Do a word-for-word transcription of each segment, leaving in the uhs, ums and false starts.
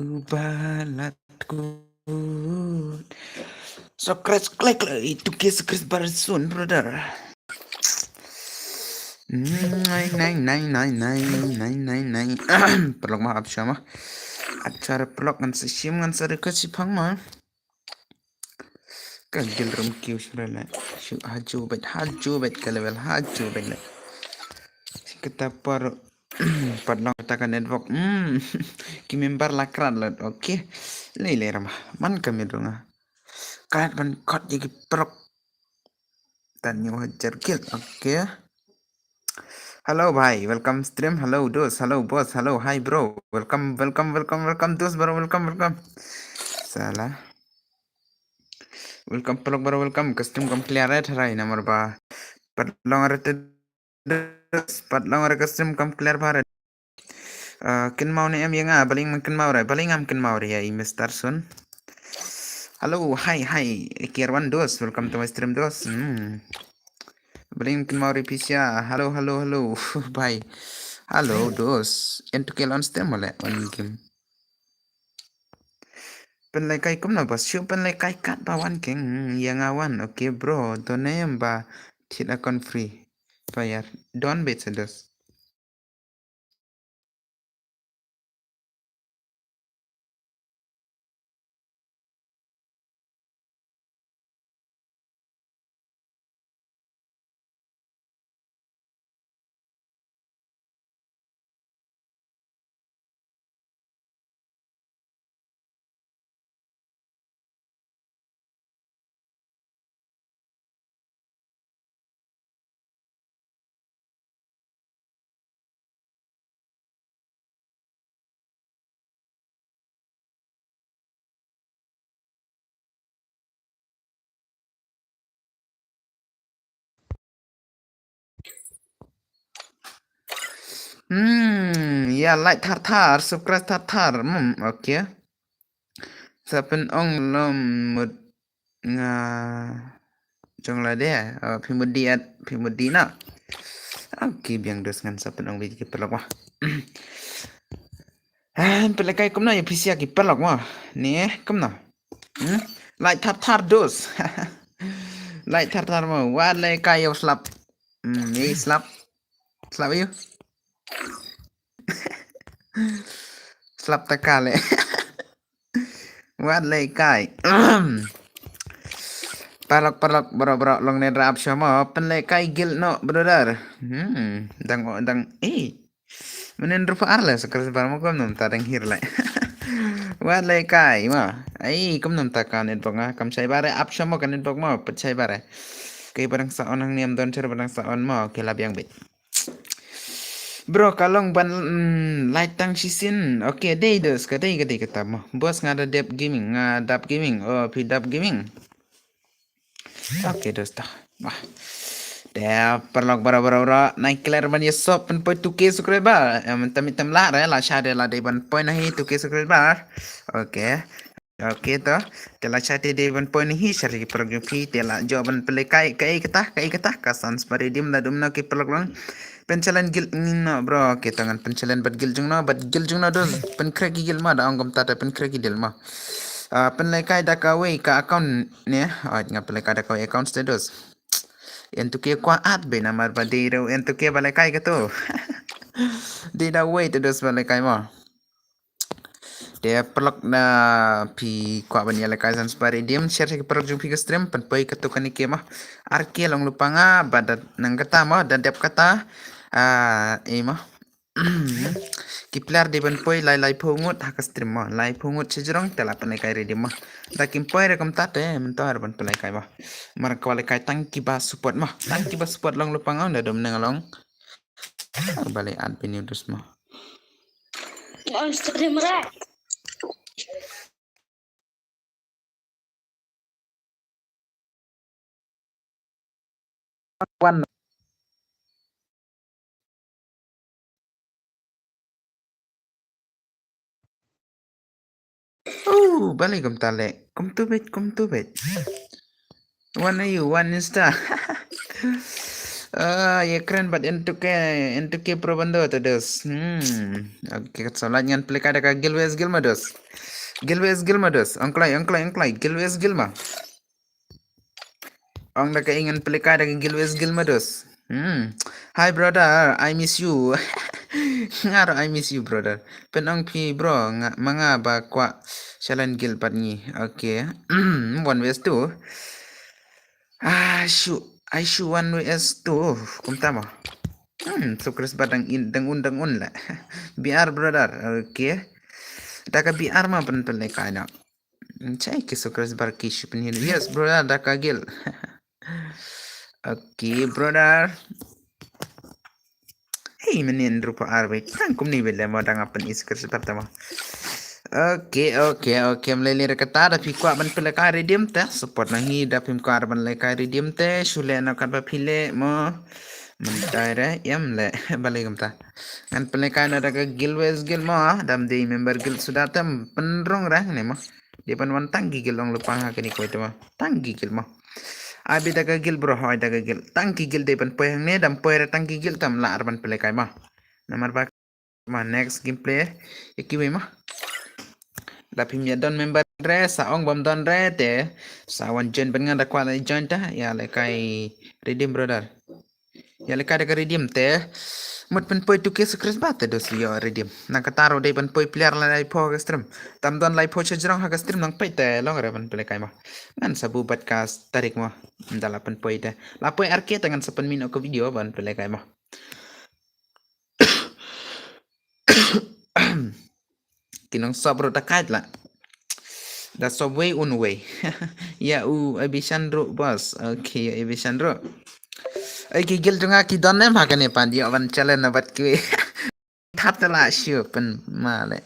u ba la kut. Subscribe, like, like, to ke subscribe bar soon, brother. Nine, nine, nine, nine, nine, nine, nine, nine. Paralok ma, ap shwa ma. Ap shwa re paralok, ngan sa shim, ngan sa request shipang ma. Ka gil rum kiew shuh re le. Shu haju bet, haju bet ka level, haju bet le. Shi kata par pat long kata ka network. Hmm. Ki member la krat lut. Okay. Lei lei rama. Man ka mit rung ah. Krat ban kot ïa ki paralok. Tan ïa hajar gil. Okay. Hello bhai, welcome stream. Hello dos, hello boss, hello hi bro. Welcome, welcome, welcome, welcome dos bro, welcome, welcome. Sala. Welcome paralok bro, welcome. Ka stream kam clear eh, tharai namar ba pat long re te dos, pat long re ka stream kam clear bha re. Ah, kynmaw ne em ïa nga, balei ngam kynmaw re, balei ngam kynmaw re ïa i Mister Sun. Hello, hi, hi. Kier wan dos, welcome to my stream dos. Hmm. Balei ngam kynmaw re pisa. Hello, hello, hello. Bye. Hello dos. En tu kel on stream male on game. Pynlehkai kumno bas, shu pynlehkai kat ba wan keng, hmm, ïa nga wan, okay bro, to ne em ba thied account free. Fire. Don bet sa dos. Hmm, ïa, like thar thar, subscribe thar thar. Hmm, okay. Sa pyn-ong lum mut nga jong lade, ah, phi mut di at, phi mut di na. Okay, biang dos ngan sa pyn-ong bad ki paralok ma. Ah, pynlehkai kumno ïa pisa ki paralok ma. Ne, kumno. Hmm? Like thar thar dos. Like thar thar ma. Wat lehkai ïa slap. Hmm, ïa slap. Slap ïa. Slap ta ka leh. Wat lehkai. Paralok, paralok, bro, bro, long ne rap shwa ma, pynlehkai guild noh, brother. Hmm, dang, dang, eh. Mynnin rupa ar le, subscriber mo kumno mynta dang hir le. Wat lehkai ma. Ai, kumno mynta ka network nga, kam shai ba re, ap shwa ma ka network ma, pat shai ba re. Kaei ba dang sa on hangne, ym don shuh ba dang sa on ma, okay la biang beit. Bro, ka long ban, mm, like tang shisien. Okay, dei dos, ka dei, ka dei kata mo. Boss nga da dep gaming, nga dap gaming. Oh, phi dap gaming. Okay, dos ta. Wah. Dei paralok bro, bro, bro. Nai clear ban ïa sop pynpoi two K subscriber. Em, tam, tam lah re, lah shah de lah dei ban poi na hi two K subscriber. Okay. Okay to. Te lah shah te dei ban poi na hi share ki paralok jong phi, te lah jop ban pynlehkai kaei kata, kaei kata, ka Sunspark Redeem da dum na ki paralok long. Pynchallenge guild ngin no bro, kita ngan pynchallenge bad guild jong no, bad guild jong no dos, pynkhreh ki guild ma, da ong kumta te pynkhreh ki guild ma. Ah, pynlehkai da kawei ka account ne, oh, nga pynlehkai da kawei account te dos. Entu ke kwah at be namar ba dei da entu ke ba lehkai kato. Dei da wei te dos ba lehkai ma. Te paralok na phi kwah ban ïa lehkai Sunspark Redeem, share sha ki paralok jong phi ka stream, pynpoi kato kane ke ma. Ar K long lypa nga, bad da nang kata ma, da dep kata. Ah, eh ma. Ki player dei ban poi lai laiphew ngut ha ka stream ma. Laiphew ngut shajrong te lah pynlehkai redeem ma. Da kim poi re kumta te mynta re ban pynlehkai ma. Mar kwah lehkai tang kiba support ma. Tang kiba support long lypa nga, da dum nang long. Ba leh at bynñiew dus ma. On stream re. Wan. Oh, balei kumta leh? Kumtu beit, kumtu beit. Wan aïu, wan Insta. Ah, ye kren bad entuke, entuke probando to dos. Hmm. Okay, kat salat ngan pelekai da ka Gilwes Gilmados. Gilwes Gilmados. Angklai, angklai, angklai. Gilwes Gilma. Ong da ka ingen pelekai da ka Gilwes Gilmados. Hmm. Hi brother, I miss you. Ngar I miss you brother. Pen ong phi bro, nga manga ba kwah challenge guild bad ngi. Okay. One vs two. Ah, shu, I shu one vs two. Kumta mo. Hmm, Sukres ba dang in, dang un, dang un la. B R brother. Okay. Da ka B R ma pen pelekai na. Chai ki Sukres bar ki shu pen hin. Yes brother, da ka guild. Okay brother. Hey, menin rupa arbe. Tang kumni bele mo dang apen is Sukres bar tama. Okay, okay, okay. Mlele rekata da phi kwah ban pelekai redeem te. Support na hi da phim kwah ban lekai redeem te. Shule na kat ba phi le mo. Mentai re, yam le. Balik kumta. Ngan pelekai na da ka Gilwes Gil mo. Dam dei member guild suda tem penrong re ne mo. Dei ban wan tang ki guild ong lupang ha kani koi te mo. Tang ki guild mo. Abi da ka guild bro, hoi da ka guild. Tang ki guild dei ban poi hangne, dam poi re tang ki guild tam la ar ban pelekai mo. Namar ba ma next gameplay. Ye kiwei ma. Da phim ya don member re, sa ong bam don re te. Sa wan join ban nga da kwah la join ta. Ya lekai redeem brother. Ya lekai da ka redeem te. Mut pen poi tu ke Sukres ba te dos yo redeem. Nang kata ro dei ban poi player la lai pho ka stream. Tam don lai pho cha jrong ha ka stream nang poi te long re ban pelekai ma. Ngan sabu bat ka tarik ma. Nda la pen poi te. La poi arke te ngan sa pen min o ka video ban pelekai ma. Ki nong sop ruh da kait la. Da sop wei un wei. Ya u Abishan ruh boss. Okay, ya Abishan ruh. Ai ki guild jong nga ki don em ha kane pan ïoh ban challenge na bad kiwei. That te la shu pen male.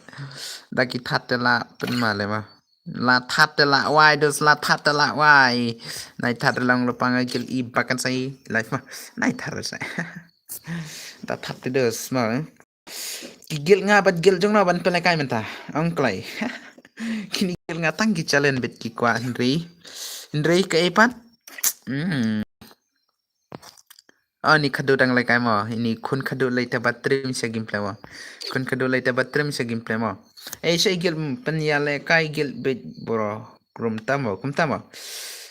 Da ki that te la pen male ma. La that te la wai dos la that te la wai. Nai that long lupang guild i bakan sai life ma. Nai that sai. Da that te dos ma. Ki guild nga bad guild jong nga ban pelekai mynta. Ong kloi. Kini guild nga tang ki challenge bit ki kwah hynrei. Hynrei ka ei pat. Hmm. Oh, ni khadu dang lekai mo. Ini khun khadu lei te bat trim sha gameplay mo. Khun khadu lei te bat trim sha gameplay mo. Ei, sha guild pen ya lekai guild bit bro. Kumta mo, kumta mo.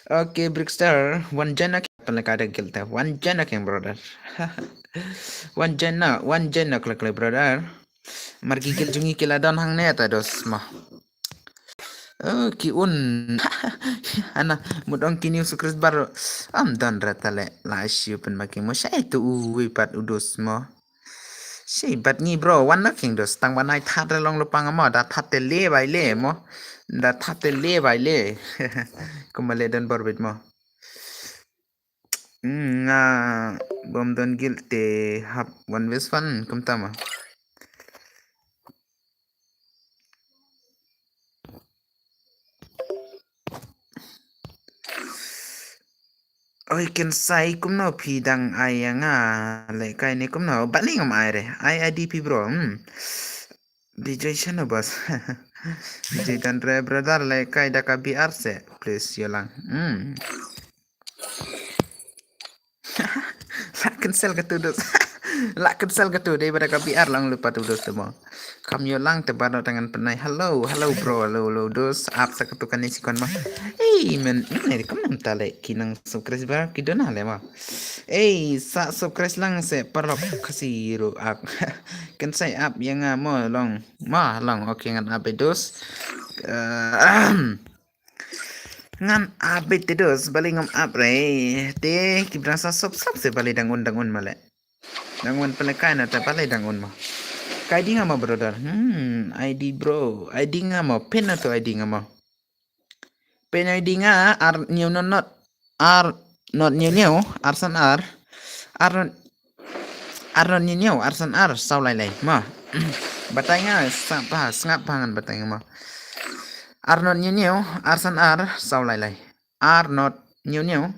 Okay, Brickstar, wan join na pen lekai da guild te. Wan join na keng brother. Wan join na, wan join na klek klek brother. Mar ki guild jong ngi ki la don hangne ta dos ma. Oh, ki un. Ana mut ong ki new Sukres bar. Am don ra ta le la shu pen ma ki mo shai tu u wi pat u dos mo. Shai bat ngi bro, wan na king dos tang ban ai that ra long lupang mo da that te le bai le mo. Da that te le bai le. Kuma le don bor bit mo. Hmm, nga bom don guild te hap one vs one kumta ma. Oi, ken sai kumno phi dang ai ya nga lekai ne kumno bali ngam ai re. Ai I D P bro. Hmm. Vijay Chanu boss. Vijay Dandre brother lekai da ka B R se please yolang. Hmm. La cancel ka tu dos. La cancel ka tu dei bada ka B R lang lupa tu dos tu mo. Kam yo lang te bada tangan penai. Hello, hello bro, hello, hello dos. Ap sa ka tu kani sikon ma. Hey man, ne kum nam tale kinang Sukres bar ki dona le ma. Hey, sa Sukres lang se parok kasi ru ak. Kan sai ap yang mo long. Ma long okay ngan ap dos. Eh, Ngan update te dos bali ngam up re. Te ki brang sa sop sop se bali dang un dang un male. Dang un pele kai na te bali dang un ma. Kai ding ama brother. Hmm, I D bro. I D ngama pin na to I D ngama. Pin I D nga ar new no not ar not new new ar san ar. Ar not Arnold Niniu arsan ar saw lai lai ma. Batai nga sngap pa sngap pa ngan batai nga ma. Arnold Niniu arsan ar saw lai lai. Arnold Niniu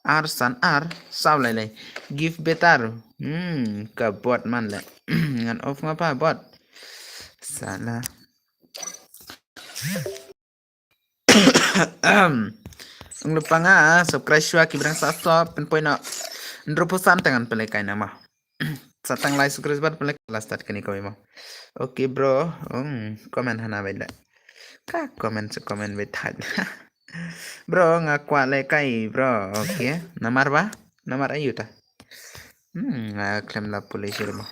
arsan ar saw lai lai. Give better. Hmm, ka bot man le. Ngan off nga pa bot. Salah. Ong lupa nga subscribe shwa ki brang sa sop pen poi no. Hynriewphew san te ngan pynlehkai na mo. Sa tang lai subscriber pynlehkai la start kane kawei mo. Okay bro. Hmm, comment hana beit la. Ka comment sa comment beit thait. Bro nga kwah lehkai bro. Okay. Namar ba? Namar aïu ta? Hmm, nga khlem la pule shuh mo.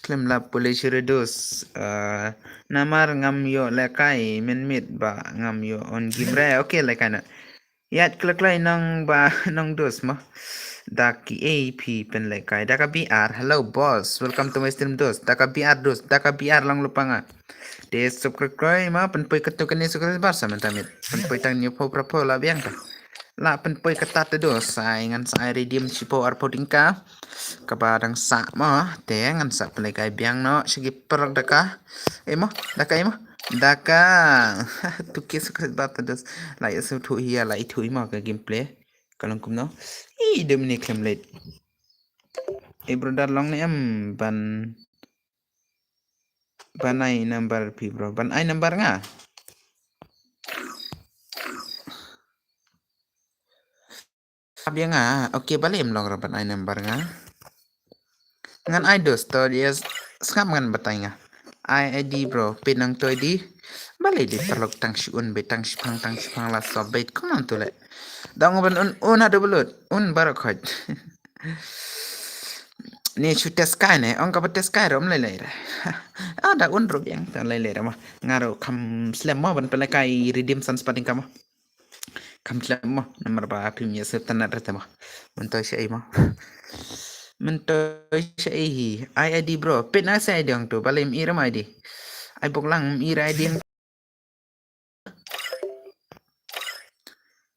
Khlem la pule shuh dos. Uh, namar ngam ïoh lehkai mynmiet ba ngam ïoh on game re. Okay lehkai na. Ïaid kloi kloi nong ba nong dos mo. Da kiei phi pynlehkai. Da ka B R. Hello boss. Welcome to my stream dos. Da ka B R dos. Da ka B R long lypa nga. Te subscribe mo pynpoi katto katne subscriber sa mynta miet. Pynpoi tang hynñiewphew phra phew la biang ta. La pynpoi kata te dos. Sa ai ngan sa ai redeem shiphew arphew tyngka. Kaba dang sah mo. Te ngan sa pynlehkai biang noh. Sha ki paralok da ka. Eh mo. Da ka eh mo. Da ka. Tu ki subscriber te dos. La ïa sngewthuh hi ïa la ithuh hi mo ka gameplay. Ka long kumno. Ih, dum ni khlem leit. Eh brother long ne em ban, ban ai number phi bro. Ban ai number nga. Ab ïa nga. Okay, balei em long ra ban ai number nga. Ngan ai dos to dia sngap ngan batai nga. Ai I D bro, peit nangto I D. Balei dei paralok tang shi un beit tang shi phang tang shi phang la sop beit kumno to le. Dang ban un un haduh ba lut, un baroh khoit. Ni shu test kai ne, ong kaba test kai rom lei lei re. Ah, da un ruh biang, tang lei lei re mo. Nga ruh kham slem mo ban pynlehkai redeem san spot tyngka mo. Kham slem mo, namar ba phim ïa sngewtynnat re te mo. Myntoi shaei mo. Myntoi shaei hi. Ai I D bro, peit na sa I D ong to, balei ym i re mo I D. Ai bok lang ym i re I D.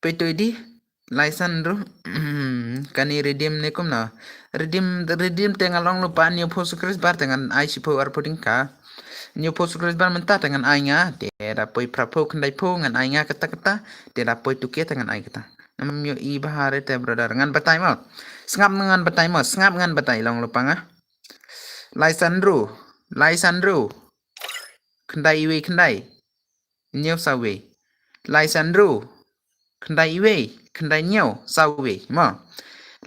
Peit to I D. Lai san ruh. Kane redeem ne kumno. Redeem, redeem te nga long lypa hynñiewphew subscriber te ngan ai shiphew arphew tyngka. Hynñiewphew subscriber mynta te ngan ai nga. Te da poi phraphew khyndaiphew ngan ai nga kata kata. Te da poi tu ki te ngan ai kata. Namar ym ïohi bha re te brother. Ngan batai mo. Sngap ngan batai mo. Sngap ngan batai long lypa nga. Lai san ruh. Lai san ruh. Khyndai iwei khyndai. Hynñiew saw wei. Lai san ruh. Khyndai iwei, khyndai hynñiew, saw wei. Mo.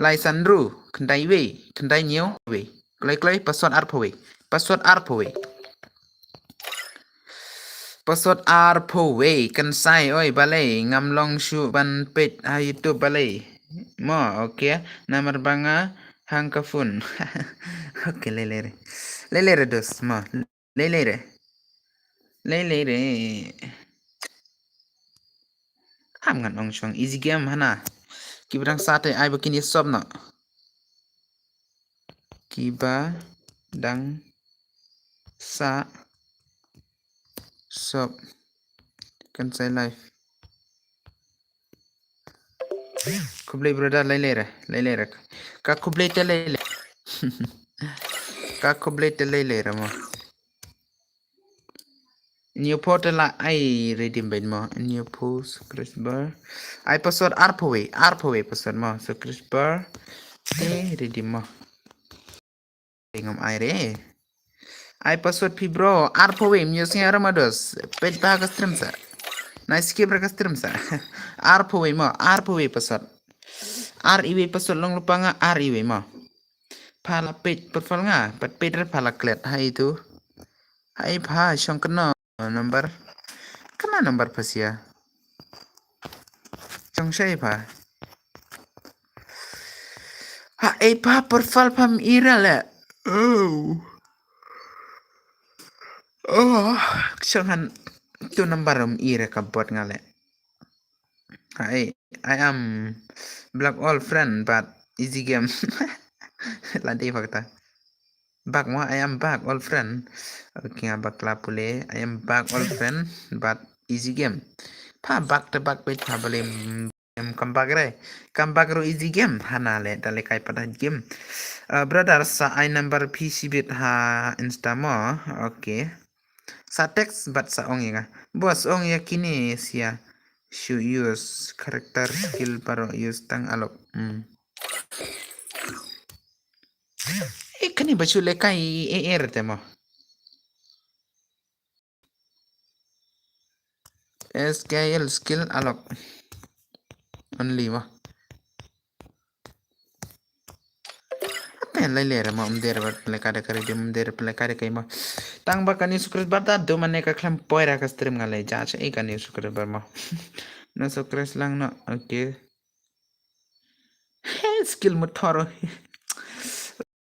Lai san ruh, khyndai iwei, khyndai hynñiew, wei. Kloi kloi, password arphew wei. Password arphew wei. Password arphew wei, kan sai, oi, balei, ngam long shuh ban peit ha YouTube balei. Mo, okay, namar ba nga hang ka phone. Okay, lei lei re. Lei lei re dos, mo. Lei lei re. Lei lei re. Am ngan ong shong easy game hana. Kiba dang sah te ai ba kin ïa sop noh. Kiba dang sah sop. Kan sai live. Khublei brother, lei lei re, lei lei re. Ka khublei te lei lei. Ka khublei te lei lei re mo. Hynñiewphew te la ai redeem beit mo. Hynñiewphew subscriber. Ai password arphew wei, arphew wei password mo. Subscriber. Te redeem mo. Ngam ai re. Ai password phi bro, arphew wei, ym ïohsngew re mo dos. Peit bha ka stream sa. Nai skip re ka stream sa. Arphew wei mo, arphew wei password. Ar iwei password long lypa nga, ar iwei mo. Pha la peit profile nga, pat peit re pha la klet, ha itu. Ha i pha shong kano number. Kano number pha sia. Shong shai pha. Ha i pha profile pha ym i re le. Oh. Oh, shong han tu number ym i re ka bot nga le. Hi, I am black old friend, but easy game. La dei pha kata. Back mo, I am back old friend. Okay, nga back la pule. I am back old friend, but easy game. Pha back te back beit pha balei em come back re. Come back ruh easy game. Hana le, da le kai pat game. Uh, brother sa ai number phi shibit ha Insta mo. Okay. Sa text bad sa ong ïa nga. Boss ong ïa kine sia. Shu use character skill baroh use tang alok. Hmm. Eh, kane ba shu lehkai eh, eh, te mo. S K L skill alok. Only mo. Lai lai re mo, ym dei re ban pynlehkai da ka redeem, ym dei re pynlehkai da ka imo. Tang ba ka new subscriber ta dum mane ka khlem poi ra ka stream nga leh ja cha i ka new subscriber mo. No subscribe lang no, okay. Hey, skill motor.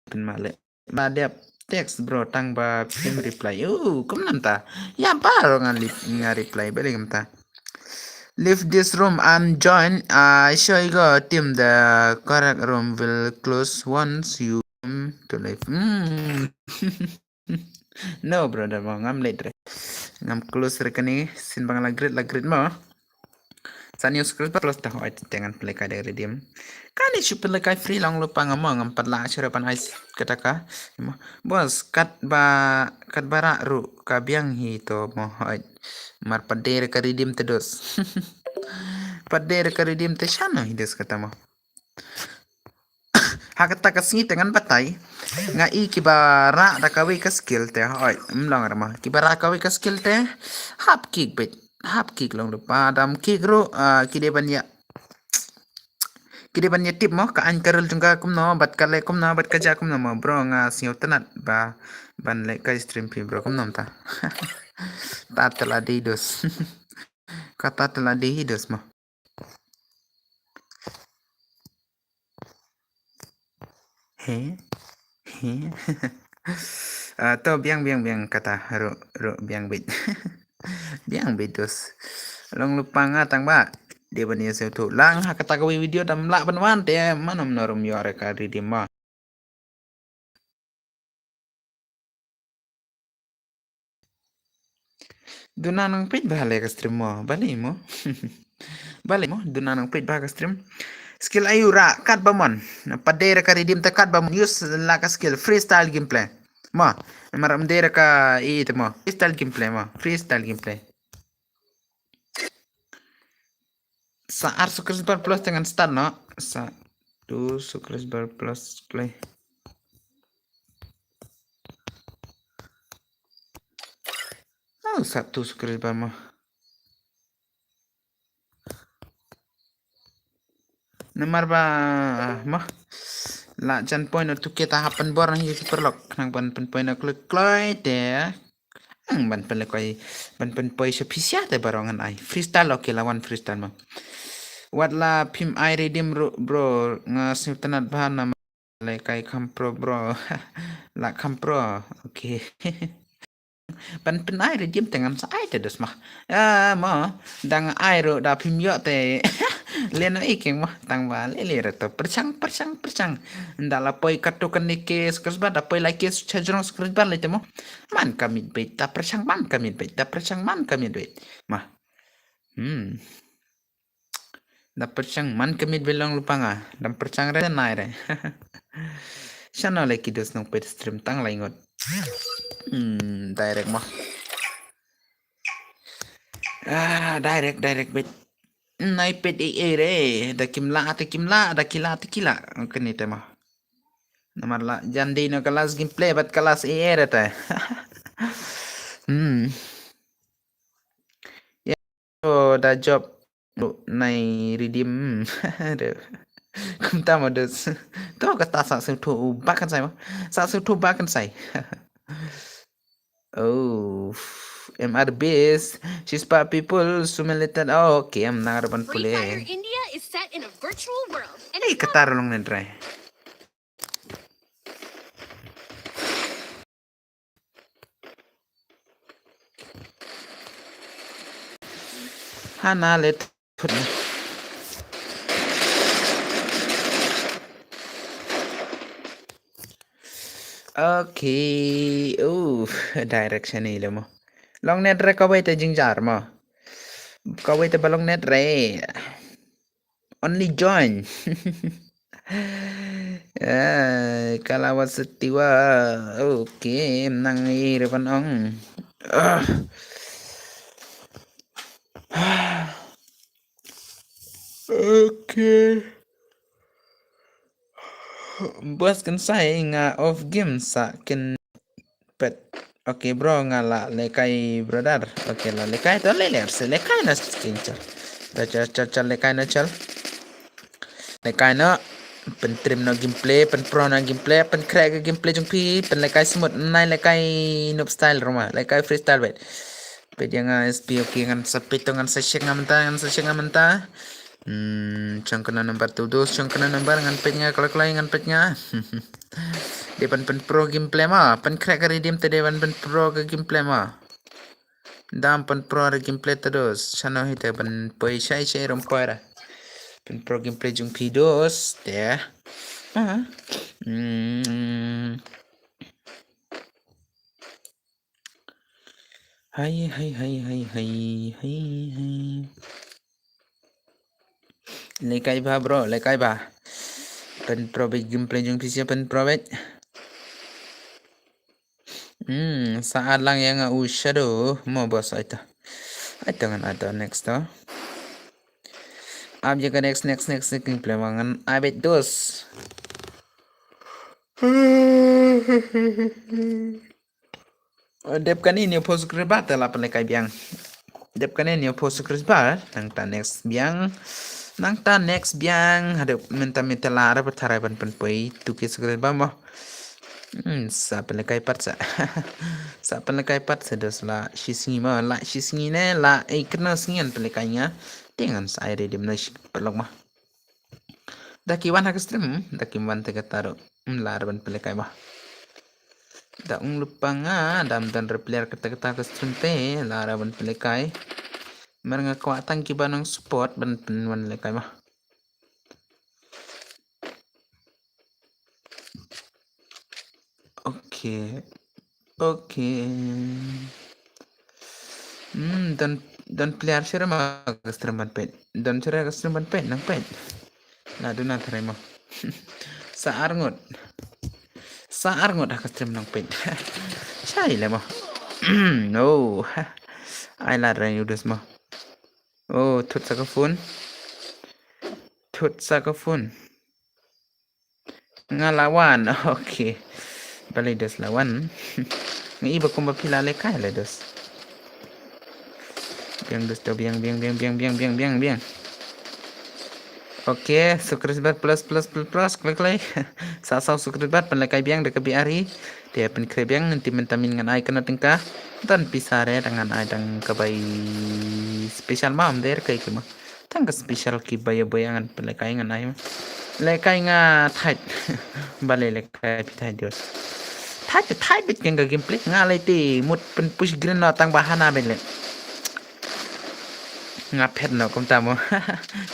Pynmale. Ba dep text bro tang ba phim reply. Uh, kumnam ta. Ya baro nga lip nga reply bale kumta. Leave this room and join. I show you go team the correct room will close once you come to life. Hmm. No brother mo ngam late re. Ngam close re kani sin bang la great la great mo. Sa new subscriber plus ta hoi te ngan pynlehkai da redeem. Kani shu pynlehkai free long lupa ngam mo ngam pat la shu re pan ice kata ka. Mo. Boss kat ba kat ba ra ru ka biang hi to mo hoi. Mar pat dei re ka redeem te dos. Pat dei re ka redeem te shano hi dos kata mo. Ha kata ka sngi te ngan batai. Nga i kiba ra da kawei ka skill te hoi. Mlong re mo. Kiba ra kawei ka skill te. Hap kick bit. Hap kick long lupa dam kick ru. Ah, ki dei ban ya. Ki dei ban ya tip mo ka ain ka rel jong ka kumno bat ka le kumno bat ka ja kumno mo bro nga sngewtynnat ba ban lehkai stream phi bro kumno ta. Ta tela dei dos. Kata tela dei hi dos mo. He? He? Ah, to biang biang biang kata ru ru biang bit. Biang bit dos. Long lupa nga tang ba. Dia ban ya tu lang ha kata ka video dam la ban wan te manam norum yo re ka redeem mo. Duna nang peit ba le ka stream mo. Bale mo. Bale mo duna nang peit ba ka stream. Skill ayu ra kat ba mon. Pat dei re ka redeem te kat ba mon. Use la ka skill freestyle gameplay. Mo. Mar am dei re ka i te mo. Freestyle gameplay mo. Freestyle gameplay. Sa ar subscriber plus te ngan start no. Sa tu subscriber plus play. Oh, sa tu subscriber mo. Namar ba mo la jan point tu kita happen bor na hi super lock nang ban pen point na klik kloi te. Ang ban pen lekoi ban pen poi sha pisia te barong ngan ai freestyle okay la wan freestyle mo. Wat la phim ai redeem ru bro nga sngewtynnat ba na lehkai kham pro bro. La kham pro. Okay. Ban pen ai redeem te ngan sa ai te dos ma. Ah mo dang ai ru da phim yo te. Leno iking mo tang ba le le re to perchang perchang perchang. Nda la poi katu kan ni ke subscriber da poi like subscriber le te mo. Man kamit beit ta perchang man kamit beit ta perchang man kamit beit. Ma. Hmm. Da perchang man kamit beit long lupa nga. Dam perchang re nai re. Shano le ki dos nong pet stream tang lai ngot. Hmm, direct mo. Ah, direct direct beit. Nai pet e e re da kim la te kim la da kila te kila. Kani te mo. Namar la jan dei no ka last gameplay bat ka last e e re te. Hmm. So da job nai redeem. Kumta mo dos. To kata sa sngewthuh ba kan sai mo. Sa sngewthuh ba kan sai. Oh, M R Bs. Shispa people sumilitan. Oh, okay, em nang raban pule. Free Fire India is set in a virtual world. Hey, kata rolong ne drai. Hana let put. Okay. Oh, direction ni lemo. Long net re kawei te jingjar mo. Kawei te ba long net re. Only join. Eh, kala wat setiwa. Okay, nang i revan ong. Ah. Okay. Bos kan sai nga off game sa ken pet. Okay bro nga la lekai brother. Okay la lekai to le ler se lekai na skin chal. Ta chal chal chal lekai na chal. Lekai na. Pyntrim noh gameplay, pynpro noh gameplay, pynkhreh ka gameplay jong phi, pynlekai smooth, nai lekai noob style roma, lekai freestyle beit. Peit ïa nga S P, okay, ngan sa peit to, ngan sa check nga mynta, ngan sa check nga mynta. Hmm, chong kano number tu dos, chong kano number, ngan peit nga, kloi kloi ngan peit nga. Dei ban pynpro gameplay mo, pynkhreh ka redeem te dei ban pynpro ka gameplay mo. Dam pynpro re gameplay te dos. Chano hi te ban poi shai shai rom poi ra. Pynpro gameplay jong phi dos te. Ah. Hmm. Hai, hai, hai, hai, hai, hai, hai. Lekai ba bro, lekai ba. Pynpro beit gameplay jong phi sia, pynpro beit. Hmm, sa add lang ïa nga u Shadow mo boss, aita. Aita ngan add next to. Ap ïa ka next, next, next, next gameplay ma ngan add beit dos. Dep kane ne post subscriber te la pynlekai biang. Dep kane ne post subscriber, nangta next biang. Nangta next biang, haduh mynta mynta la re ba tharai ban pynpoi two K subscriber mo. Hmm, sa pynlekai pat sa. Sa pynlekai pat sa dos la shi sngi mo, la shi sngi ne, la ei kena sngi ngan pynlekai nga. Te ngan sa ai redeem noh shi paralok mo. Da ki wan ha ka stream, da ki wan te kata ruh. Hmm, la re ban pynlekai mo. Da ong lypa nga, dam don re player kata kata ka stream te, la re ban pynlekai. Mar nga kwah tang kiba nang support ban pynwan lekai mo. Okay. Okay. Hmm, don, don player shuh re ma ka stream ban peit. Don shuh re ka stream ban peit, nang peit. La duna tharai mo. Sa ar ngut. Sa ar ngut ha ka stream nang peit. Shai le mo. No. Ai la re u dos mo. Oh, thut sa ka phone. Thut sa ka phone. Nga la wan. Okay. Balei dos la wan? Nga i ba kumba phi la lekai le dos. Biang dos to, biang, biang, biang. Okay, subscriber plus, plus, plus, plus, klik, klik. Sa saw subscriber pynlekai biang da ka B R E. Te pynkhreh biang, nanti mynta min ngan ai kano tyngka. Don pisa re, dang ngan ai dang ka bai special mam der kai ki ma. Tang ka special ki ba ïa ba ïa ngan pynlekai ngan ai. Lekai nga thait. Balei lekai phi thait, dos. Thait, thait beit keng ka gameplay. Nga lei te mut pynpush green noh tang ba hana beit le. Nga phet noh kumta mo.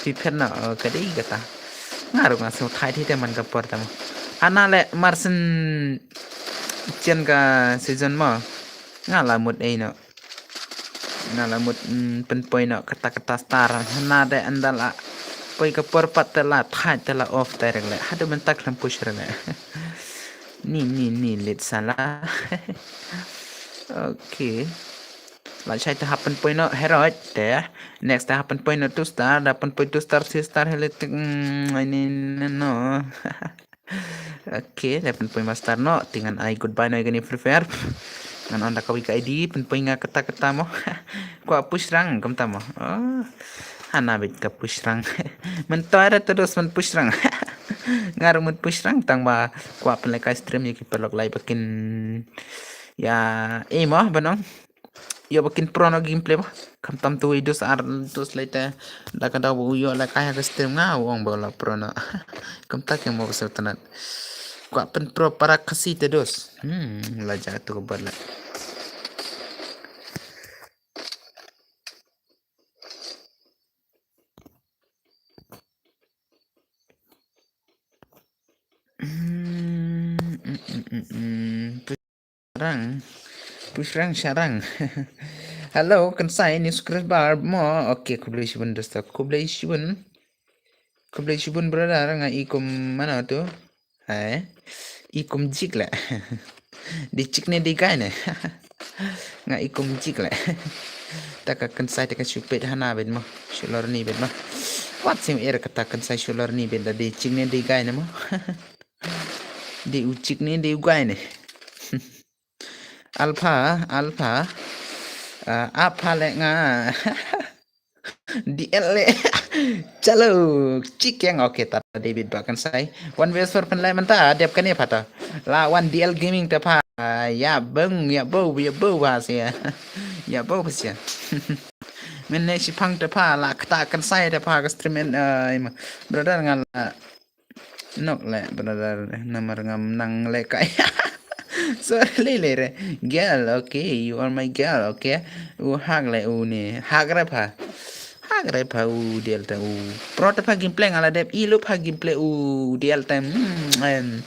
Phi phet noh, oh, ka dei kata. Nga ruh nga sngew thait hi te man ka por ta mo. Hana le mar shen chen ka season mo. Nga la mut ei noh. Nga la mut, mm, pynpoi noh kata kata star. Hana de ynda la poi ka por pat te la thait te la off direct le. Haduh mynta khlem push re le. Ni, ni, ni, lit sala. Okay. La shai te hap pynpoi noh heroic te. Next te hap pynpoi noh two star, da pynpoi two star, three star, heroic te, mm, ai ni, ni, no. Okay, da pynpoi master noh, te ngan ai goodbye noh ïa kane Free Fire. Ngan on da kawei ka I D, pynpoi nga kata kata mo. Kwah push rank kumta mo. Oh. Hana beit ka push rank. Myntoi re te dos men push rank. Nga ruh men push rank tang ba kwah pynlekai stream ïa ki paralok lai ba kin ïa, eh, mo, ban ong. Ïa ba kin pro noh gameplay mo. Khamtam tu i dos ar dos lei te. Da ka daw ba u ïoh lekai ha ka stream nga u ong ba la pro noh. Kumta ki mo ba sngewtynnat. Kwah pynpro para Khasi te dos. Hmm, la jia tu ka bad la. Hmm, mm, mm, mm, mm. Sharang. Pushrang sharang. Hello, kan sai ni subscriber mo. Okay, khublei shibun dosta. Khublei shibun. Khublei shibun brother, nga i kum mano tu. Hai. I kum jik le. Di jik ne di guy ne. Nga i kum jik le. Ta ka kan sai ta ka shu peit hana bet mo. Shu lor ni bet mo. Wat sim er kata kan sai shu lor ni bet da di jik ne di guy ne mo. Di u jik ne di u guy ne. Alpha, alpha. Ah, apa le nga. D L le. Chalo, chicken, okay, ta David ba kan sai. One versus four pynleh mynta, dep kane pha ta. La one D L Gaming ta pha. Ya beng, ya bo, ya bo ba sia. Ya bo ba sia. Mynne shi phang ta pha, la kata kan sai ta pha ka stream en, eh, ima. Brother nga la nok le, brother, namar ngam nang le kai. Sorry le le re. Girl, okay, you are my girl, okay. U hak le u ne. Hak re pha. Hak re pha u dial ta u. Pro ta pha gameplay nga la dep i lu pha gameplay u dial ta. Hmm, em.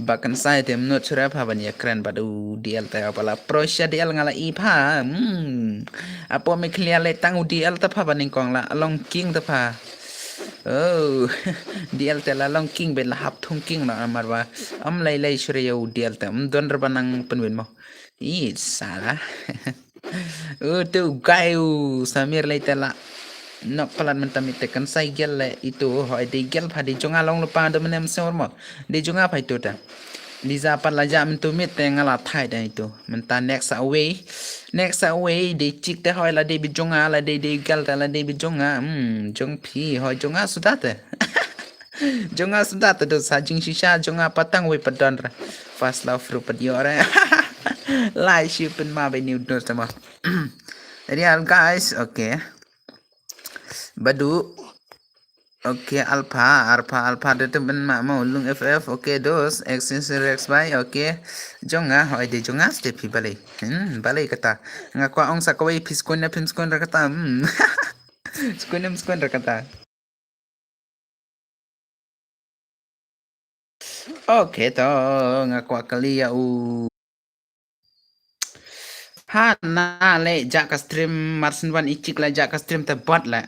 Ba kan sai te mnot sura pha ban ya kren bad u dial ta pha la pro sha dial nga la i pha. Hmm. Apo me clear le tang u dial ta pha ban ning kong la long king ta pha. Oh. Dial ta la long king be la hap thung king la amar ba. Am lai lai sura ya u dial ta. Am don ra ba nang penwin mo. Ih, salah. Uh, tu guy u Samir lai tela. Nok palat mynta mit te kan sai gel le itu hoi de gel pha de jonga long lupa do menem sor mo. De jonga pha itu ta. Liza pat la ja myntu mit te nga la thai da itu. Mynta next away. Next away de chik te hoi la de bi jonga la de de gel te la de bi jonga. Hmm, jong phi hoi jonga suda te. Jong nga senda te do sa jing shisha jong nga patang wei padon ra. Fast love ru pad yo re. Lai shi pun ma be new dos ma. Real guys, okay. Badu. Okay, alpha, alpha, alpha de tu ben ma mau lung F F. Okay, dos, X X Rex by, okay. Jong nga, hoi de jong nga step hi balai. Hmm, balai kata. Nga kwa ong sa kawai piskon na piskon ra kata. Hmm. Skon em skon ra kata. Okay to, nga kwah kali ya u. Ha na le ja ka stream marsin wan ichik la ja ka stream te bot le.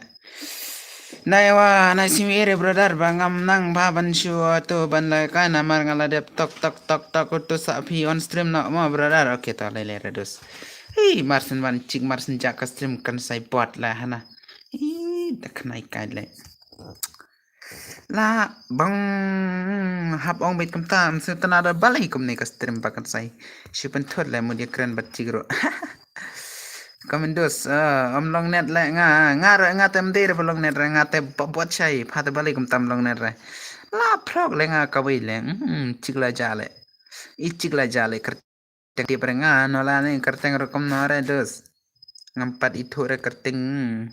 Nai wa nai simi ere brother ba ngam nang ba ban shu to ban la kai na mar nga la dep tok tok tok tok tu sa phi on stream no mo brother. Okay to le le redus. Hi marsin wan chik marsin ja ka stream kan sai bot la hana. Hi da khnai kai le. La bang hap ong bit kumta msu tana da balai kumne ka stream ba kan sai. Shi pen thot le mudi kren bat chigro. Kamen dos, ah, om long net le nga, nga re nga tem de re ba long net re nga te ba bot shai, pha te balai kumta om long net re. La phrok le nga kawai le, hmm, chik la ja le. I chik la ja le kyrteng tip re nga, no la ne kyrteng re kum no re dos. Ngam pat i thu re kyrteng.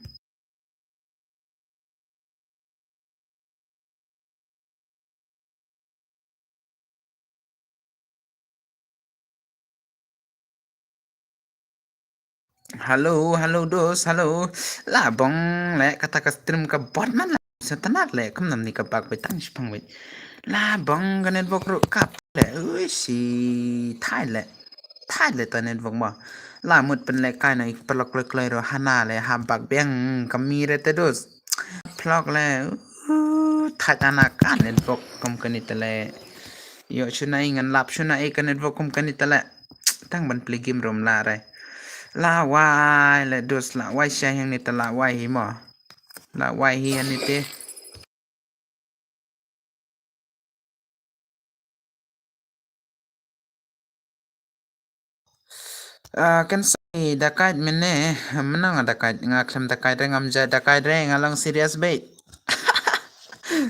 Hello, hello, dos, hello. La bong le kata ka stream ka bot man la. Sa tanat le kum nam ni ka bak wei tang shipang wei. La bong ka network ru kap le. Ui si thai le. Thai le ta network ma. La mut pen le kai na ik pelok le kloi ru hana le ha bak beng kami re te dos. Pelok le. Uh, thai tana ka network kum kani te le. Yo shuna i ngan lap shuna i ka network kum kani te le. Tang ban play game rum la re. La wai le dos la wai sha yang ni te la wai hi mo. La wai hi ani te. Ah, kan sai dakai mene, menang dakai nga klem dakai re ngam ja dakai re nga long serious bait.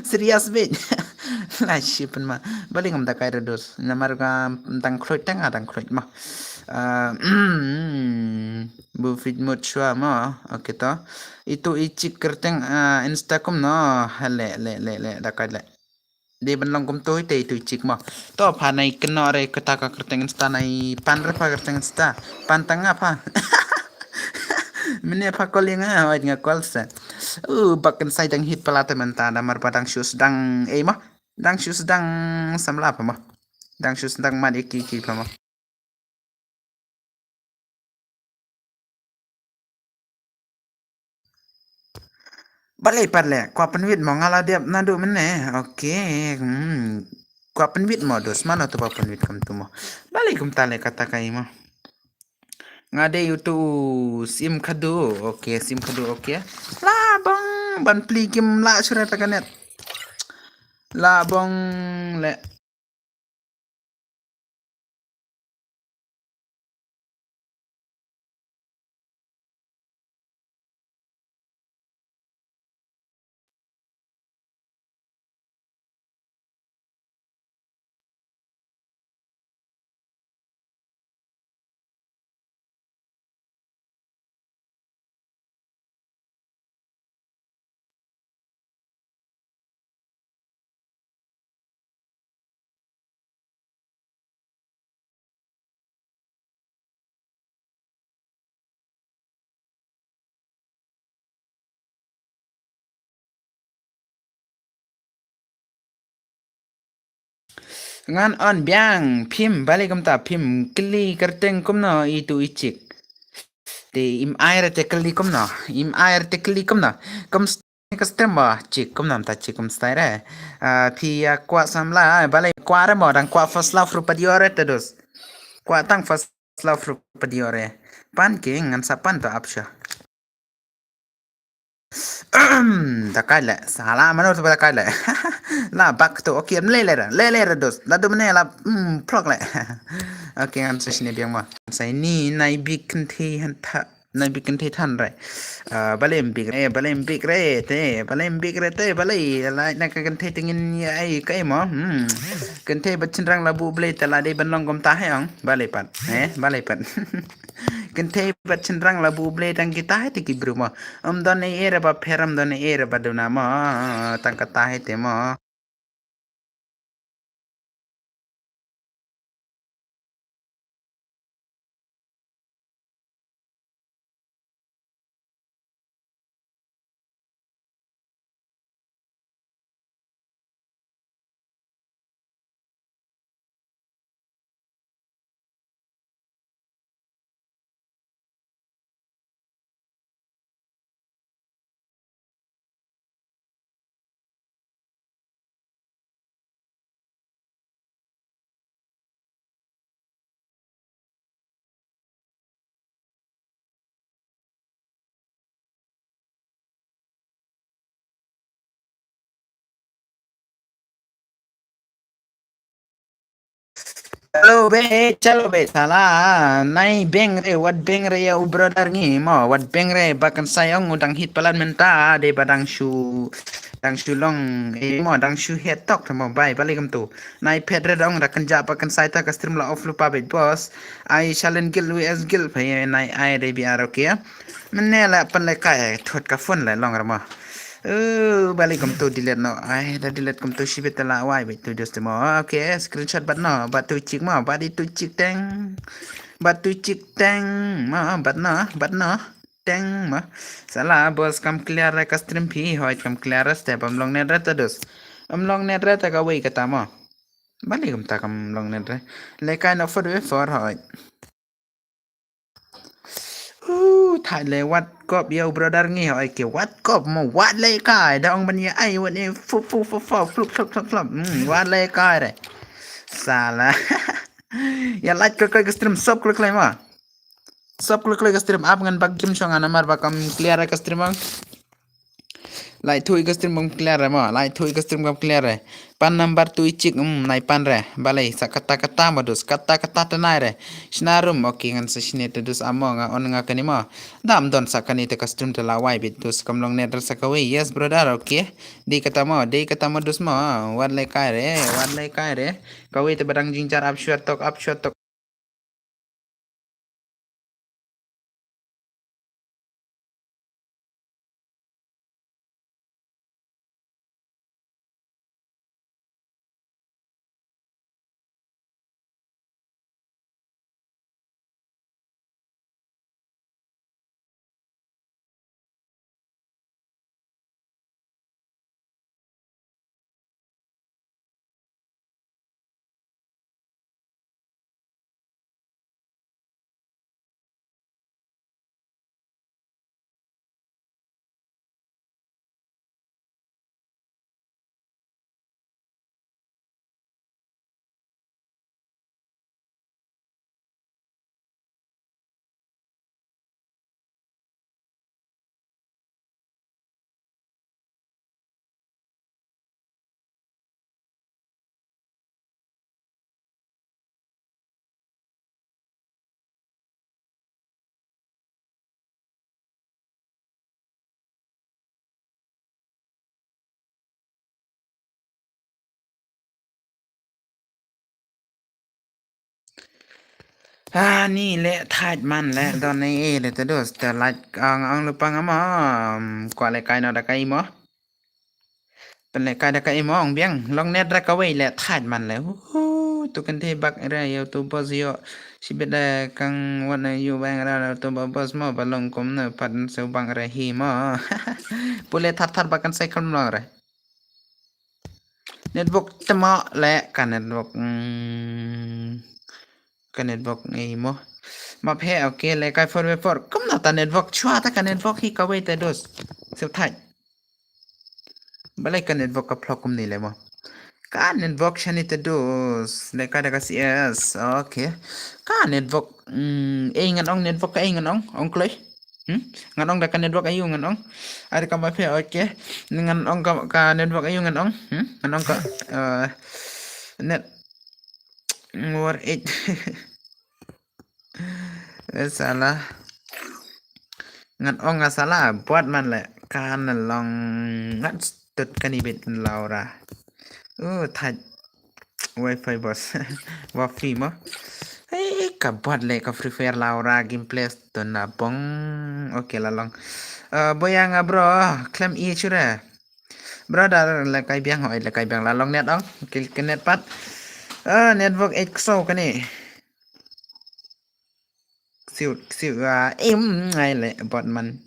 Serious bait. La shi pen ma. Bali ngam dakai re dos. Namar ka tang khloit tang adang khloit ma. Ah, bu fit mut shwa ma. Okay to. Itu i chik kyrteng, ah, Insta kum no. Ha le, le, le, le, dakai le. Dei ban long kum tu i te itu i chik ma. To pha nai keno re kata ka kyrteng Insta nai pan re pha kyrteng Insta. Pan tang nga pha. Mene pha kol yang nga, wait nga kol sa. Uh, bak kan sai dang hit pala te menta da mar ba dang shoes dang, eh ma. Dang shoes dang samla pha ma. Dang shoes dang mat iki iki pha ma. Balei pat le, kwa pynwit mo nga la dep naduh mynne. Okay. Hmm. Kwa pynwit mo dos mano to ba pynwit kam tu mo. Balei kumta le kata kai mo. Nga dei utu sim khadu. Okay, sim khadu okay. La bong ban pli kim la sure ta kanet. La bong le. Ngan on biang phim, balei kumta phim kylli kyrteng kumno itu i chik. Te im ai re te kylli kumno, im ai re te kylli kumno. Kum stai ka stem ba chik kumno ta chik kum stai re. Ah, phi ya kwah samla, ai, balei kwah re mo, dang kwah first love rupa dio re te dus. Kwah tang first love rupa dio re. Pan ki ngan sa pan to apsha. Da kai le, sala mano to da kai le. La bak to, okay, em le le ra, le le ra dos, la do mene la, mm, plok le. Okay, ngan sa sini biang ma. Sa ini nai bik kynthei han tha, nai bik kynthei than re. Ah, balei em bik re, balei em bik re, te, balei em bik re, te, balei, la na ka kynthei te ngin ya ai kai mo. Hmm. Kynthei ba chynrang la bu blei te la dei ban long kumta he ong. Balei pat, eh, balei pat. Kynthei bad chynrang la bu blei tang kita hai te ki bru mo. Ym don ei ei re ba pher, ym don ei ei re ba duna mo. Tang kata hai te mo. Hello be, chalo be, sala, nai beng re, wat beng re ya u brother ngi mo, wat beng re, ba kan sai ong u dang hit palat mynta, de ba dang shu, dang shu long, eh, mo, dang shu het tok mo, bai, balei kumtu. Nai phet re dong, da kan ja ba kan sai ta ka stream la off lupa bet boss. Ai challenge guild V S guild, pha ye nai ai re bi ar, okay. Mynne la pan le kai, thot ka phone le long re mo. Uh, balei kumtu delete no. Ai, da delete kumtu shibit la wai bit tu just mo. Okay, screenshot bat no, bat tu chik mo, bat itu chik teng. Bat tu chik teng, mo, bat no, bat no. Teng mo. Sala, boss kam clear re ka stream phi, hoi kam clear re step, am long net re ta dus. Am long net re ta ka wei kata mo. Balei kumta kam long net re. Le kai no for we for hoi. Uh, thai le wat kop yo brother ngi hoi ke wat kop mo wat le kai da ong ban ye ai wat ne fu fu fu fu flup flup flup flup. Hmm, wat le kai re. Sala. Ya like klik klik stream sub klik klik ma. Sub klik klik stream ap ngan bak gim shong ana mar bakam clear ka stream ang. Lai thui ka stream kam clear re mo, lai thui ka stream kam clear re. Pan number tu i chik, um, nai pan re. Balei, sa kata kata ma dus, kata kata tanai re. Shna rum, okay, ngan sa shini te dus amo nga on nga kani mo. Dam don sa kani te ka stream te la wai bit dus kam long net re sa kawei. Yes, brother, okay. Di kata mo, di kata mo dus mo. Wat le kai re, wat le kai re. Kawei te badang jingjar up shot tok, up shot tok. Ah, ni le thait man le don ni e le te dos te lait ang ang lupang ama, um, kwa le kai no da kai mo. Pen le kai da kai mo ong biang long net ra kawei le thait man le. Hu, tu kan te bak ra yo tu bos yo. Sibit da kang wan na yu bang ra tu ba bos mo ba long kum na pat se bang ra hi mo. Pule thar thar ba kan sai kam long ra. Network tama le ka network. Hmm. Ka network ngi mo. Ma phe, okay, le kai four by four. Kumno ta network chwa ta ka network hi kawei te dos. Sep thai. Balei ka network ka phlok kumni le mo. Ka network shani te dos. Le kai da ka C S. Okay. Ka network. Hmm, eh ngan ong network ka eh ngan ong. Ong kloi. Hmm? Ngan ong da ka network ayu ngan ong. Ada ka ma phe, okay. Ngan ong ka, ka network ayu ngan ong. Hmm? Ngan ong ka, eh, net. Ngor eight. Eh, salah. Ngan ong nga salah. Buat man le. Kan long ngat stut kani bit Laura. Uh, thaj. Wi-Fi boss. Wafi mo. Hei, ka buat le ka Free Fire Laura gameplay stun na bong. Okay, la long. Eh, boya nga bro. Klem i chure. Brother, le kai biang hoi, le kai biang la long net ong. Kil ke net pat. Eh, network eight so kani. Ksiu, ksiu, ah, im, ngai le, bot man.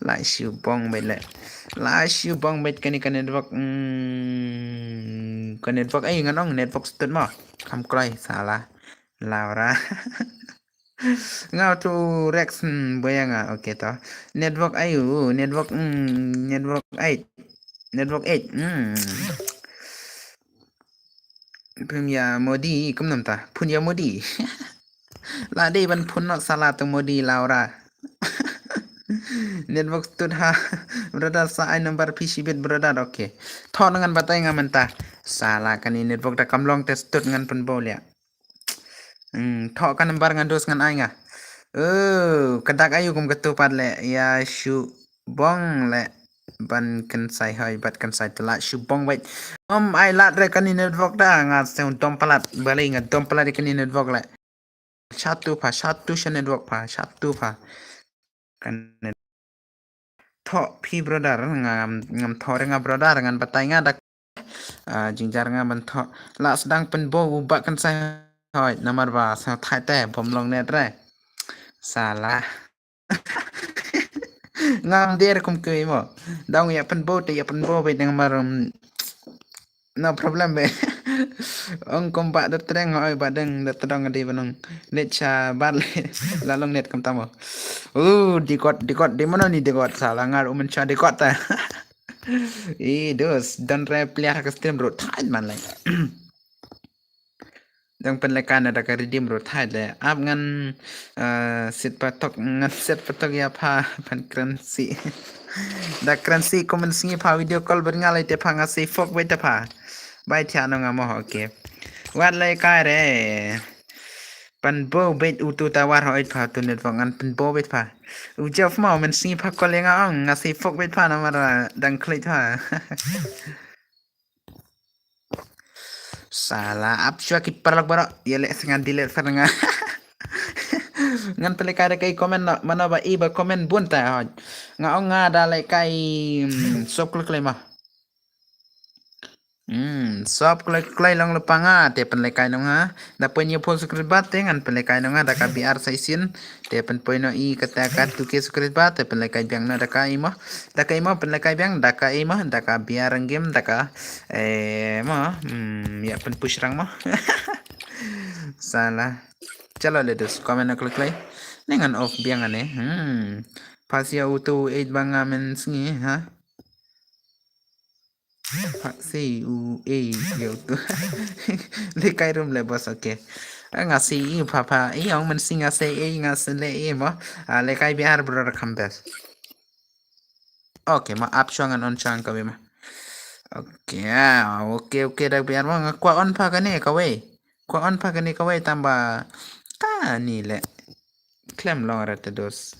La shu bong bet le. La shu bong bet kani ka network. Hmm, ka network ai ngan ong network stut mo. Kam kloi salah. Laura. Ngau tu Rex, hmm, boya nga. Okay to. Network ayu, network, hmm, network eight. Network eight. Hmm. Phim ïa Modi, kumnam ta. Phun ïa Modi. La dei ban phun noh salah tu Modi Laura. Network stut ha. Brother sa ai number phi shibit brother, okay. Thoh ngan batai nga mynta. Salah kani network da kam long te stut ngan pynbol ïa. Hmm, thoh ka number ngan dus ngan ai nga. Oh, ka dak ayu kum ka tu pat le. Ïa shu bong le. Ban kynsai hoi, bat kynsai tela shu bong wait. Om ai lat re kani network da nga seng dom palat. Balei nga dom palat kani network le. Shatu pha, shatu sha network pha, shatu pha. Kan thoh phi brother, ngam, ngam thoh re nga brother, ngan batai nga dak. Ah, jingjar nga ban thoh. La sdang pynbo u bak kan sa hoi, namar ba sa thai te, bom long net re. Salah. Ngam der kum ke mo. Dang ïa pynbo te ïa pynbo bit nang mar, um, no problem be. Ong kum ba da treng hoi ba deng da tdong di banong. Net cha bar le. La long net kum tamo. Uh, dikot, dikot, di mano ni dikot. Salah ngar umen cha dikot ta. I dos, don re pliar ka stream bro. Thai man lai. Dang pynleka na da ka redeem ruh thai le. Ap ngan, eh, sit patok, ngan sit patok ïa pha, phan kren si. Da kren si comment sngi pha video call bad nga lai te pha nga si fok bad te pha. Bai thia no nga mo, okay. Wat lai kai re. Pynbo bad utu tawar hoi pha tu network ngan pynbo bad pha. U Jeff mo men sngi pha call ïa nga ong nga si fok bad pha namar dang klik pha. Salah ap shwa ki paralok baroh. Ïa leh sa ngan delete sa nga. Ngan pynlehkai da kai comment noh. Mano ba i ba comment bun ta hoi. Nga ong nga da lehkai, mm, sop kloi kloi ma. Hmm, sop kloi kloi long lypa nga te pynlehkai noh nga. Da pynïa pho subscriber te ngan pynlehkai noh nga da ka B R sa shisien. Te pynpoi noh i kata ka two K subscriber te pynlehkai biang noh da ka i mo. Da ka i mo pynlehkai biang da ka i mo da ka B R game da ka, eh, mo. Hmm, ïa pynpush rang mo. Salah. Chalo le dus comment na kloi kloi. Ne ngan off biang ane. Hmm. Pas ïa utu eight ba nga men sngi ha. Pha si u e ïa utu. Lehkai rum le boss, okay. Ah, nga si i pha pha i ong men si nga si i nga si le i mo. Ah, lehkai B R bro da kham best. Okay, ma ap shwa ngan on shwa kawei ma. Okay, ah, okay, okay, da B R mo nga kwah on pha kane kawei. Kwah on pha kane kawei tang ba kane le. Klem long ra te dos.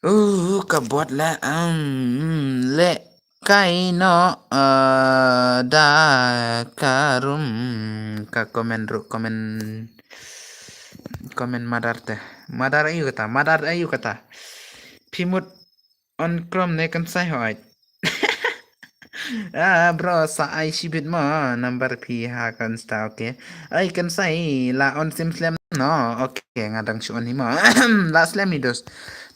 Uh, ka bot la, um, le kai no, uh, da ka rum ka comment ruh, comment, comment madar te. Madar ayu kata, madar ayu kata. Phi mut on Chrome ne kan sai hoi. Ah, bro, sa ai shibit mo, number phi ha kan sta, okay. Ai kan sai la on sim slem. No, okay, nga dang shu on hi mo. La slem hi dos.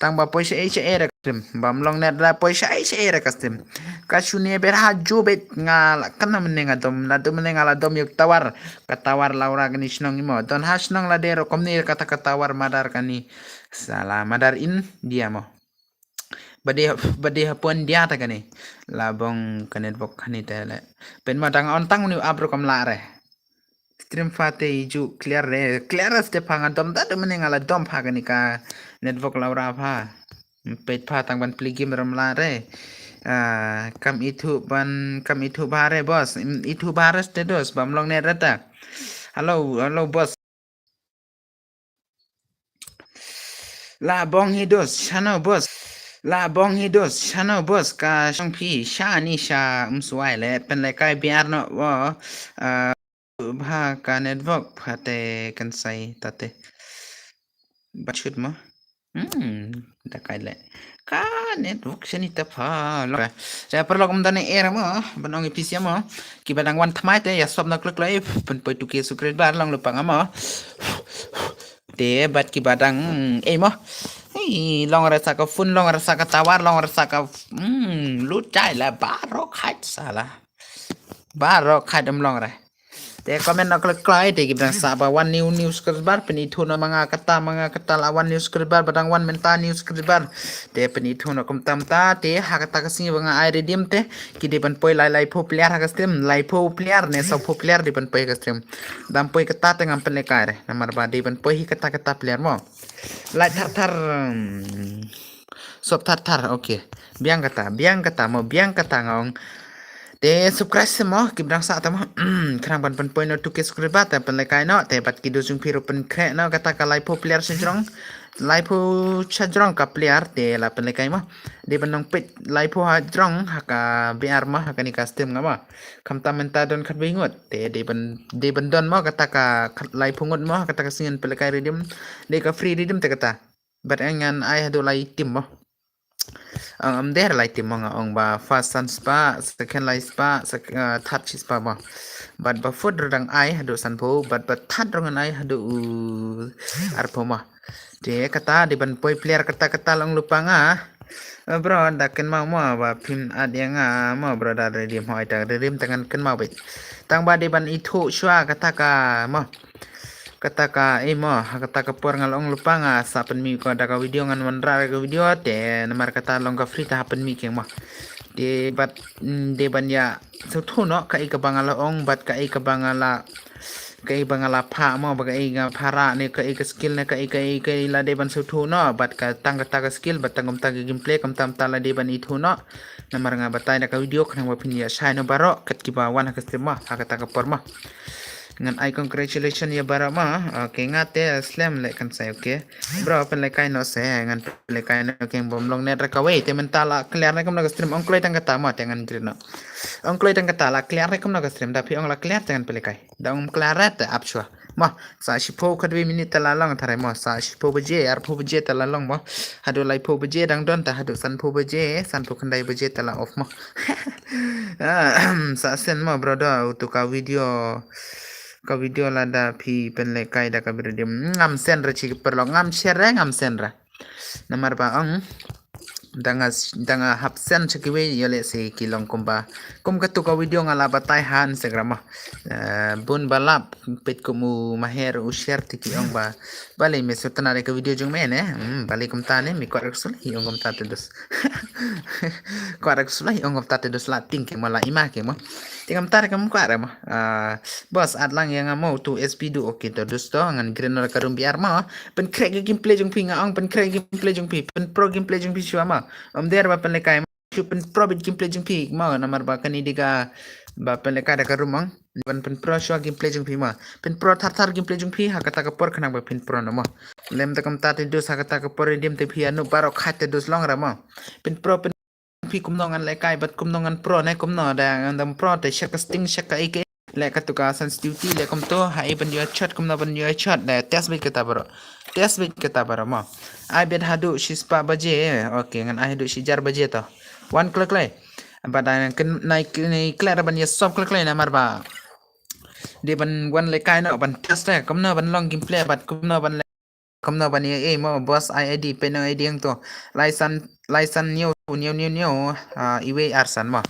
Tang ba poi sha ei sha ei re ka stream. Bam long net la poi sha ei sha ei re ka stream. Ka shu ne ber ha ju bet nga la kan na mene nga dom, la dom mene nga la dom yuk tawar. Ka tawar Laura kani shnong hi mo. Don ha shnong la dero komni kata ka tawar madar kani. Sala madar India mo. Badi badi hapon dia ta kani. Labong ka network kani te le. Pen ma dang on tang ni abro kam la re. Stream fa te ju clear re. Clear as te pha nga dom da dom ni nga la dom pha kani ka network Laura pha. Pet pha tang ban play game ram la re. Ah, kam ithu ban kam ithu ba re boss. Ithu ba re ste dos bam long ne rata. Hello, hello boss. La bong hi dos, shano boss. La bong hi dos, shano boss ka shong phi, sha ni sha um suai le, pen le kai biar no wo, uh, bha ka network, bha te kan sai tate. Bachut mo. Hmm, da kai le. Ka network shani ta pha lo. Sa perlu kum dane er mo, ban ong ipis ya mo. Ki badang wan thamai te ya sop na klik live, pen poi tuki subscribe bar long lupang mo. Te bat ki badang ei mo. Ei long rasa ka phone long rasa ka tawar long rasa ka hmm lu chai la baro khait sala. Baro khait em long re. Te comment no klik klik te ki badang sa ba wan new new subscriber pen ithu no manga kata manga kata la wan new subscriber badang wan menta new subscriber. Te pen ithu no kum tam ta te ha kata ka singi banga ai redeem te. Ki de ban poi lai lai pho player ha ka stream lai pho player ne so pho player de ban poi ha ka stream. Dam poi kata te ngam pen le kai re. Namar ba de ban poi hi kata kata player mo. Lai thar thar. Sop thar thar, okay. Biang kata, biang kata mo, biang kata nga ong. Te subscribe se mo, ki badang sa ta mo. Khrang ban pen poi no tuki subscribe ba te pen le kai no, te bat ki do jung phi ro pen kre no kata ka lai pho player se jrong. Lai pho cha jrong ka player te la pen le kai mo. De ban nong pet lai pho ha jrong ha ka biar mo ha ka ni ka stream nga mo. Kam ta menta don khat bai ngut. Te de ban de ban don mo kata ka lai pho ngut mo kata ka singen pen le kai redeem. De ka free redeem te kata. Bat ngan ai hadu lai team mo. Ang am der lai team mo nga ong ba first san spa, second lai spa, third chi spa mo. Bat ba food rodang ai hadu san pho, bat ba third rong ai hadu ar pho mo. Te kata de ban poi player kata kata long lupa nga. Bro da ken mau mo ba pin ad yang nga mo bro da redeem hoi ta redeem tangan ken mau bet. Tang ba de ban ithu shua kata ka mo. Kata ka ei mo, kata ka por nga long lupa nga sa pen mi ko da ka video ngan wan ra ka video te namar kata long ka free ta pen mi keng mo. De bat de ban ya so thu no ka ei ka banga la ong bat ka ei ka banga la ka ei banga la pha mo ba ka ei nga phara ne ka ei ka skill ne ka ei ka ei ka ei la de ban so thu no bat ka tang kata ka skill bat tang kum ta ka gameplay kam tam ta la de ban ithu no. Namar nga batai da ka video khnang ba pin ya shai no baro kat ki ba wan ha ka stream mo ha kata ka por mo. Ngan ai congratulation ya bara ma. Okay nga te slem le kan sai okay. Bro pen le kai no se ngan pen le kai no keng bom long net ra ka wei te menta la clear ne kam na ka stream ong kloi tang kata ma te ngan grid no. Ong kloi tang kata la clear ne kam na ka stream da phi ong la clear te ngan pen le kai. Da ong clear te ap shwa. Ma sa shipho ka dwi minute te la long thare ma sa shipho baje ar pho baje te la long ma. Hadu lai pho baje dang don ta hadu san pho baje san pho khandai baje te la off ma. Sa sen mo bro da utu ka video ka video la da phi pen le kai da ka video ngam sen ra chi perlo ngam share ngam sen ra. Namar ba ong danga danga hap sen cha kiwe yo le se ki long kumba kum ka tu ka video nga la batai ha Instagram ma. Bun balap pet kum u maher u share ti ki ong ba. Bale me sutana re ka video jong me ne. Bale kumta ne mi kwat raksula hi ong kumta te dus. Kwat raksula hi ong kumta te dus la ting ke mo la ima ke mo. Ting kumta re kam kwat re mo. Boss at lang yang mo tu S P du okay to dus to ngan green ka room biar mo. Pen crack gameplay jong phi nga ong pen crack gameplay jong phi pen pro gameplay jong phi shwa mo. Om der ba pen le kai mo. Shu pen pro bit gameplay jong phi mo namar ba kani dika ba pen le kai da ka room ong. Ban pen pro shwa gameplay jong phi mo. Pen pro thar thar gameplay jong phi ha kata ka por khnang ba pen pro no mo. Lem ta kam ta te dus ha kata ka por dim te phi anu baro khat te dus long ra mo. Pen pro pen phi kumno ngan le kai bat kumno ngan pro ne kumno da ngan dam pro te shaka sting shaka ike. Le katu ka sensitivity le kum to ha i ban yo shot kumno ban yo shot le test bit kata baro. Test bit kata baro mo. Ai bet hadu shispa baje. Okay ngan ai hadu shijar baje to. One click le. Ba da ngan ken nai kle ban yo sop click le namar ba. Dei ban wan lehkai noh, ban test eh, kumno ban long gameplay bad kumno ban leh, kumno ban ïa, eh, mo, boss, ai ID, peit noh ID hangto. Lai san, lai san hynñiew, hynñiew, hynñiew, hynñiew, ah, iwei ar san mo.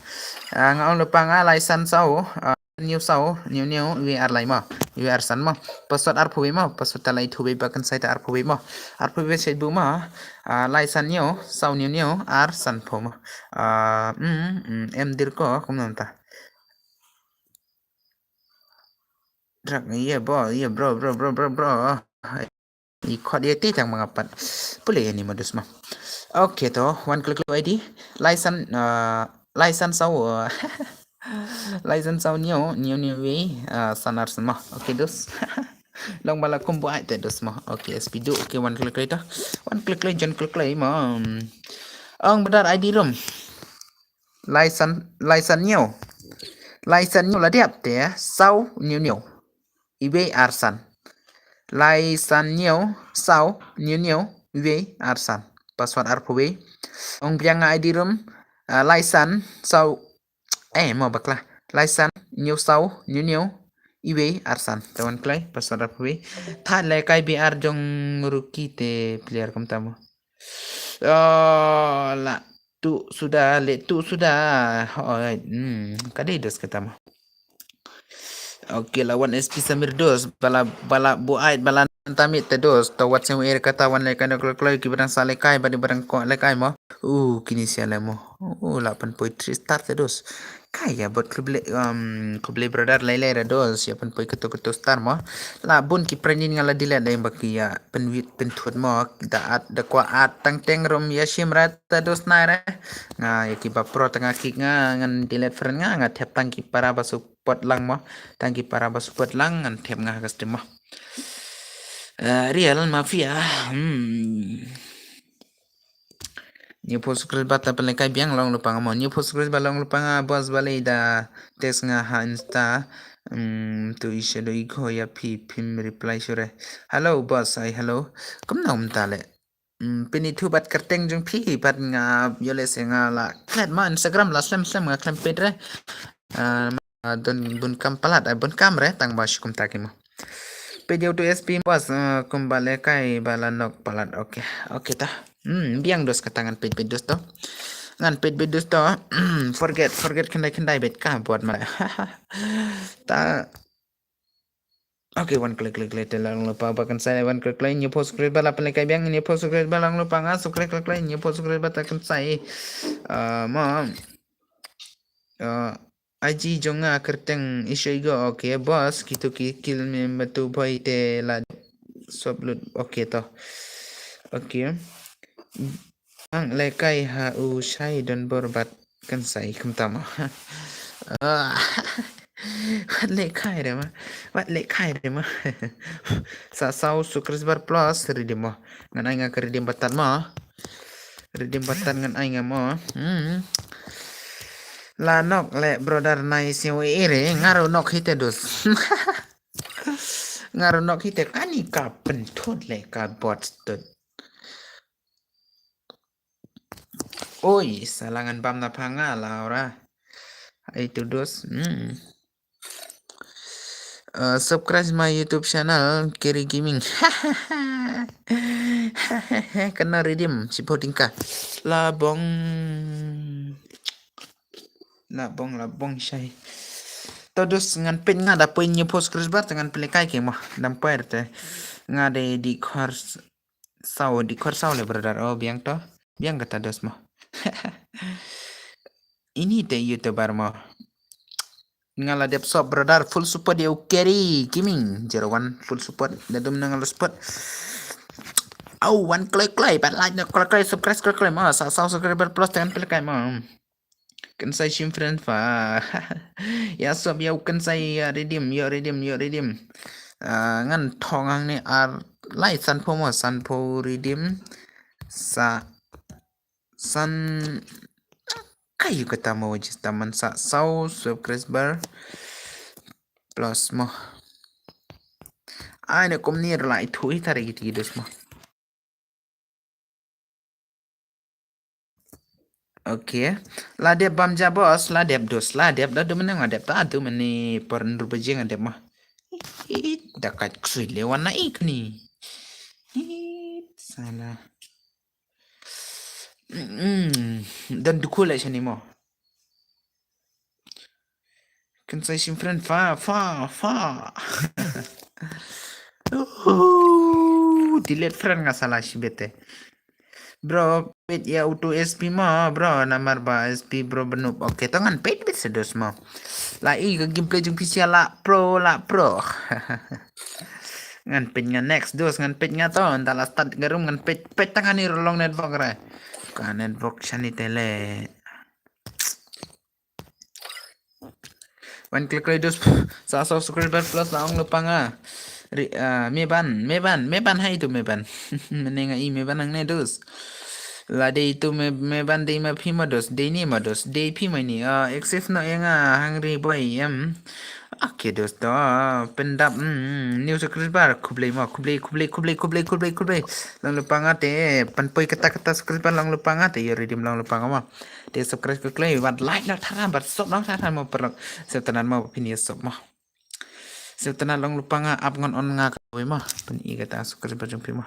Ah, nga ong lypa nga lai san saw, ah, hynñiew saw, hynñiew, hynñiew, iwei ar lai mo. Iwei ar san mo. Password arphew wei mo, password ta lai arphew wei ba kynsai ta arphew wei mo. Arphew wei shet bu mo. Ah, lai san hynñiew, saw hynñiew hynñiew, ar san phew mo. Ah, mm, mm, em dir ko, kumno ta. Drak, iya, bo, iya, bro, bro, bro, bro, bro. I khot ïa te tang ma nga pat. Pule ïa ni modus ma. Okay to, wan klik klik ID. Lai san, ah, lai san saw, ah, lai san saw hynñiew, hynñiew hynñiew wei, ah, san ar san ma. Okay, dos. Long ba la kumba ai te dos ma. Okay, S P du. Okay, wan klik klik to. Wan klik klik, jan klik klik ma. Hmm. Ong badar ID room. Lai san, lai san hynñiew. Lai san hynñiew la dep te, saw hynñiew hynñiew. Iwei ar san. Lai san hynñiew, saw hynñiew hynñiew, iwei ar san. Password arphew wei. Ong biang nga ID room, ah, lai san, saw, eh, mo bakla. Lai san hynñiew saw hynñiew hynñiew, iwei ar san. Te wan kloi, password arphew wei. Thad lehkai B R jong rookie te player kumta mo. Oh, la tu suda, le tu suda. Oh, hmm, ka dei dos kata mo. Okay, la wan S P Samir dos, ba la, ba la buaid, ba la nang tamit te dos. To wat seng er kata wan lehkai noh kloi kloi, ki ba dang sa lehkai, ba dei ba dang ko lehkai mo. Uh, kine sia le mo. Uh, la pynpoi three star te dos. Kai ïa bot khublei, um, khublei brother, lai lai ra dos, ïa pynpoi kato kato star mo. La bun ki friend nga la delete dei ba ki ïa pynwit pynthut mo, da at, da kwah at tang teng rum ïa shim ra ta dos nai re. Nga ïa ki ba pro tang nga ki nga ngan delete friend nga, nga thep tang ki para ba support lang mo. Tang ki para ba support lang ngan thep nga ha ka stream mo. Eh, Real Mafia. Hmm. Hynñiewphew subscriber ta pynlehkai biang, long lypa nga mo. Hynñiewphew subscriber long lypa nga, boss, balei da text nga ha Insta. Hmm, to i shadow i go ïa phi, phim reply shuh re. Hello boss, ai hello. Kumno mynta le? Hmm, pynithuh bad kyrteng jong phi bad nga ïoh lehse nga la klet ma Instagram la slem slem nga khlem peit re. Ah, ah, don bun kam palat, ah, bun kam re tang ba shu kumta ki mo. Peit ïa uto S P boss, ah, kumba lehkai ba la nok palat. Okay, okay ta. Hmm, biang dos kata ngan peit peit dos to. Ngan peit peit dos to. Forget, forget khyndai khyndai beit ka bot ma. Ta. Okay, wan klik klik klik te la long lypa ba kynsai, wan klik klik, hynñiewphew subscriber la pynlehkai biang, hynñiewphew subscriber long lypa nga, subscribe klik klik, hynñiewphew subscriber ta kynsai. Ah, ma. Ah, I G jong nga kyrteng i shu i go, okay, boss, kito ki kill me matu boy te la sop lut, okay to. Okay. Ang lehkai ha u shai don bor bad kynsai kumta mo. Ah, wat lehkai re ma. Wat lehkai re ma. Sa saw subscriber plus redeem mo. Ngan ai nga ka redeem button mo. Redeem button ngan ai nga mo. Hmm. La nok le brother nai siew ere nga ro nok hite dos. Nga ro nok hite kani ka pynthut le ka bot tut. Oi, sa la ngan bam na pha nga la ora. Ai tu dos. Hmm. Uh, subscribe my YouTube channel, Kerry Gaming. Kena redeem, shiphew tyngka. Labong. Labong, labong shai. To dos ngan peit nga da poi hynñiewphew subscriber te ngan pynlehkai ki mo. Dam poi te. Nga dei di khor saw, di khor saw le brother. Oh, biang to. Biang kata dos mo. Ini te YouTuber mo. Nga la dep sop brother, full support ïa u Kerry Gaming zero one, full support. Da dum na nga la support. Au, wan kloi kloi, bad like na kloi kloi, subscribe kloi kloi mo. Sa saw subscriber plus te ngan pynlehkai mo. Kynsai shim friend fa. Ïa sop ïa u kynsai, ïa redeem, ïa redeem, ïa redeem. Ah, ngan thong hangne ar lai sanphew mo, sanphew redeem. Sa san kai ïa kata mo, just taman sa saw subscriber plus mo. Ai ne kumne la ithuh hi tari kiti dos mo. Okay. La dep bam ja boss, la dep dos, la dep da dum ne nga dep ta dum ne por nru baje nga dep mo. It, da kat ksui le wan na ik ni. It, sala. Mm, dan dukul la shani mo. Kan sai sim friend fa, fa, fa. Uhuh, delete friend nga sala shi bete. Bro, peit ïa utu S P mo, bro, namar ba S P bro benup. Okay, to ngan peit bit sedos mo. La i ka gameplay jong phi sia la pro, la pro. Ngan peit nga next dos, ngan peit nga to, nda la start garum ngan peit, peit tang ani long network re. Ka network shani tele. Wan klik klik dos sa subscriber plus la ong lupa nga. Ri, ah, Meban, Meban, Meban hai tu Meban. Menenga i Meban ang ne dos. La dei tu me, Meban dei ma phi ma dos, dei ni ma dos, dei phi ma ni. Ah, active no yang ah hungry boy em. Okay dos to, pendap, mm, new subscriber, khublei mo, khublei, khublei, khublei, khublei, khublei, khublei. Long lupa nga te, pan poi kata kata subscriber long lupa nga te, yo redeem long lupa nga mo. Te subscribe ka klei wat like na thara bat sop nang thara mo perlok. Setenan mo pini sop mo. Setenan long lupa nga ap ngan on nga ka wei mo. Pun i kata subscribe jong pi mo.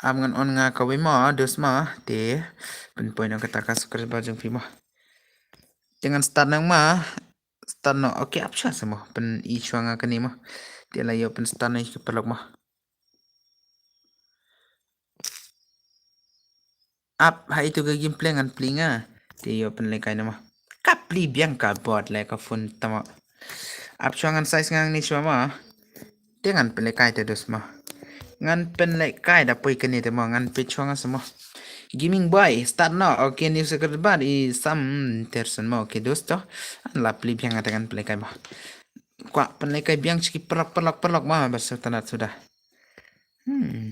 Ap ngan on nga ka wei mo dos mo. Te pun poi nang kata ka subscribe jong pi mo. Te ngan start nang mo. Start no. Okay, ap sha mo. Pun i shwa nga kani mo. Te la yo pun start nang ki perlok mo. Ap, ha itu ka gameplay ngan pli nga. Te yo pynlekai nama. Ka pli biang ka bot le ka phone tama. Ap shwa ngan size ngang ni shwa ma. Te ngan pynlekai te dos ma. Ngan pynlekai da poi kene te ma ngan pit shwa nga sama. Gaming boy, start no. Okay, new secret bar i sam tersen ma. Okay, dos to. An la pli biang nga te ngan pynlekai ma. Kwa pynlekai biang chiki perlok perlok perlok ma. Bersetanat sudah. Hmm.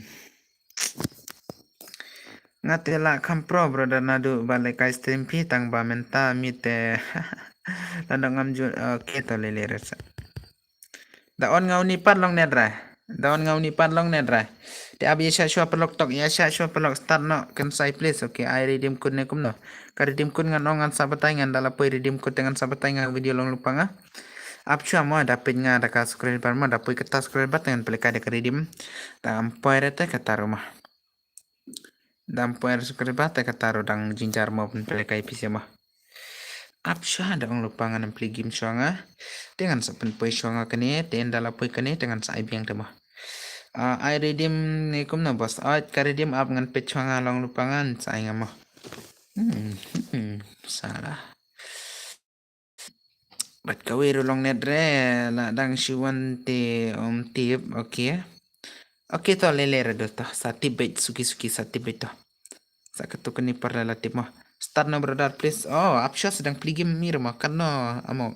Nga te la kham pro brother nadu ba lekai stream phi tang ba mynta mi te. Nadu ngam ju okay to lele resa. Da on nga uni pat long net ra. Da on nga uni pat long net ra. Te ab ya sha shwa perlok tok ya sha shwa perlok start no kan sai please okay ai redeem code ne kumno. Ka redeem code ngan ong ngan sa batai ngan da la poi redeem code te ngan sa batai ngan video long lupa nga. Ap shwa mo da peit nga da ka subscriber mo da poi kata subscriber te ngan pynlekai da ka redeem. Da am poi rete kata ru ma. Da am poi subscriber te kata ru dang jinjar mo pynlekai pisa ma. Ap shwa da ong lupa ngan pli game shwa nga. Te ngan sa pynpoi shwa nga kane te nda la poi kane te ngan sa ai biang te ma. Ah, ai redeem ne kumno boss. Ai ka redeem ap ngan peit shwa nga long lupa ngan sa ai nga ma. Hmm, hmm, salah. Bat kawei ru long net re la dang shiwan te om tip okay. Okay to lele re do to sa tip bait suki suki sa tip bait to. Sa katu kani par la tip mo. Start no brother please. Oh, ap shwa sedang pli game mir mo kan no amo.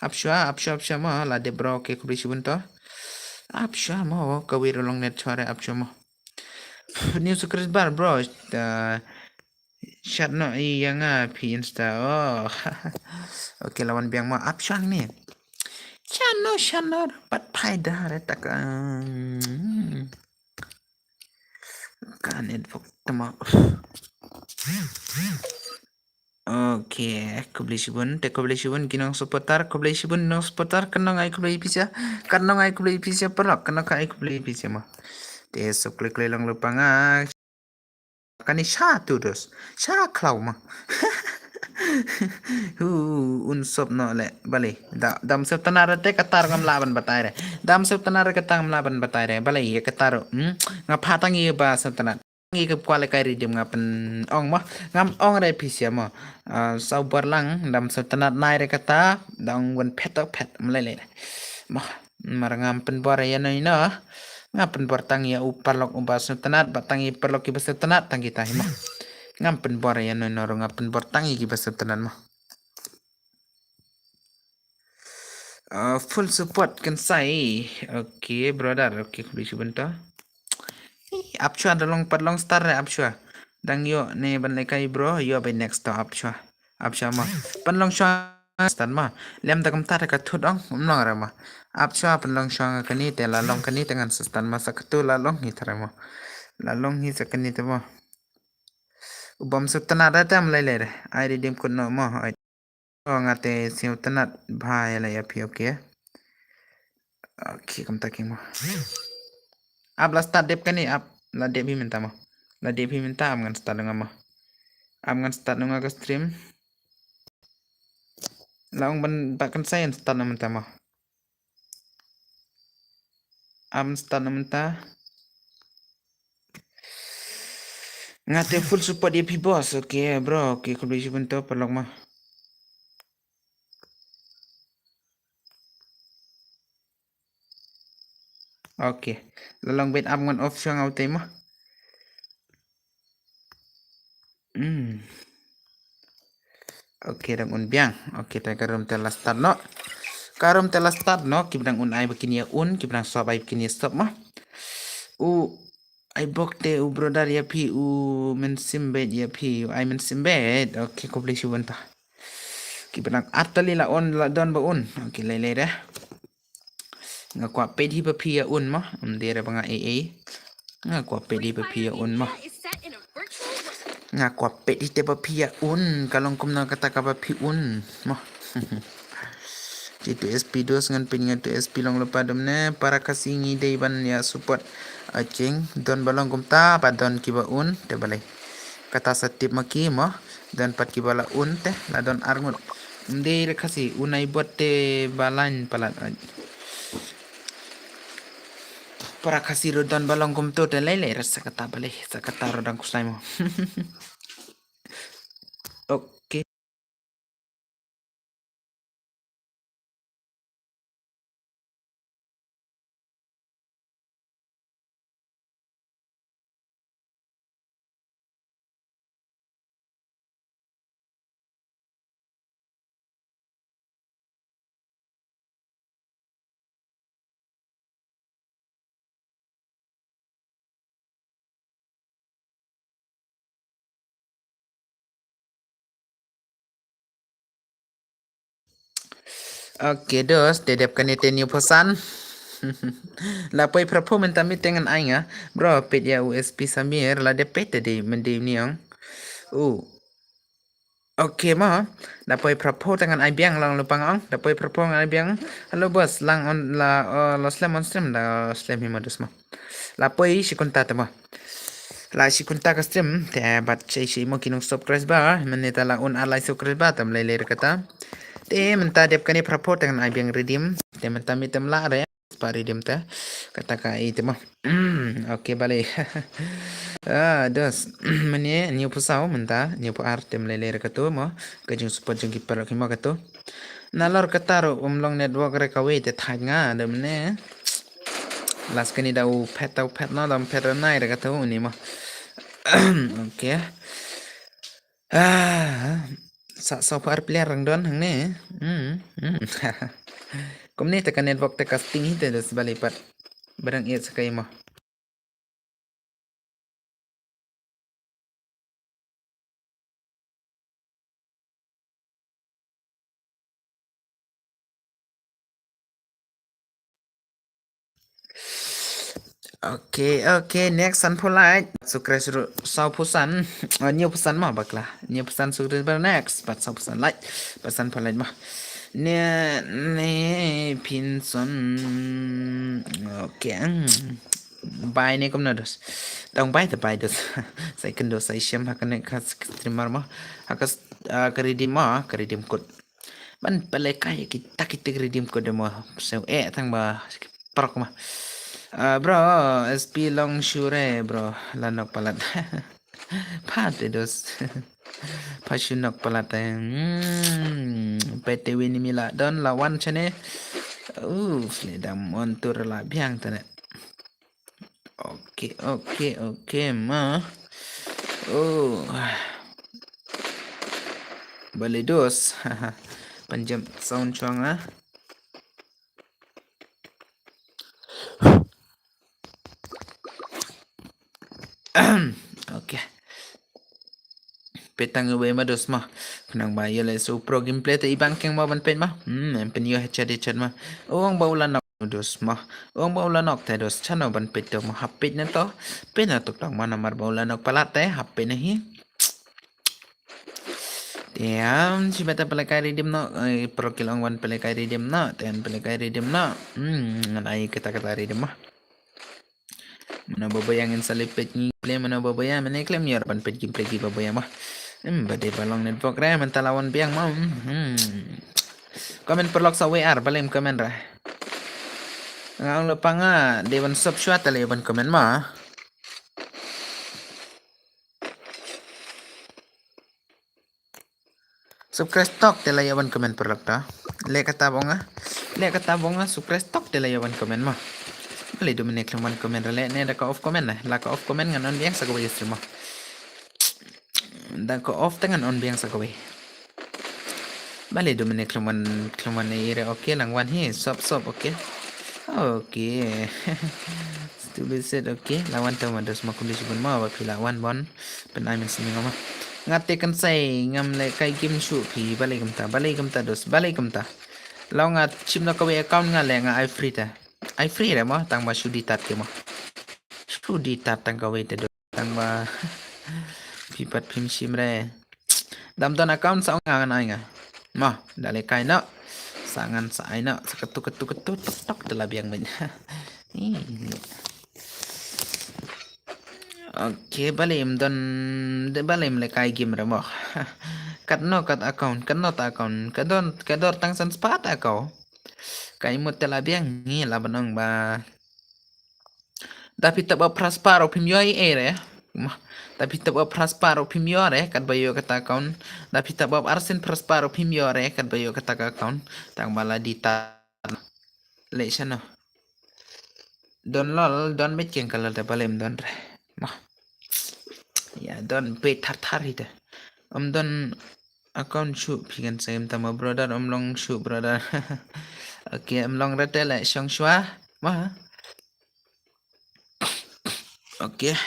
Ap shwa, ap shwa, ap shwa mo la de bro okay khublei shibun to. Ap shwa mo kawei ru long net shwa re ap shwa mo. New secret bar bro. Uh, Shat no i yang a phi insta oh. Okay lawan biang ma ap shang ni. Chano chano pat phai da re tak. Ka network tama. Okay, khublei shibun, te khublei shibun ki nong supporter, khublei shibun nong supporter, kan nong ai khublei pisa, kan nong ai khublei pisa perlok, kan nong ai khublei pisa ma. Te sub klik klik long lupa nga. Kani sha tu dos. Sha khlaw ma. Hu un sop no le bale. Da dam sep tana re te katar ngam la ban batai re. Dam sep tana re katar ngam la ban batai re. Bale ye katar. Hmm? Nga pha tang ye ba sep tana. Ngi ke kwale kai redeem nga pen ong ma. Ngam ong re pisia ma. Ah, sau bar lang dam sep tana nai re kata. Dang wen phet phet mlele. Ma. Mar ngam pynbor ïa no ino. Ngam pynbor tang ïa u paralok uba sngewtynnat ba tang ïa paralok kiba sngewtynnat tang kita hi mo. Ngam pynbor ïa no ino ruh ngam pynbor tang ïa kiba sngewtynnat mo. Ah, full support kan sai. Okay brother, okay khublei shibun to. Ih, ap shwa da long pat long star re ap shwa. Dang ïoh ne ban lekai bro, ïoh bai next to ap shwa. Ap shwa mo. Pan long shwa stan ma. Lem da kam tar ka thut ong, um long ra ma. Ap shwa pan long shwa nga kani te la long kani te ngan sa stan ma sa katu la long hi tara ma. La long hi sa kani te ma. Ubam sngewtynnat da tam lai lai re. Ai redeem code no ma. Ai. Oh, nga te sngewtynnat bha ïa la ïa phi okay. Okay, kumta keiñ mo. Ap la start dep kane, ap la dep hi mynta mo. La dep hi mynta, ap ngan start noh nga mo. Ap ngan start noh nga ka stream. La ong ban ba kan sa ïa start noh mynta mo. Ap start noh mynta. Nga te full support ïa phi boss. Okay bro, okay, khublei shibun to paralok mo. Okay. La long beit, ap ngan off shuwa nga utei mo. Hmm. Okay, dang un biang. Okay, te ka room te la start noh. Ka room te la start noh, kiba dang un ai ba kin ïa un, kiba dang sop ai ba kin ïa sop mo. U ai bok te u brother ïa phi, u mynsiem beit ïa phi, u ai mynsiem beit. Okay, khublei shibun to. Kiba dang ar tylli la un, la don ba un. Okay, lei lei de. Nga kwah peit hi ba phi ïa un mo. Ym dei re ba nga ei ei. Nga kwah peit hi ba phi ïa un mo. Nga kwah peit hi te ba phi ïa un. Ka long kumno kata kaba phi un mo. Te tu S P dos ngan peit, nga tu S P long lypa dum ne. Para Khasi ngi dei ban ïa support. Aching don ba long kumta, ba don kiba un te balei. Kata sa tip ma ki mo. Don pat kiba la un te, la don ar ngut. Ym dei re Khasi, un ai bot te ba lain palat. Para Khasi ruh don ba long kumto te, lei lei re sa kata balei, sa kata ruh dang kusai mo. Okay. Okay dos, te dep kane te hynñiewphew san. La poi phra phew mynta mynmiet te ngan ai nga. Bro, peit ïa u S P Samir, la dep peit te dei, mynta dei u niang. U. Okay mo. La poi phra phew te ngan ai biang, lang lypa nga ong. La poi phra phew ngan ai biang. Hello boss, lang on la, uh, la slem on stream, la slem hi mo dos mo. La poi shi kynta te mo. La shi kynta ka stream te bad shi shi mo ki nong subscriber. Mynne te la un ar lai subscriber te ym lei lei re kata. Te mynta dep kane phra phew te ngan ai biang redeem. Te mynta mynmiet te ym lah re. Pat redeem te. Kata ka i te mo. Okay, balei. Ah, dos. Mynne hynñiewphew saw mynta, hynñiewphew ar te ym lei lei re kato mo. Ka jingsupport jong ki paralok hi mo kato. Nalor kata ruh ym long network re kawei te thait nga da mynne. Last kane da u phet, da u phet no, da u phet ranai re kata u ni mo. Okay. Ah, sa sawphew ar player rang don hangne. Hmm, hmm. Kumne te ka network te ka sting hi te da sbali pat. Barang iat sa kai mo. Okay, okay, next sanphew like. Subscribe ruh sawphew san. Ah, hynñiewphew san mo bakla. Hynñiewphew san subscriber next. Pat sawphew san like. Pat sanphew like mo. Ne, ne, phin son. Okay. Hmm. Bai ne kumno dos. Dang bai te bai dos. Sa ïakynduh sa ïashem ha kane ka streamer mo. Ha ka, ah, ka redeem mo, ka redeem code. Ban pynlehkai kita kita redeem code mo. Sa eh tang ba parok mo. Ah, bro, S P long sure bro. La nok palat. Pha te dos. Pha shu nok palat te. Hmm, pete wini mi la don la wan chane. Uf, le dam on tur la biang tane. Okay, okay, okay, ma. Oh. Balidos. Panjam sound chuang ah. Okay. Petang iwei ma dos ma. Khnang ba ïa le su pro gameplay te i bang keng ma ban pet ma. Hmm, em pen ïa headshot headshot ma. Ong ba u la nok dos ma. Ong ba u la nok te dos chano ban pet to ma hap pet na to. Pet na tok tang ma namar ba u la nok palat te hap pet na hi. Te, um, shibit te pynlehkai redeem noh, eh, pyrkhat long wan pynlehkai redeem noh, te pynlehkai redeem noh. Hmm, ngan ai kata kata redeem mo. Mano ba ïa ngin sa leh peit gameplay, mano ba ïa, mano khlem ïa ban peit gameplay ki ba ïa mo. Hmm, ba dei ba long network re, mynta la wan biang mo. Hmm. Comment paralok sa wei ar, balei em comment re. Nga ong lypa nga dei ban sub shuwa te la ïa ban comment mo. Subscribe tok te la ïa ban comment paralok ta. Leh kata ba nga. Leh kata ba nga subscribe tok te la ïa ban comment mo. Balei du mynne khlem ban comment re leh ne da ka off comment ne. La ka off comment ngan on biang sa kawei stream mo. Da ka off te ngan on biang sa kawei. Balei du mynne khlem ban, khlem ban ïa re, okay, lang wan hi, sop sop, okay. Okay. Stupid shit, okay. La wan te ma dos ma khundi shibun mo, ba phi la wan ban pyn-ai mynsiem ïa nga mo. Nga te kan sei ngam lehkai game shuh phi, balei kumta, balei kumta dos, balei kumta. Long nga shim noh kawei account nga leh nga ai free te. Ai free re mo, tang ba shu die tat te mo. Shu die tat tang kawei te dos. Tang ba phi pat phim shim re. Dam don account sa ong nga ngan ai nga. Mo, da lehkai noh. Sa ngan sa ai noh. Sa katu katu katu tok tok te la biang beit. Ih. Okay, balei em don, de balei em lehkai game re mo. Katno kat account, katno ta account, ka don, ka dor tang san spah ta account. Ka imut te la biang ngi la ban ong ba. Da phi tap up phra spah ruh phim ïoh ei ei re. Mo. Da phi tap up phra spah ruh phim ïoh re, kat ba ïoh kata account. Da phi tap up arsien phra spah ruh phim ïoh re, kat ba ïoh kata ka account. Tang ba la die tat. Leh shano. Don lol, don beit keng ka lol te balei em don re. Mo. Ïa don beit thar thar hi te. Em don account shuh phi kan sa em ta mo brother, em long shuh brother. Okay, em long re te leh shong shuwa. Mo. Okay.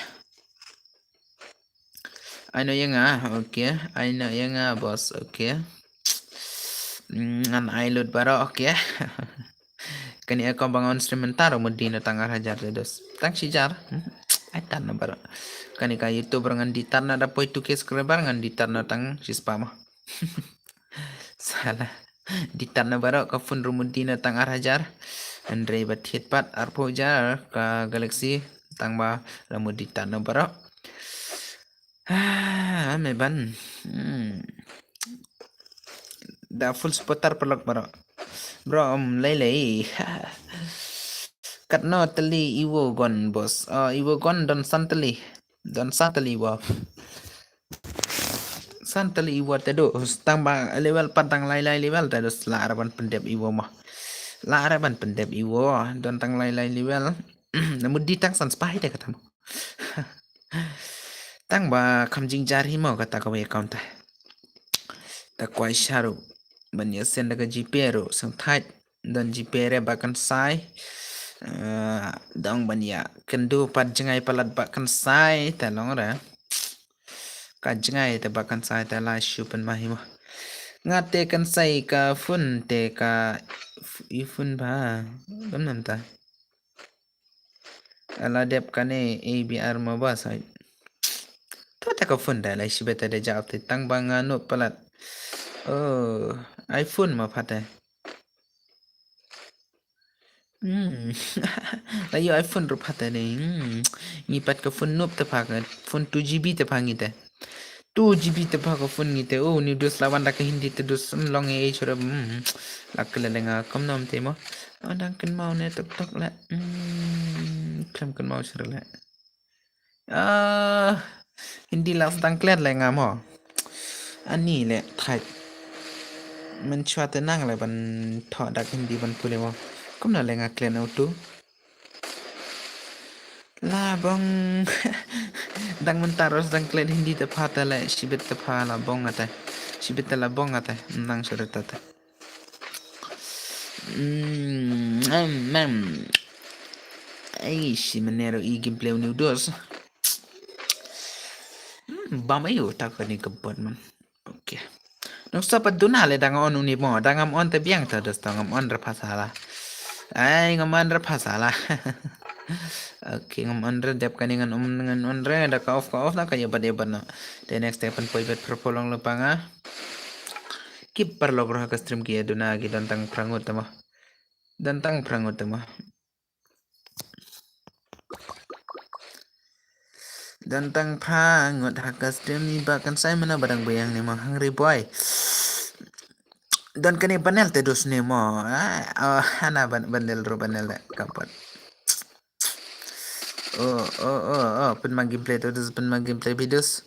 Ai noh ïa nga, okay. Ai noh ïa nga boss, okay. Mm, ngan ai lut baroh, okay. Kane account ba nga on stream mynta ruh mut die noh tang ar hajar te dos. Tang shi hajar. Hmm. Ai tat noh baroh. Kane ka YouTuber ngan die tat noh da poi two K subscriber ngan die tat noh tang shi spah mo. Salah. Die tat noh baroh ka phone ruh mut die noh tang ar hajar. Hynrei ba thied pat arphew hajar ka Galaxy tang ba la mut die tat noh baroh. Ah, me ban. Hmm. Da full supporter paralok baroh. Bro, em lei lei. Katno tylli Evo gun boss. Ah, Evo gun don san tylli. Don san tylli Evo. San tylli Evo te dos. Tang ba level pat tang lai lai level te dos la ra ban pyndep Evo mo. La ra ban pyndep Evo. Don tang lai lai level. Namu die tang san spah hi te kata mo. Tang ba kham jingjar hi mo kata kawei account te. Ta kwai sha ruh ban ïa send da ka GPay ruh sngewthuh. Don GPay re ba kynsai. Eh, dang ban ïa kynduh pat jngai palat ba kynsai te long re. Ka jngai te ba kynsai te la shu pynmih hi mo. Nga te kynsai ka phone te ka f-, i phone ba. Kam nam ta. Ala dep kane A B R mo ba sai. To ta ka phone da lai shi beta da jap te tang ba nga no palat. Oh, iPhone ma phate. Hmm. La ïoh iPhone ruh phate ne. Hmm. Ngi pat ka phone nup te pha ka phone two G B te pha ngi te. Two G B te pha ka phone ngi te. Oh, ni dus la wan da ka Hindi te dus, hmm, long e chura. Hmm. La kle le nga kam nom te mo. Oh, dang kynmaw ne tok tok le. Hmm. Khlem kynmaw chura le. Ah, Hindi la sdang klet le nga mo. Ani le thait. Men chwa te nang le ban tho dak Hindi ban pule mo. Kumno le nga klet na utu. La bong. Dang mynta ros dang klet Hindi te pha te le shibit te pha la bong ate. Shibit te la bong ate. Nang surat ate. Mm, mm, mm. Ai, shi menero i gameplay uni udos. Hmm, bam ayo tak ni kebot man. Okay. Noksa pat duna le dang on uni mo, dang am on te biang ta dos dang am on re phasala. Ai, ngam on re phasala. Okay, ngam on re dep kani ngan um ngan on re da ka off ka off na ka ya bad ya bad na. The next step poi bet purple long lepanga. Ki paralok ruh ha ka stream ki ïa duna ki don tang phra ngut te mo. Don tang phra ngut te mo. Don tang phra ngut ha ka stream ni ba kan sai mana ba dang biang ni mo, hungry boy. Don kane bundle te dus ni mo. Ah, oh, hana ban-, bundle ruh bundle de, ka pat. Oh, oh, oh, oh, pynma gameplay te dus, pynma gameplay videos.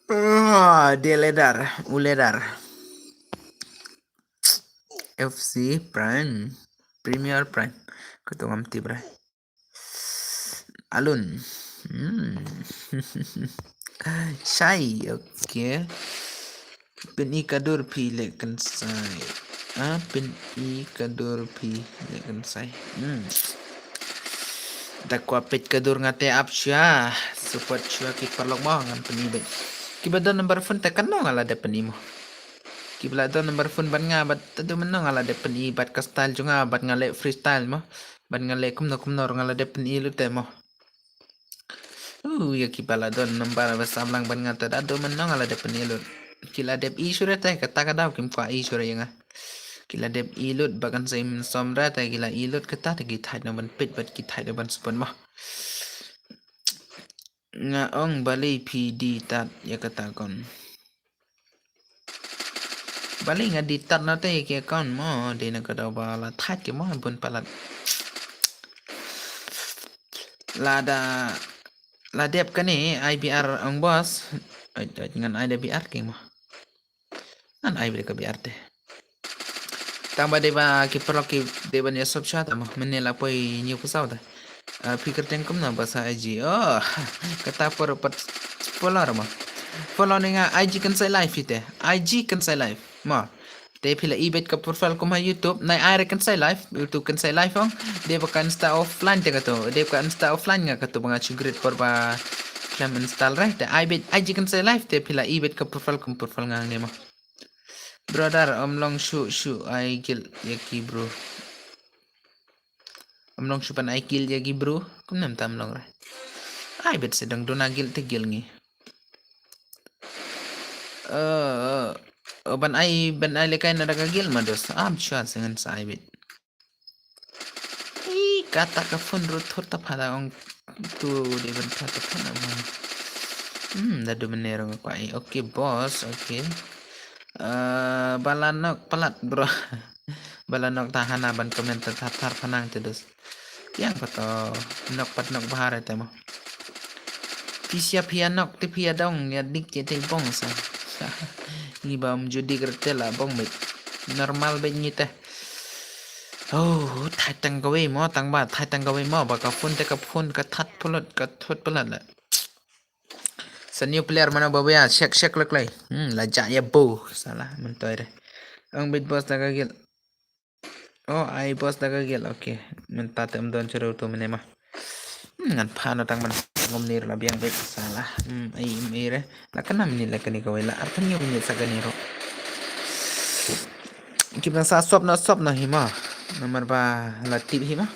Ah, dia ledar, u ledar. F C Prime, Premier Prime. Katu ngam tip re. Alun. Hmm. Shai, okay. Pyni ka dur phi leh kynsai. Ah, pyni ka dur phi leh kynsai. Hmm. Da kwah peit ka dur nga te ap shuwa. Support shuwa ki paralok mo, ngan pyni beit. Kiba don number phone te kano nga la dep pyni mo. Kiba la don number phone bad nga bad te dei mynno nga la dep pyni bad ka style jong nga bad nga leh freestyle mo. Bad nga leh kumno kumno ruh nga la dep pyni lut te mo. Uh, ïa kiba la don number ba samlang bad nga te da dei mynno nga la dep pyni lut. Ki la dep ïohi shuh re te, kata ka daw kim kwah ïohi shuh re ïa nga. Ki la dep ïohi lut ba kan sa im som re te, ki la ïohi lut kata te ki thait noh ban peit bad ki thait noh ban support mo. Nga ong balei phi die tad ïa kata kon. Balei nga die tad noh te ïa ki account mo, dei na ka daw ba la thait ki mo bun palat. Lada la dep kane I B R ong boss. Ai, ai, ngan ai da B R ki mo. Ngan ai beit ka B R te. Tang ba dei ba ki paralok ki dei ban ïa sop shuwa te mo, mynne la poi hynñiew phew saw te. Ah, phi kyrteng kumno ba sa I G. Oh, kata por pat follow mo. Follow ne nga I G Kynsai Live phi te. I G Kynsai Live mo. Te phi la i beit ka profile kum ha YouTube, nai ai re Kynsai Live, YouTube Kynsai Live ong. Dei ba ka install offline te kato, dei ba ka install offline nga kato ba nga shu create por ba khlem install re. Te ai beit I G Kynsai Live te phi la i beit ka profile kum profile nga hangne mo. Brother, ym long shuh shuh ai guild ïa ki bro. Ym long shuh ban ai guild ïa ki bro. Kumne mynta ym long re. Ai beit se dang duna guild te guild ngi. Eh, eh, ban ai, ban ai lehkai na da ka guild ma dos. Am shuwa se ngan sa ai beit. Ih, kata ka phone ruh thut ta phada ong tu dei ban thut ta phada ong. Hmm, da du mynne ruh nga kwah. Okay, boss, okay. Eh, ba la nok palat, bro. Ba la nok ta hana ban comment ta thar thar phanang te dus. Yang pato nok pat nok bahar te mo. Phi sia phi ïa nok te phi ïa dong ïa dik ïa te bong sa. Ngi ba ym ju dik rete la bong beit. Normal beit ngi te. Oh, thait tang kawei mo, tang ba thait tang kawei mo, ba ka phone te ka phone ka that pulot, ka thut pulot la. Sa new player mano ba ba ïa, check check lak lai. Hmm, la ja ïa bo, salah, myntoi re. Ong beit boss da ka guild. Oh, ai boss da ka guild, okay. Mynta te ym don chero tu mynne ma. Hmm, ngan pha no tang ban ngom nir la biang beit salah. Hmm, ai im ai re. La kana mynne la kane kawei la ar pynïoh mynne sa kane ro. Ki bang sa sop na sop na hi ma. Namar ba la tip hi ma.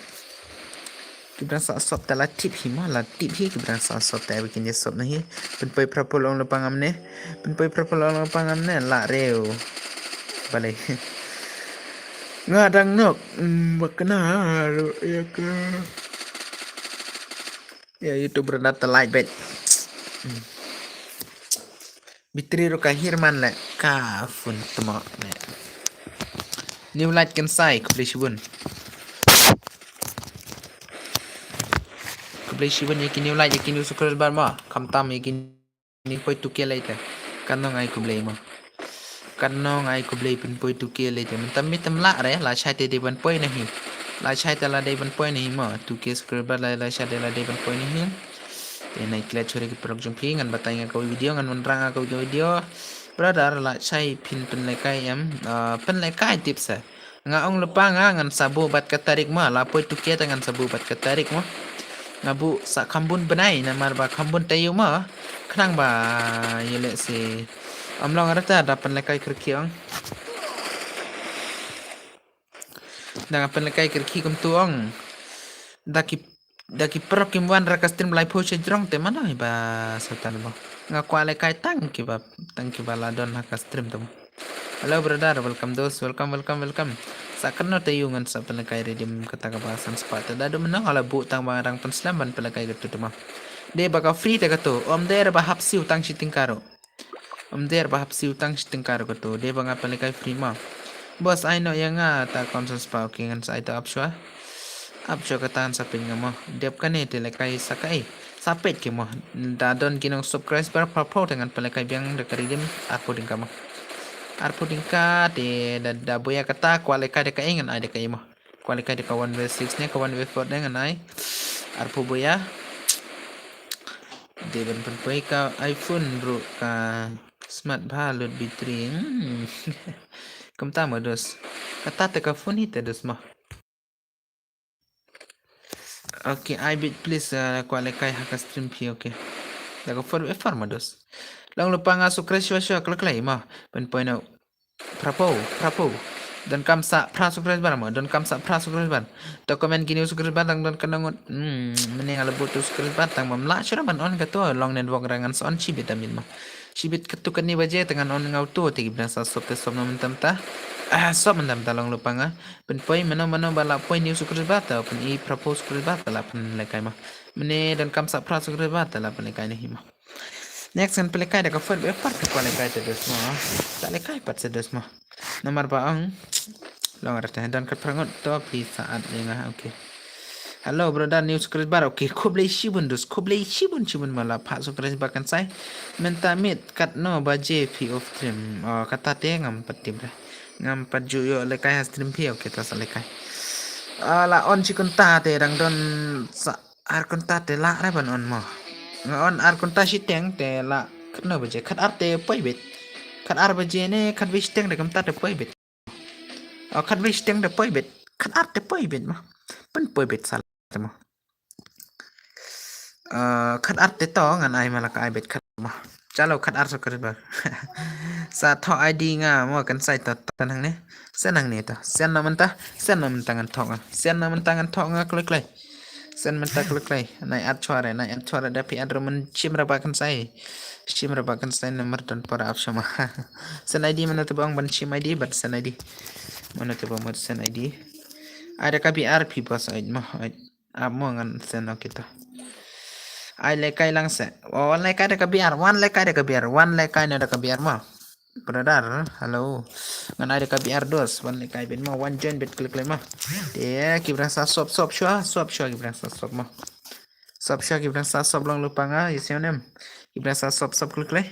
Ki bang sa sop ta la tip hi ma, la tip hi ki bang sa sop ta ba kin ïa sop na hi. Pynpoi purple ong la pangam ne. Pynpoi purple ong la pangam ne la reu. Balei. Nga dang nok. Hmm, ba kena ro ïa ka. Ïa, YouTube ruh da ta like beit. Hmm. Battery ruh ka hir man le ka phone tmo ne. New light Kynsai, khublei shibun. Khublei shibun ïa ki new light, ïa ki new subscriber ma. Khamtam ïa ki Pynpoi two K lei te. Katno ngai khublei mo. Katno ngai khublei pynpoi two K lei te. Mynta mynta lah re, la shai te dei ban poi na hi. La shai te la dei ban poi na hi mo. Two K subscriber la, la shai te la dei ban poi na hi. Te nai klet chore ki paralok jong phi ngan batai nga ka video, ngan wanrah nga ka video. Brother, la shai phin pynlehkai em. Ah, pynlehkai tip sa. Nga ong lypa nga ngan sa buh bad ka tarik ma, la poi two K te ngan sa buh bad ka tarik ma. Nga buh sa kham bun bnai namar ba kham bun taïew ma. Khnang ba ïa leh se. Ym long arta da pynlehkai kyrkieh ong. Da nga pynlehkai kyrkieh kumtu ong. Da ki, da ki paralok kim wan ra ka stream laiphew sha jrong te mano hi ba satan mo. Nga kwah lehkai tang kiba, tang kiba la don ha ka stream te mo. Hello brother, welcome dos, welcome, welcome, welcome. Sa kano te ïoh ngan sa pynlehkai redeem kata kaba san spah te da dum nang ala bu tang ba dang pynslem ban pynlehkai katu te mo. Dei ba ka free te katu, ym dei ba hap siew tang shi tyngka ruh. Ym dei ba hap siew tang shi tyngka ruh katu, dei ba nga pynlehkai free mo. Bos ai noh ïa nga ta account san spah, okay ngan sa ai ta ap shuwa. Ap shuwa kata ngan sa peit nga mo. Dep kane te lehkai sa kaei. Sa peit ki mo. Da don ki nong subscriber phaw phaw te ngan pynlehkai biang da ka redeem arphew tyngka mo. Arphew tyngka te da, da buh ïa kata kwah lehkai da kaei ngan ai da kaei mo. Kwah lehkai da ka one way six ne ka one way four ne ngan ai. Arphew buh ïa. Dei ban pynpoi ka iPhone ruh ka smart bha lut battery. Hmm. Kumta mo dos. Kata te ka phone hi te dos mo. Okay, ai bit please, uh, kwah lehkai ha ka stream phi, okay. Da ka four by four mo dos. Long lypa nga subscribe shuwa shuwa klek klei mo. Pynpoi na phra phew, phra phew. Donkam sa phra subscriber mo, donkam sa phra subscriber. To comment kine subscriber tang donkam ngut. Hmm, mynne nga la buh tu subscriber tang bym lah shuh ban on kato, long network ra ngan sa on shibit amit mo. Shibit katu kane baje te ngan on nga uto te ki briew sa sop te sop na mynta mynta. Ah, sop mynta mynta long lypa nga. Pynpoi mano mano ba la poi new subscriber te pyn-i phra phew subscriber te la pynlehkai mo. Mynne donkam sa phra subscriber te la pynlehkai ne hi mo. Next ngan pynlehkai da ka four by four, phi kwah lehkai te dos mo. Sa lehkai pat te dos mo. Namar ba ong long ar te don ka phra ngut to phi sa add ïa nga, okay. Hello brother, new subscriber, okay. Khublei shibun dos, khublei shibun shibun mo la phah subscriber kan sai. Mynta miet katno baje phi off stream. Oh, kata te ngam pat tip re. Ngam pat ju ïoh lehkai ha stream phi, okay to sa lehkai. Ah, la on shi kynta te dang don sa ar kynta te lah re ban on mo. Nga on ar kynta shiteng te lah katno baje, khat ar te poi bit. Khat ar baje ne khat wei shiteng te kumta te poi bit. Oh, khat wei shiteng te poi bit. Khat ar te poi bit mo. Pynpoi bit sa la te mo. Uh, khat ar te to ngan ai ma la ka ai bit khat mo. Chalo khat ar subscriber. Sa thoh I D nga mo kan sai to to nang ne. Send nang ne to. Send na mynta. Send na mynta ngan thoh nga. Send na mynta ngan thoh nga kloi kloi. Send mynta kloi kloi. Nai add shuwa re, nai add shuwa re da phi add ruh man shim ra ba kan sai. Shim ra ba kan sai namar don por ap shuwa mo. Send I D mano te ba ong ban shim I D bad send I D. Mano te ba ong ban send I D. Ai da ka B R phi bos ai mo. Ai. Ap mo ngan send, okay to. Ai lehkai lang se. Oh, wan lehkai da ka B R, wan lehkai da ka B R, wan lehkai na da ka B R mo. Brother, hello. Ngan ai da ka B R dos, wan lehkai bit mo, wan join bit klek klek mo. Te ki briew sa sop sop shuwa, sop shuwa ki briew sa sop mo. Sop shuwa ki briew sa sop long lypa nga, ïa siew nem. Ki briew sa sop sop klek klek.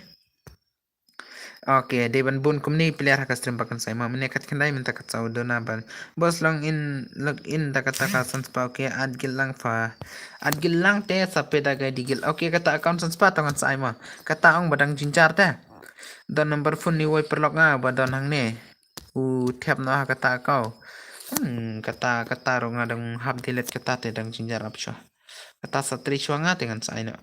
Okay, dei ban bun kumne player ha ka stream ba kan sai mo, mynne kat khyndai mynta kat saw duna ban. Bos long in, log in da kata ka san spah, okay, add guild lang pha. Add guild lang te sa peit da ka I D guild. Okay, kata account san spah to ngan sa ai mo. Kata ong ba dang jynjar te. Don number phone ni wei paralok nga ba don hangne. U thep noh ha kata account. Hmm, kata, kata ruh nga dang hap delete kata te dang jynjar ap shuwa. Kata sa trei shuwa nga te ngan sa ai noh.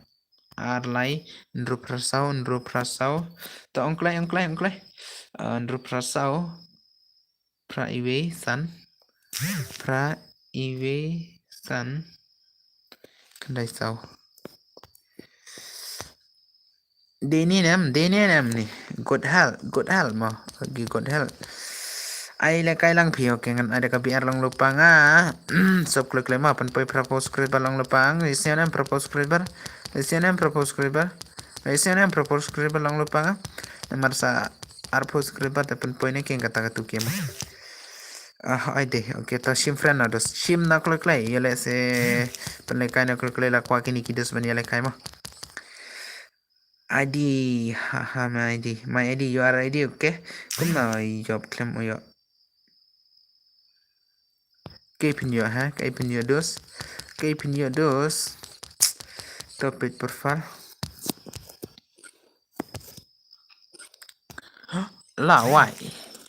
Ar lai, hynriew phra saw, hynriew phra saw. To ong kloi, ong kloi, ong kloi. Ah, hynriew phra saw. Phra iwei san. Phra iwei san. Khyndai saw. Dei ni nem, dei ni nem ni. Good health, good health mo. Gi good health. Ai lehkai lang phi, okay, ngan ai da ka B R long lypa nga. Sop kloi kloi mo, pynpoi phra phew subscriber long lypa nga. Ïa siew nem phra phew subscriber. Ïa siew nem phra phew subscriber. Ïa siew nem phra phew subscriber long lypa nga. Namar sa ar phew subscriber te pynpoi ne king kata katu ki mo. Ah, ai dei. Okay, to shim friend na dos. Shim na kloi kloi. Ïa leh se pynlehkai na kloi kloi la kwah kine ki dos ban ïa lehkai mo. I D, ha ha, my I D. My I D, your I D, okay. Kumno ïoh khlem u ïoh. Kaei phin ïoh ha, kaei phin ïoh dos. Kaei phin ïoh dos. To peit profile. La wai.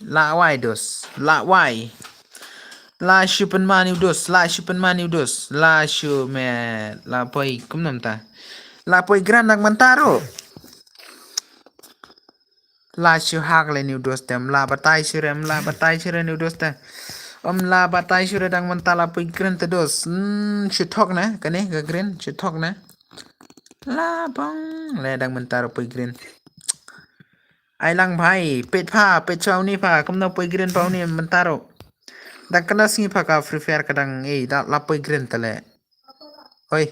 La wai dos. La wai. La shu pynman ïa u dos. La shu pynman ïa u dos. La shu me. La poi kumno mynta. La poi grand nak mynta ruh. La shu hak leh ïa u dos te. Ym lah batai shuh re, ym lah batai shuh re ïa u dos te. Ym lah batai shuh re dang mynta la poi grand te dos. Hmm, shu thok ne, kane ka grand, shu thok ne. La bong le dang mynta ruh poi green. Ai lang bhai, peit pha, peit sha uni pha, kumno poi green pha uni mynta ruh. Dang kena sngi pha ka Free Fire ka dang, eh, da la poi green tale. Oi.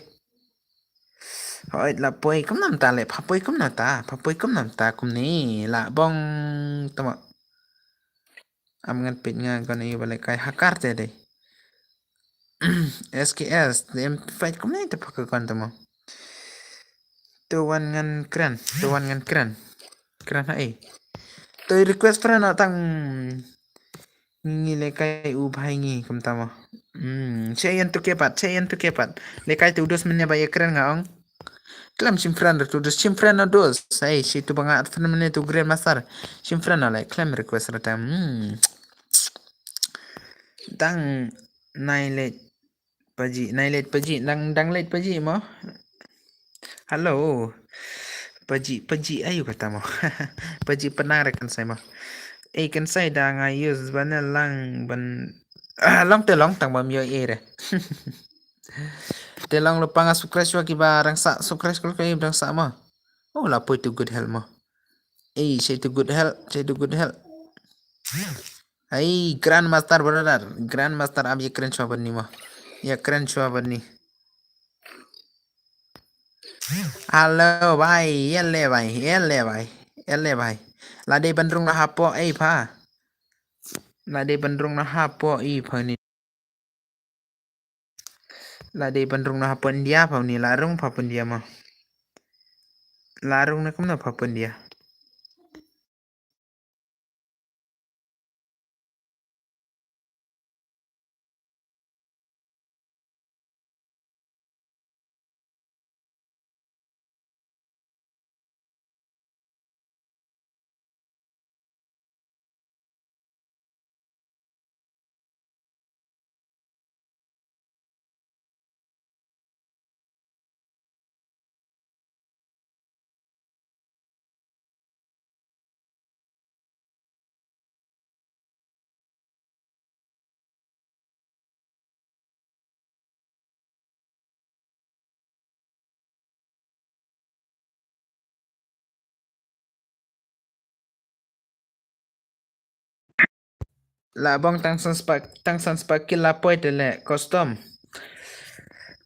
Oi, la poi kumno mynta le, pha poi kumno ta, pha poi kumno mynta kumne, la bong tama. Am ngan peit nga kon ïa ba lehkai ha kar te dei. S K S, te em fight kumne te pha ka kon tama. To wan ngan kren, to wan ngan kren. Kren ha ei. To request friend o tang ngi lehkai u bhai ngi kumta mo. Hmm, che yen to ke pat, che yen to ke pat. Lehkai tu dos mynne ba ïa kren nga ong. Khlem shim friend tu dos, shim friend o dos. Ei, shi tu ba nga at friend mynne tu Grandmaster. Shim friend o le, khlem request ra tam. Hmm. Dang nai le paji, nai le paji, dang, dang le paji mo. Hello. Paji, paji ayu kata mo. Paji penang re kan sai mo. Eh, kan sai da nga use bana lang ban, ah, long te long tang bam yo e re. Te long lupa nga subscribe shuwa ki ba rang sa subscribe kol kai rang sa mo. Oh, la poi to good health mo. Eh, say to good health, say to good health. Hey, Grandmaster brother, Grandmaster ab ïa kren shuwa bani mo. Ïa kren shuwa bani. Hello bhai, ïa le bhai, ïa le bhai, ïa le bhai. La dei ban rung na hapoh ei pha. La dei ban rung na hapoh ei pha ni. La dei ban rung na hapoh India pha ni, la rung pha India mo. La rung na kumno pha India. La bong tang san spa, tang san spa kill la poi te le custom.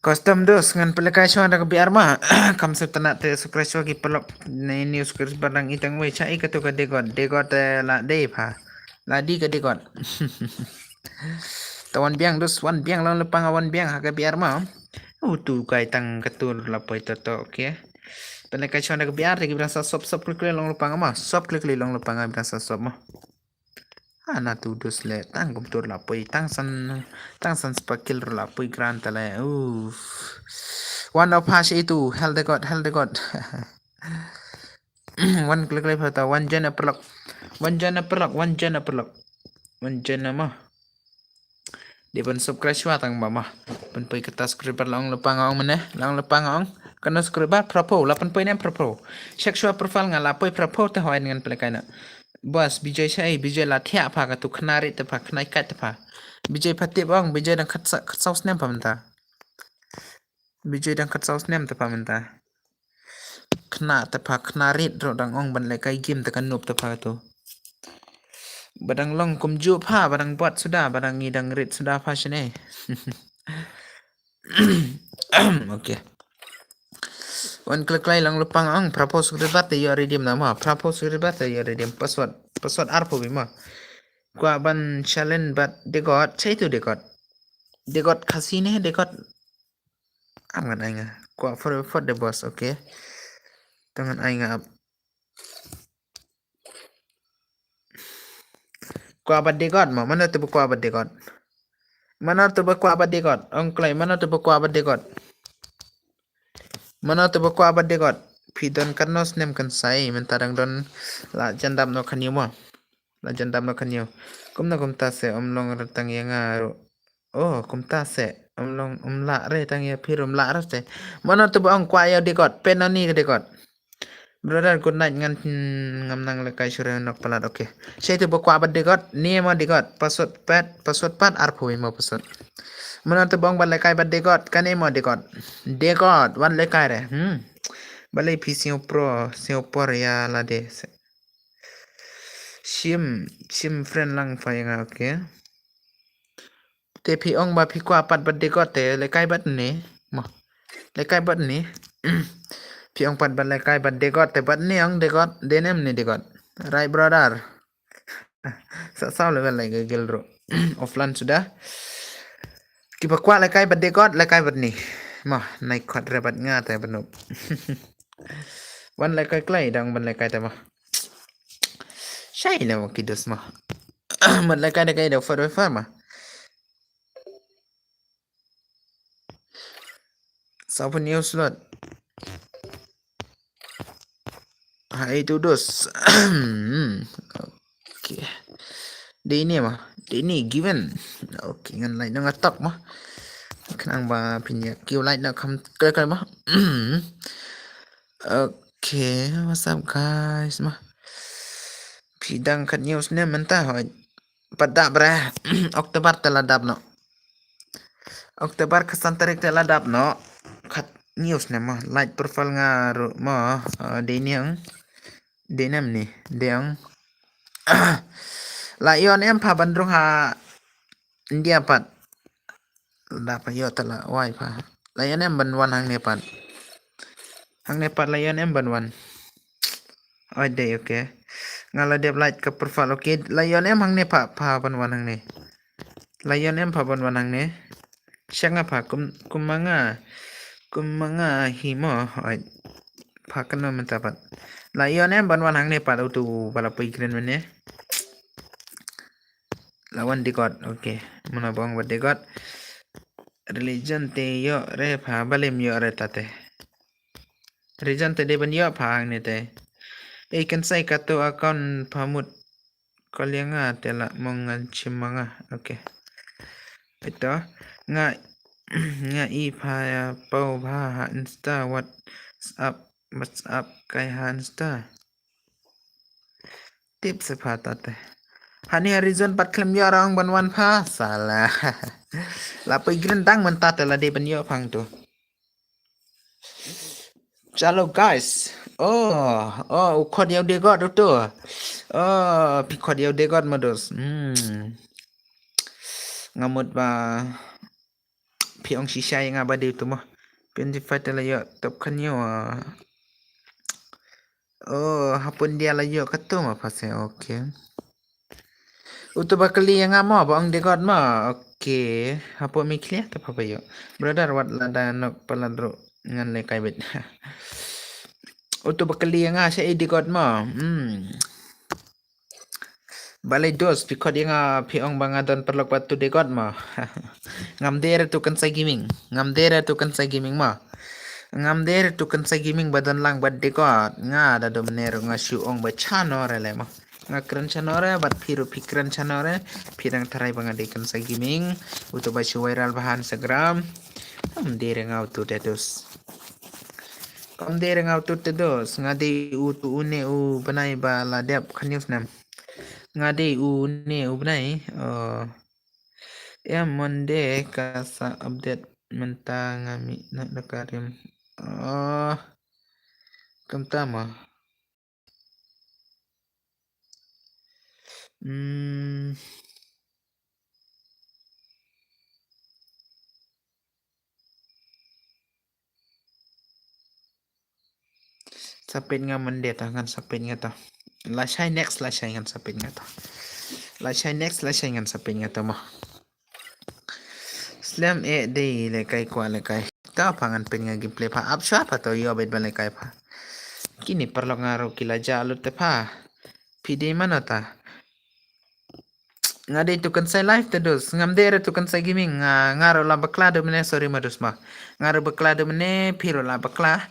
Custom dos ngan pelekai shuwa da ka B R ma. Kam sep tana te subscribe shuwa ki pelok ne new subscriber dang itang wei cha i katu ka degot. Degot te la dei pha. La di ka degot. Ta wan biang dos, wan biang long lepang wan biang ha ka B R ma. Utu kai tang katu la poi toto, okay. Pelekai shuwa da ka B R te ki brang sa sop sop klik klik long lepang ma. Sop klik klik long lepang brang sa sop ma. Ana tu dus le tang kumtur la poi tang san, tang san spakil la poi gran tale. Uff. One of us itu, hell the god, hell the god. One click live hata, one jen a perlok. One jen a perlok, one jen a perlok. One jen a ma. Dia ban subscribe shuwa tang ba ma. Ban poi kata subscriber long lepang ong mene, long lepang ong. Kena subscriber prapo, la pan poi nem prapo. Check shuwa profile nga la poi prapo te hoin ngan pelekai na. Bas, Bijay sha ei, Bijay la thiah pha katu khna rit te pha, khna ikat te pha. Bijay pha tip ong, Bijay dang khat sa, khat saw snem pha mynta. Bijay dang khat saw snem te pha mynta. Khna te pha, khna rit ro dang ong ban lekai game te ka nup te pha katu. Badang long kumju pha, badang bot suda, badang ngi dang rit suda pha shane. Okay. Wan klik lai long lepang ong, prapo subscriber te yo redeem na ma, prapo subscriber te yo redeem password, password arpo bi ma. Kwa ban challenge bat degot, chai tu degot. Degot khasi ne degot. Am ngan ai nga. Kwa for, for the boss, okay. Tangan ai nga ap. Kwa ba degot ma, mano te ba kwa ba degot. Mano te ba kwa ba degot. Ong klai, mano te ba kwa ba degot. Mano te ba kwa ba degot. Phi don kan nos nem kan sai, mynta dang don la jandam no kan yuma. La jandam no kan yu. Kumna kumta se om long ratang yang aru. Oh, kumta se. Om long, om la re tang ya phir om la re te. Mano te ba ong kwa ya degot. Penani ke degot. Brother, good night ngan, hmm, ngam nang lekai shure nok palat, okay. Shai tu ba kwa ba degot, ni ma degot, password pat, password pat, arphu ma password. Mano tu bong ba lekai ba degot, kane ma degot. Degot, wan lekai re, hmm. Balei phi sngewpro, sngewpor ïa lade. Shim, shim friend lang pha ïa nga, okay. Te phi ong ba phi kwah pat bad Degod te lehkai bad ne. Mo. Lehkai bad ne. Phi ong pat bad lehkai bad Degod te bad ne ong Degod, dei ne em ne Degod. Right brother. Sa saw level lai ga gel ro. Offline suda. Kiba kwah lehkai bad Degod, lehkai bad ne. Mo, nai khot re bad nga te bad nup. Wan lehkai klai dang ban lehkai te mo. Shai na mo ki dos mo. Mat lehkai da kai da far far mo. Sa pun news lot. Hai tu dos. Okay. Dei ne mo. Dei ne given. Okay, ngan like nang atok mo. Khnang ba phin ïa kiew like na kham kle kle mo. Okay, what's up guys mo. Phi dang kat news ne mynta hoi. Pat dap re. October te la dap noh. October ka san tarik te la dap noh. Kat news ne mo. Like profile nga ruh mo. Uh, dei ne ong. Dei ne em ne. Dei ong. La ïoh ne em pha ban rung ha India pat. La pha ïoh te la wai pha. La ïoh ne em ban wan hangne pat. Hangne pat la ïoh ne em ban wan. Oi dei, okay. Nga la dep like ka profile, okay. La ïoh ne em hangne pha, pha ban wan hangne. La ïoh ne em pha ban wan hangne. Shang nga pha kum, kum ma nga. Kum ma nga hi mo. Oi. Pha kan ma mynta pat. La ïoh ne em ban wan hangne pat utu ba la poi green mynne. La wan Degod, okay. Mano bong ba Degod. Religion te ïoh re pha, balei ym ïoh re tate. Religion te dei ban ïoh pha hangne te. Ei kan sai kato account pha mut. Kol ïa nga te la mong ngan shim ma nga. Okay. Ito nga nga i pha ïa pau bha ha Insta, WhatsApp, WhatsApp kai ha Insta. Tip se pha tate. Hani ha region pat khlem ïoh rong ban wan pha sala. La poi green dang mynta te la dei ban ïoh phang tu. Chalo guys. Oh, oh, u khot ïa u Degod utu. Oh, phi khot ïa u Degod ma dos. Hmm. Nga mut ba phi ong shisha ïa nga ba dei utu mo. Phi ong dei fight la ïoh top khan ïoh. Oh, hapun dia la ïoh katu ma pha se, okay. Utu ba kylli ïa nga mo, ba ong Degod mo. Okay, hapun mi clear ta pha ba ïoh. Brother wat la da nok palat ruh ngan lehkai bit. Utu ba kylli ïa nga sha i Degod mo. Hmm. Balei dos phi khot ïa nga phi ong ba nga don paralok bad tu Degod mo. Ngam dei re tu Kynsai Gaming. Ngam dei re tu Kynsai Gaming mo. Ngam dei re tu Kynsai Gaming ba don lang bad Degod. Nga da dum ne ruh nga shu ong ba chano re le mo. Nga kren chano re bad phi ruh phi kren chano re. Phi dang tharai ba nga dei Kynsai Gaming. Utu ba shu viral ba ha Instagram. Ngam dei re nga utu te dos. Kam dei re nga utu te dos, nga dei utu une u bnai ba la dep khan ïa u snem. Nga dei une u bnai, oh. Em Monday ka sa update mynta nga mih na da ka rim. Oh. Kumta mo. Hmm. Sa peit nga Monday ta ngan sa peit nga ta. Lashai next lashai ngan sa peit nga ta. Lashai next lashai ngan sa peit nga ta mo. Slem eh dei lehkai kwah lehkai. Ta pha ngan peit nga gameplay pha ap sha pha to ïoh beit ba lehkai pha. Kine paralok nga ruh ki la jah lut te pha. Phi dei mano ta. Nga dei tu Kynsai live te dos. Ngam dei re tu Kynsai Gaming. Nga, nga ruh la bakla do mene, sorry ma dos ma. Nga ruh bakla do mene, phi ruh la bakla.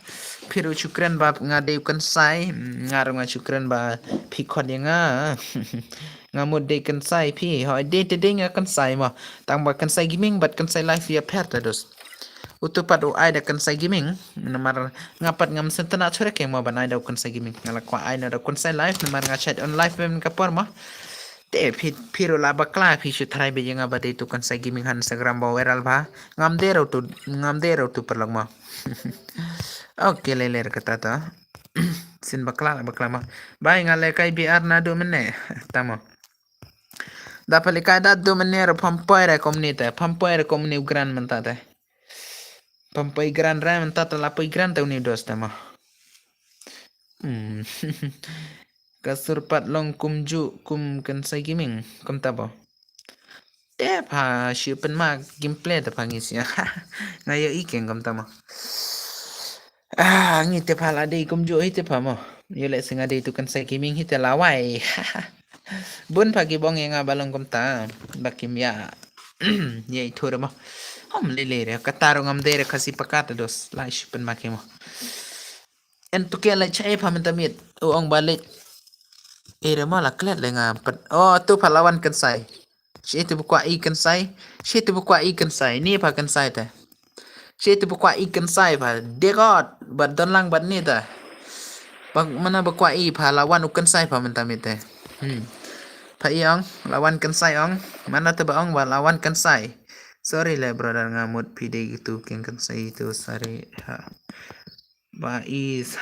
Phi ruh shu kren ba nga dei u Kynsai. Nga ruh nga shu kren ba phi khot ïa nga. Nga mut dei Kynsai phi. Hoi dei te dei nga Kynsai mo. Tang ba Kynsai Gaming bad Kynsai live ïa pher te dos. Utu pat u ai da Kynsai Gaming. Namar nga pat ngam sngewtynnat shuh re keng mo ban ai da u Kynsai Gaming. Nga la kwah ai na da u Kynsai live namar nga shait on live bym ka por mo. Te phi, phi ruh la bakla phi shu tharai beit ïa nga ba dei tu Kynsai Gaming ha Instagram ba viral ba. Ngam dei ruh tu, ngam dei ruh tu paralok mo. Okay, lei lei kata ta. Sien bakla la bakla mo. Bai nga lehkai B R naduh mynne. Tamo. Da pha lehkai da duh mynne ruh pham poi re kumne te. Pham poi re kumne u grand mynta te. Pham poi grand re mynta te la poi grand te une u dos te mo. Hmm. Ka sur pat long kumjuh kum Kynsai Gaming kumta ba. Te pha shu pynmih gameplay te pha ngi shu. Nga ïohi keng kumta mo. Ah, ngi te pha la dei kumjuh hi te pha mo. Ïoh leh snga dei tu Kynsai Gaming hi te la wai. Bun pha ki bong ïa nga ba long kumta. Ba kim ïa. Ïa itu re mo. Hom lei lei re. Kata ruh ngam dei re Khasi Paka te dos. La shu pynmih ki mo. En tu ke la chai pha mynta miet. U ong ba leh. Eh, re mo la klet le nga pat. Oh, tu pha la wan Kynsai. Shi tu ba kwah i Kynsai. Shi tu ba kwah i Kynsai. Ni pha Kynsai te. Shi tu ba kwah i Kynsai pha. Degot. Bad don lang bad ni ta. Ba mana ba kwah i pha la wan u Kynsai pha mynta miet te. Hmm. Pha i ong. La wan Kynsai ong. Mana te ba ong ba la wan Kynsai. Sorry le brother nga mut phi dei tu keng Kynsai tu sorry. Ha. Ba is.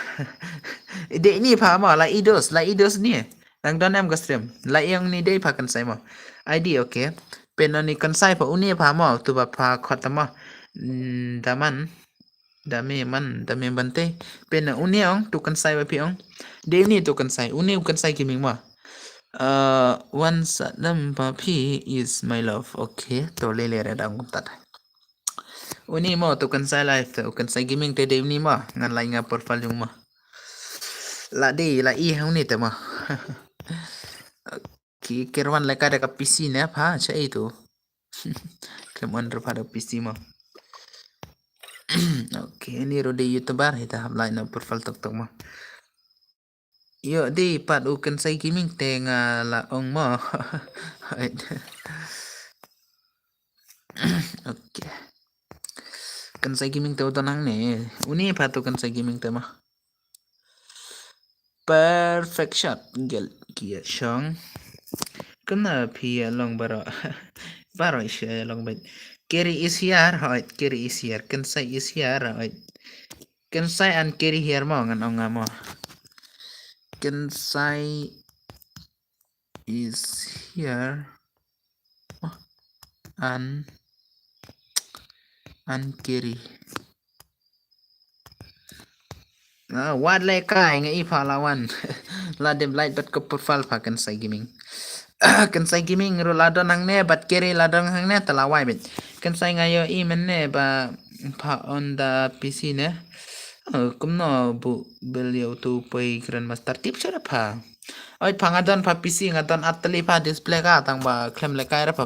Dei ni pha mo la i dos, la i dos ni. Nang don em ka stream. La i ong ni dei pha Kynsai mo. I D okay. Pynban ni Kynsai pha uni pha mo tu ba pha khot ta mo. Mm, da man. Da me man, da me bante. Pynban uni ong tu Kynsai ba phi ong. Dei uni tu Kynsai. Uni u Kynsai Gaming mo. Uh, one sadam ba phi is my love. Okay. To lei lei re da ong tat. Uni mo tu Kynsai live te, u Kynsai Gaming te dei uni mo, ngan lai nga profile jong mo. La dei, la i ha uni te mo. Ki kyrwan lehkai da ka P C ne pha, cha i tu. Kyrwan ruh pha da P C mo. Okay, ni ruh dei YouTuber, hi ta hap lai na profile tok tok mo. Ïoh dei pat u Kynsai Gaming te nga la ong mo. Okay. Kynsai Gaming te u don hangne. Uni pat u Kynsai Gaming te mo. Perfect shot. Gel kia shong. Kena phi long baro. Baro is long bet. Kerry is here. Hoit, Kerry is here. Kynsai is here. Hoit. Kynsai and Kerry here mo ngan ong nga mo. Kynsai is here. Oh, and and Kerry. Ah, wat lehkai nga i pha la wan. La dem light bat ka profile pha Kynsai Gaming. Kynsai Gaming ruh la don hangne bat Kerry la don hangne ta la wai bet. Kynsai nga ïoh i mynne ba pha on da P C ne. Oh, kumno bu bel ïoh tu poi Grandmaster tip sha pha. Oi pha nga don pha P C nga don at tali pha display ka tang ba khlem lehkai ra pha.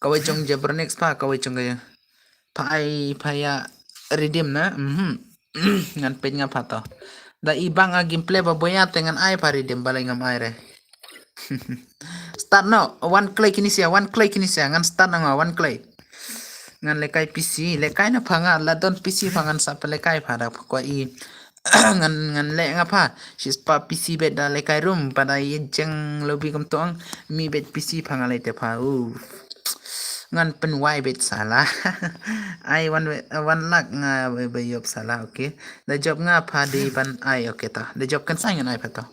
Kawei jong Jabronix pha kawei jong ka pha ai pha ïa redeem na. Mhm. Ngan peit nga pha to. Da i bang a gameplay ba boya te ngan ai pha redeem balei ngam ai re. Start no, wan klei kini sia, wan klei kini sia, ngan start no nga, wan klei. Ngan lehkai P C, lehkai na pha nga, la don P C pha ngan sa pynlehkai pha da pha kwah i. Ngan, ngan leh nga pha, shispah P C bet da lehkai room, pha da i jeng lobby kumto ong, mi bet P C pha nga leh te pha, u. Ngan pynwai bet sala. Ai wan, wan lak nga ba, ba ïoh sala, okay. Da jop nga pha dei ban ai, okay ta. Da jop Kynsai ngan ai pha to.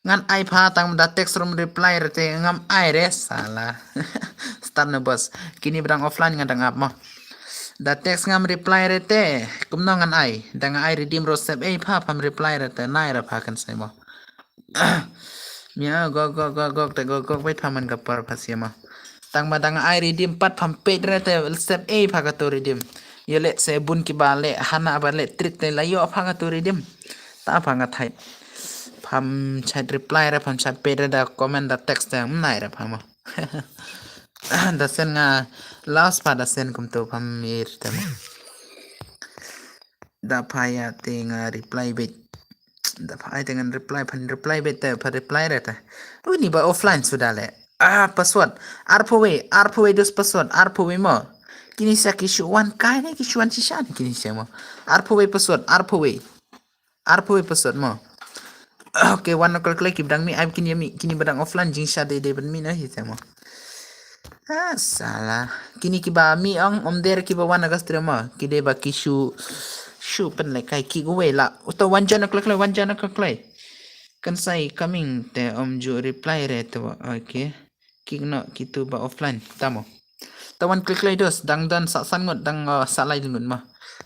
Ngan ai pha tang da text ruh reply re te ngam ai re sala. Start na boss. Kini ba dang offline nga dang ap mo. Da text ngam reply re te kumno ngan ai. Da nga ai redeem ruh sep ei pha pham reply re te nai re pha Kynsai mo. Mia gok gok gok gok te gok gok wait pha man ka por pha sia mo. Tang ba da nga ai redeem pat pham peit re te sep ei pha ka to redeem. Ïa leh se bun ki ba leh hana ba leh trick te la ïoh pha ka to redeem. Ta pha nga thait. Pham chat reply re pham chat peit re da comment da text te nai re pha mo. Da sen nga last pha da sen kumto pham mir te mo. Da pha ïa te nga reply bet. Da pha ai te ngan reply phan reply bet te pha reply re te. Uni ba offline suda le. Ah, password. Arphew wei, arphew wei dus password, arphew wei mo. Kini sia ki shu wan kai ne ki shu wan shisha ne kini sia mo. Arphew wei password, arphew wei. Arphew wei password mo. Okay, wan na kloi kloi ki ba dang mih, ai kine mih, kine ba dang offline jingshah dei dei ban mih na hi te mo. Ah, sala. Kine ki ba mih ong, ym dei ki ba wan na ka stream mo. Ki dei ba ki shu, shu pynlehkai ki uwei la. Uto wan jan na kloi kloi, wan jan na kloi kloi. Kan sa i coming te ym ju reply re to. Okay. Kik no kitu ba offline. Tamo. Tawan klik lai dos, dang don sa san ngut, dang uh, sa lai ngut ma.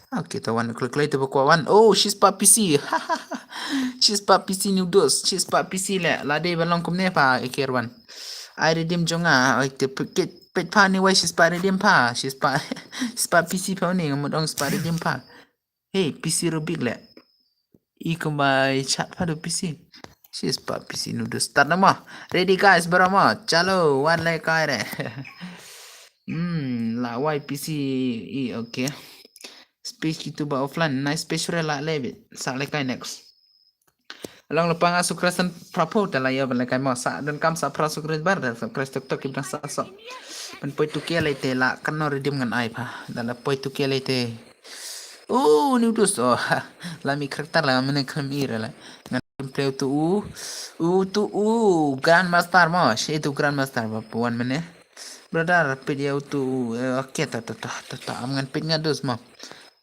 Okay, tawan klik lai tu ba kwa wan. Oh, she's pa P C. She's pa P C ni dos, she's pa P C le. Lade ba long kumne pa ikir wan. Ai redeem jonga, ai te pit pit pa ni wai she's pa redeem pa. She's pa she's pa P C pa ni ngamut ong she's pa redeem pa. Hey, P C Rubik le. I kumbai chat padu P C. She's pa P C nudu start nama. Ready guys, barama. Chalo, wan le kai re. Hmm, la wai P C i okay. Speech kitu ba offline. Nice speech re la le bit. Sa le kai next. Along le panga sukresan prapo te la yo le kai mo sa don kam sa pra sukres bar de sukres tok tok ibran sa so. Pen poi tu kia le te la kan no redeem ngan ai pa. Da la poi tu kia le te. Oh, ni dus. Oh, la mi karakter la mene khlem ir la. Ngan play tu u. U tu u Grandmaster mo. She tu Grandmaster ba puan mene. Brother, pit ya u tu u. Eh, okay, ta ta ta ta ta. Am ngan pit nga dus mo.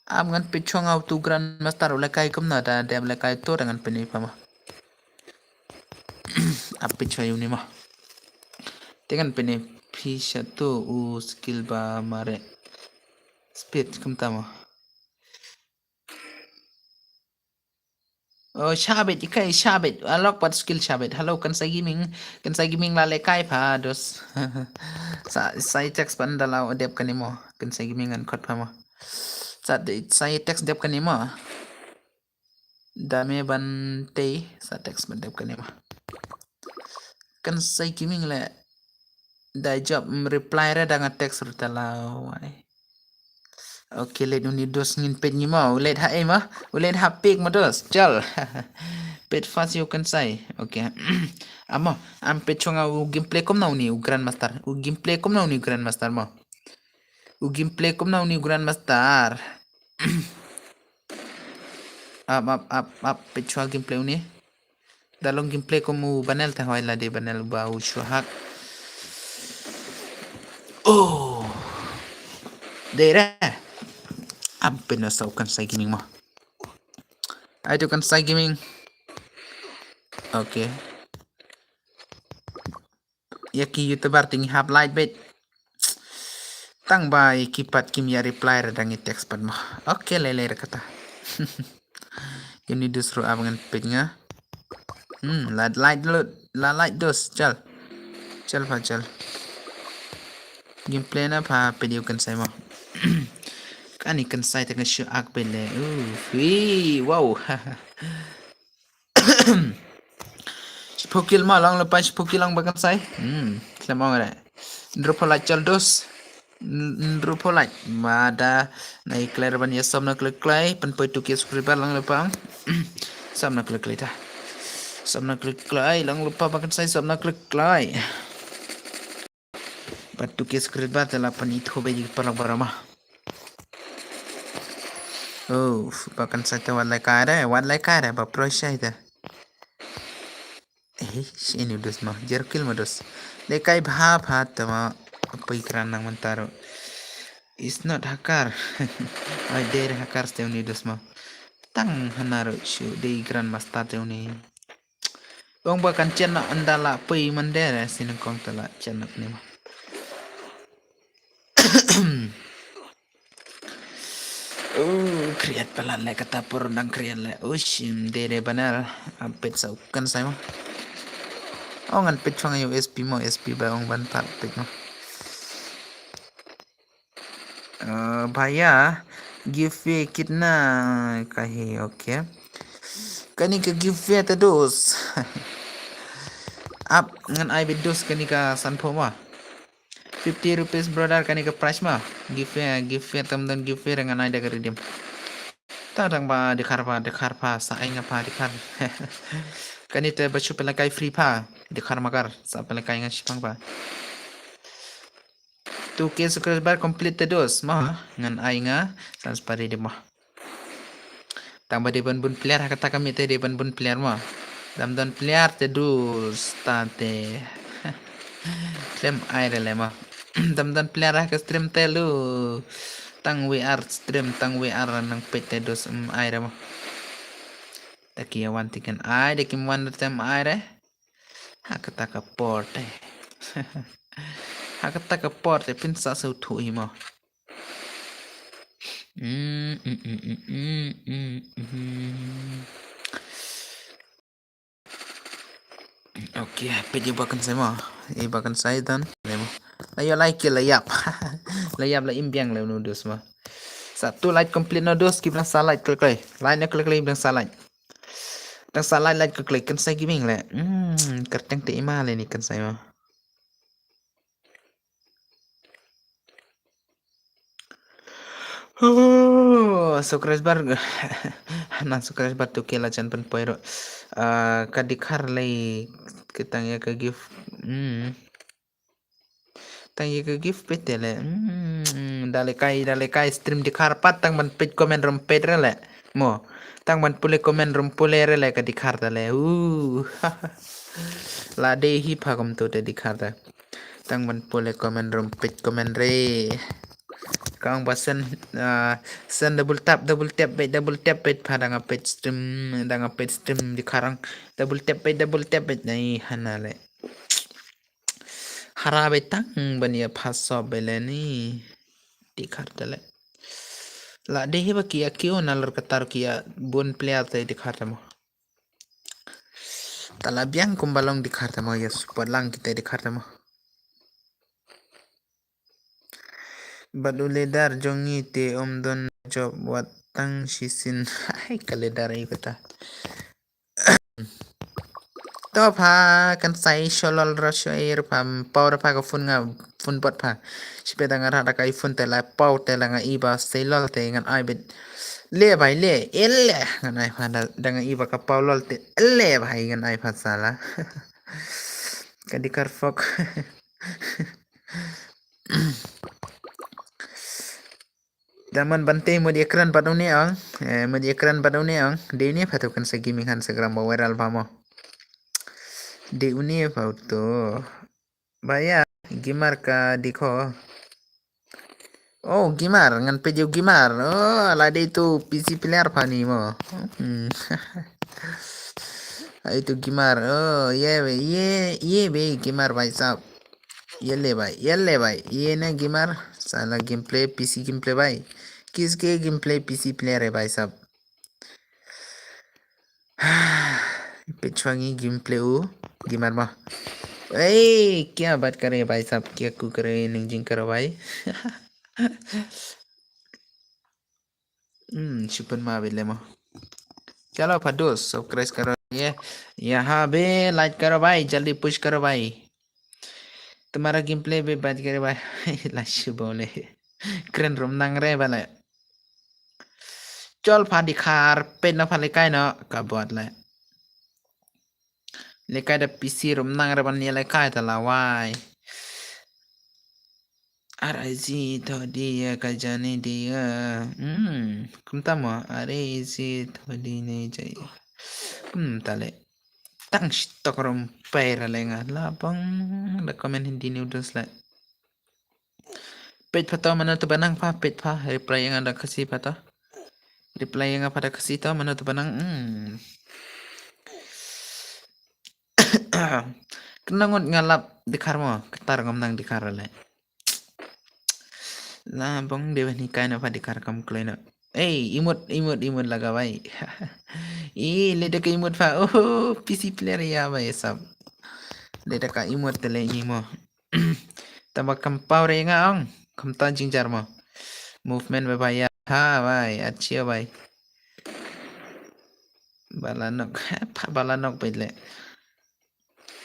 Am ngan pit chong au tu Grandmaster u lekai kumna da dem lekai tu dengan pini pa mo. Ap pit chong uni mo. Dengan pini pisa tu u skill ba mare. Speed kumta mo. Oh, shabit, ikai shabit. Alok pat skill shabit. Hello, kan sa gaming. Kan sa gaming la lekai pa dos. Sa sa text pan da la dep kan mo. Kan sa gaming an kot pa mo. Sa sa text dep kan mo. Dame ban te sa text ban dep kan mo. Kan sa gaming le. Da job reply re da nga text ruta la wai. Okay, let uni dos ngin pet ngi ma. Ulet ha ema. Ulet ha pek ma dos. Chal. Pet fast you can say. Okay. Amo, am pet chonga u gameplay kom na uni u Grandmaster. U gameplay kom na uni u Grandmaster mo. U gameplay kom na uni u Grandmaster. Ap ap ap ap pet chonga gameplay uni. Da long gameplay kom u Banel ta hoi la de Banel ba u shuhak. Oh. Dere. Am pena sa u kan sa gaming mo. Ai tu kan sa gaming. Okay. Ya ki YouTuber ting hap light bait. Tang ba i ki pat kim ya reply ra dang i text pat mo. Okay, le le ra kata. Ini dus ru ab ngan pit nga. Hmm, la light lo, la light dos, chal. Chal pa chal. Gameplay na pa video kan sai mo. Kani kan sai ta kan shu ak pele. Uh, hui, wow. Shiphew kill ma long lepas shiphew kill long ba kan sai. Hmm, khlem ong re. Ndru pholai chal dos. Ndru pholai. Mada na i clear ban ya som na klik klai. Pen poi tu ki subscriber long lepang. Som na klik klai ta. Som na klik klai long lepa ba kan sai som na klik klai. Pat tu ki subscriber te la pan ithu be ji parang barama. Oh, ba kan sai te wat lai kai re, wat lai kai re, ba pro sai te. Eh, sini dus ma, jer kill ma dus. Le kai bha bha te ma, apa ikran nang mentaro. It's not hakar. Ai dere hakar te uni dus ma. Tang hanaru shu de Grandmaster te uni. Ong ba kan chen na anda la pui mandere sini kong te la chen na ni ma. Oh, create pala le kata por dang create le. Ushim dere Banel. Apet sa kan sai mo. Ong an pet chong U S P mo, S P ba ong ban tat pet mo. Uh, bhaiya, giveaway kitna ka hai, okay. Kani ka giveaway ta dos. Ap ngan ai bit dos kani ka sanpho ma. Fifty rupees brother kani ka price ma. Giveaway, giveaway tam dan giveaway ngan ai da ka redeem. Ta dang ba dikhar pa, dikhar pa, sa ai nga pa dikhar. Kani te ba shu pelakai free pa, dikhar makar, sa pelakai nga shipang pa. Tu ke subscriber complete te dos ma, ngan ai nga san spari de ma. Tang ba de ban bun player ha kata kami te de ban bun player ma. Dam don player te du sta te. Klem ai re le mo. Dam don player ha ka stream te lu. Tang V R stream, tang V R nang peit te du, mm, ai re mo. Da ki ïa wan te kin ai, da kim wan te em ai re. Ha kata ka por te. Ha kata ka por te phin sa sngewthuh hi mo. Mm, mm, mm, mm, mm, mm, mm. Okay, peit ïa ba kan sai mo. Ïa ba kan sai dan. Le mo. La ïa like la ïap. La ïap la im biang le nu dus mo. Sa tu like complete nu dus ki biang sa like klik klik. Like nu klik klik biang sa like. Dang sa like like klik klik kan sai ki biang le. Hmm, kyrteng te ima le ni kan sai mo. Oh, subscriber. Na subscriber tu ke la jan pynpoi ro. Ah, ka dkhar lei ke tang ïa ka gift. Hmm. Tang ïa ka gift peit te le. Hmm, da le kai, da le kai stream dkhar pat tang ban peit comment rum peit re le. Mo. Tang ban pule comment rum pule re le ka dkhar te le. Uh. La dei hi pha kumto te dkhar te. Tang ban pule comment rum peit comment re. Kang ba send, ah, send double tap, double tap beit, double tap beit pha da nga peit stream, da nga peit stream dkhar ang. Double tap beit, double tap beit nai hana le. Hara beit tang ban ïa pha sop beit le ni. Dkhar te le. La dei hi ba ki ïa kiew na lor katar ki ïa bun player te dkhar te mo. Ta la biang kumba long dkhar te mo, ïa support lang kita dkhar te mo. Bad u leader jong ngi te um don job wat tang shisien. Hai ka leader ai kata. To pha kan sai sholol ra shoir pha pau ra pha ka phone nga phone bot pha. Shipe da nga ra da ka iPhone te la pau te la nga i ba sai lol te ngan ai beit. Le bai le, ele ngan ai pha da, da nga i ba ka pau lol te, ele bai ngan ai pha sala. Ka dkhar fok. Daman bante mut ïa kren bad une ong. Eh, mut ïa kren bad une ong. Dei une pha tu kan sa gaming han sa gram ba viral pha mo. Dei une pha tu. Ba ïa, gamer ka dikho. Oh, gamer, ngan peit ïa u gamer. Oh, la dei tu P C player pha ni mo. Hmm. Ai tu gamer. Oh, ye be, ye, ye be gamer bhai sahab. Ye le bhai, ye le bhai. Ye na gamer. Sala gameplay, P C gameplay bhai. Kiske gameplay P C player hai bhai sahab? Peit shwa ngi gameplay u gamer ma. Ei, kya baat kare bhai sahab, kya ku kare, ning jing karo bhai. Hmm, shu pynma beit le mo. Chalo pha dost, subscribe karo ye. Yahan be like karo bhai, jaldi push karo bhai. Tumhara gameplay be baat kare bhai. La shu bole. Kren rum nang re bale. Chol pha dikhar, peit noh pha lekai noh, ka bot le. Lekai da P C rum nang re ban ïa lekai ta la wai. R I C thodi ya ka jani dia. Hmm, kumta mo, R I C thodi ne jai. Hmm, ta le. Tang shitok rum pera le nga. La bang da comment Hindi ni udah selai. Peit pha to mano to banang pha, peit pha, reply ïa nga da Khasi pha to. Reply ïa nga pha da Khasi to mano to banang. Hmm. Kena ngut nga lap dikhar mo, katar ngam nang dikhar le. La bang de ni kai na pha dikhar kam kloi na. Ei, imut, imut, imut laga bhai. Ih, le da ka imut pha. Oh, P C player ya bhai sahab. Le da ka imut te le ni mo. Tang ba kam pau re nga ong. Kam ta jingjar mo. Movement bhai bhai ya. Ha bhai, achia bhai. Balanok, pha balanok bhai le.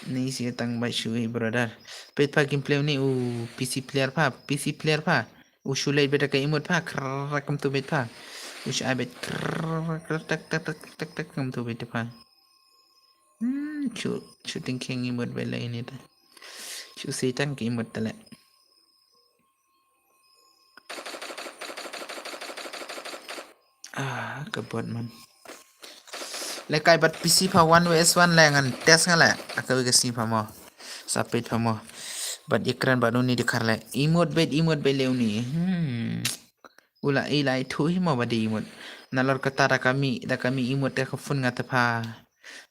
Ni si tang bhai shu hi brother. Peit pha gameplay ni u P C player pha, P C player pha. U shu leit beit da ka imut pha, krak kam tu beit pha. U shu ai beit krak tak tak tak tak tak kam tu beit pha. Hmm, shu, shu tingkheng imut beit le ini ta. Shu si tang ka imut ta le. Ah, ka bot man. Lehkai bad P C pha one versus one leh ngan test nga leh. Aka wi ka sngi pha mo. Sa peit pha mo. Bad ïakren bad uni di khar leh. Imut beit, imut beit leh uni. Hmm. U la i la i thu hi mo ba dei imut. Nalor kata da ka mih, da ka mih imut da ka phone nga te pha.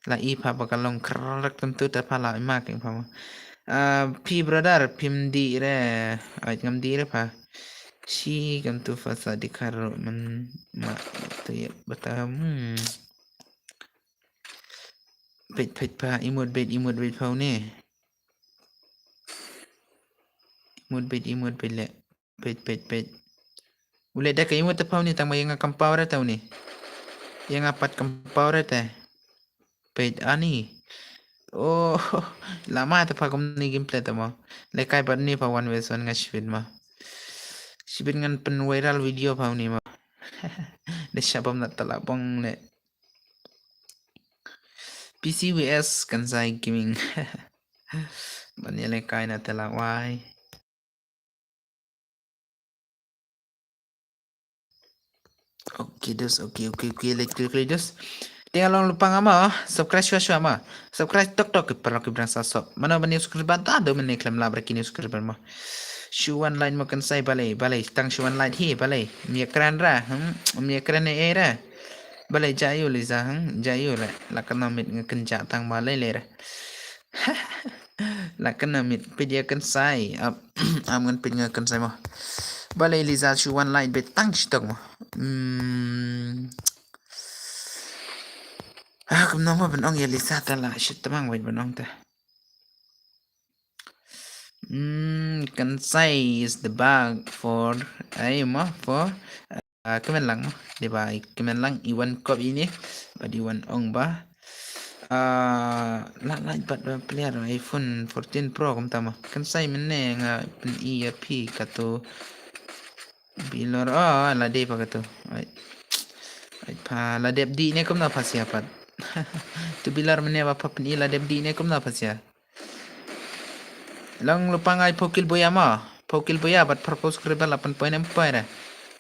La i pha ba ka long krrrr kumtu te pha la i ma keng pha mo. Ah, phi brother, phim dih re. Ai ngam dih re pha. Shi kumtu pha sa di khar man ma tu ya bata. Hmm. Peit, peit pha, imut beit, imut beit pha uni. Imut beit, imut beit leh. Peit, peit, peit. U leh da ka imut te pha uni tang ma ïa nga kam power te uni. Ïa nga pat kam power te. Peit ani. Oh, lama te pha kumni gameplay te mo. Lehkai bad ni pha one versus one nga shibit mo. Shibit ngan pyn viral video pha uni mo. Da shabam na tala bong leh. P C V S Kansai Gaming. Ban ïa lehkai na tela wai. Okay, dus, okay, okay, okay, leh klik, klik, dus. Te long lypa nga ma, subscribe shwa, shwa ma. Subscribe tok, tok, ki paralok ki brang sa sop. Mano ban ïa subscribe ta, do mane khlem lap ra ki ïa subscribe ma. Shu wan like mo Kansai balei, balei, tang shu wan like hi, balei. Ym ïakren ra, hmm, ym ïakren ei ei ra. Balei ja ïa u Liza, hmm, ja ïa u re. La ka namit nga kynja tang balei leh ra. La ka namit peit ïa Kansai. Ap, am ngan peit nga Kansai mo. Balei Liza shu wan like beit tang shi tok mo. Hmm. Ah, kumno mo ban ong ïa Liza ta la shi tmang beit ban ong ta. Hmm, Kansai is the bag for, ai mo, for, ah, kmen lang mo. Dei ba i kmen lang i wan kop ine bad i wan ong ba. Ah, la la bad ba player iPhone fourteen Pro kumta mo. Kansai mynne nga pyn-i ïa phi kato bilor, oh, la dei pha kato. Ai. Ai pha la dep dih ne kumno pha sia pat. Tu bilor mynne ba pha pyn-i la dep dih ne kumno pha sia. Long lypa nga i pokil boya ma. Pokil boya bad purpose kri ba la pyn point em point ra.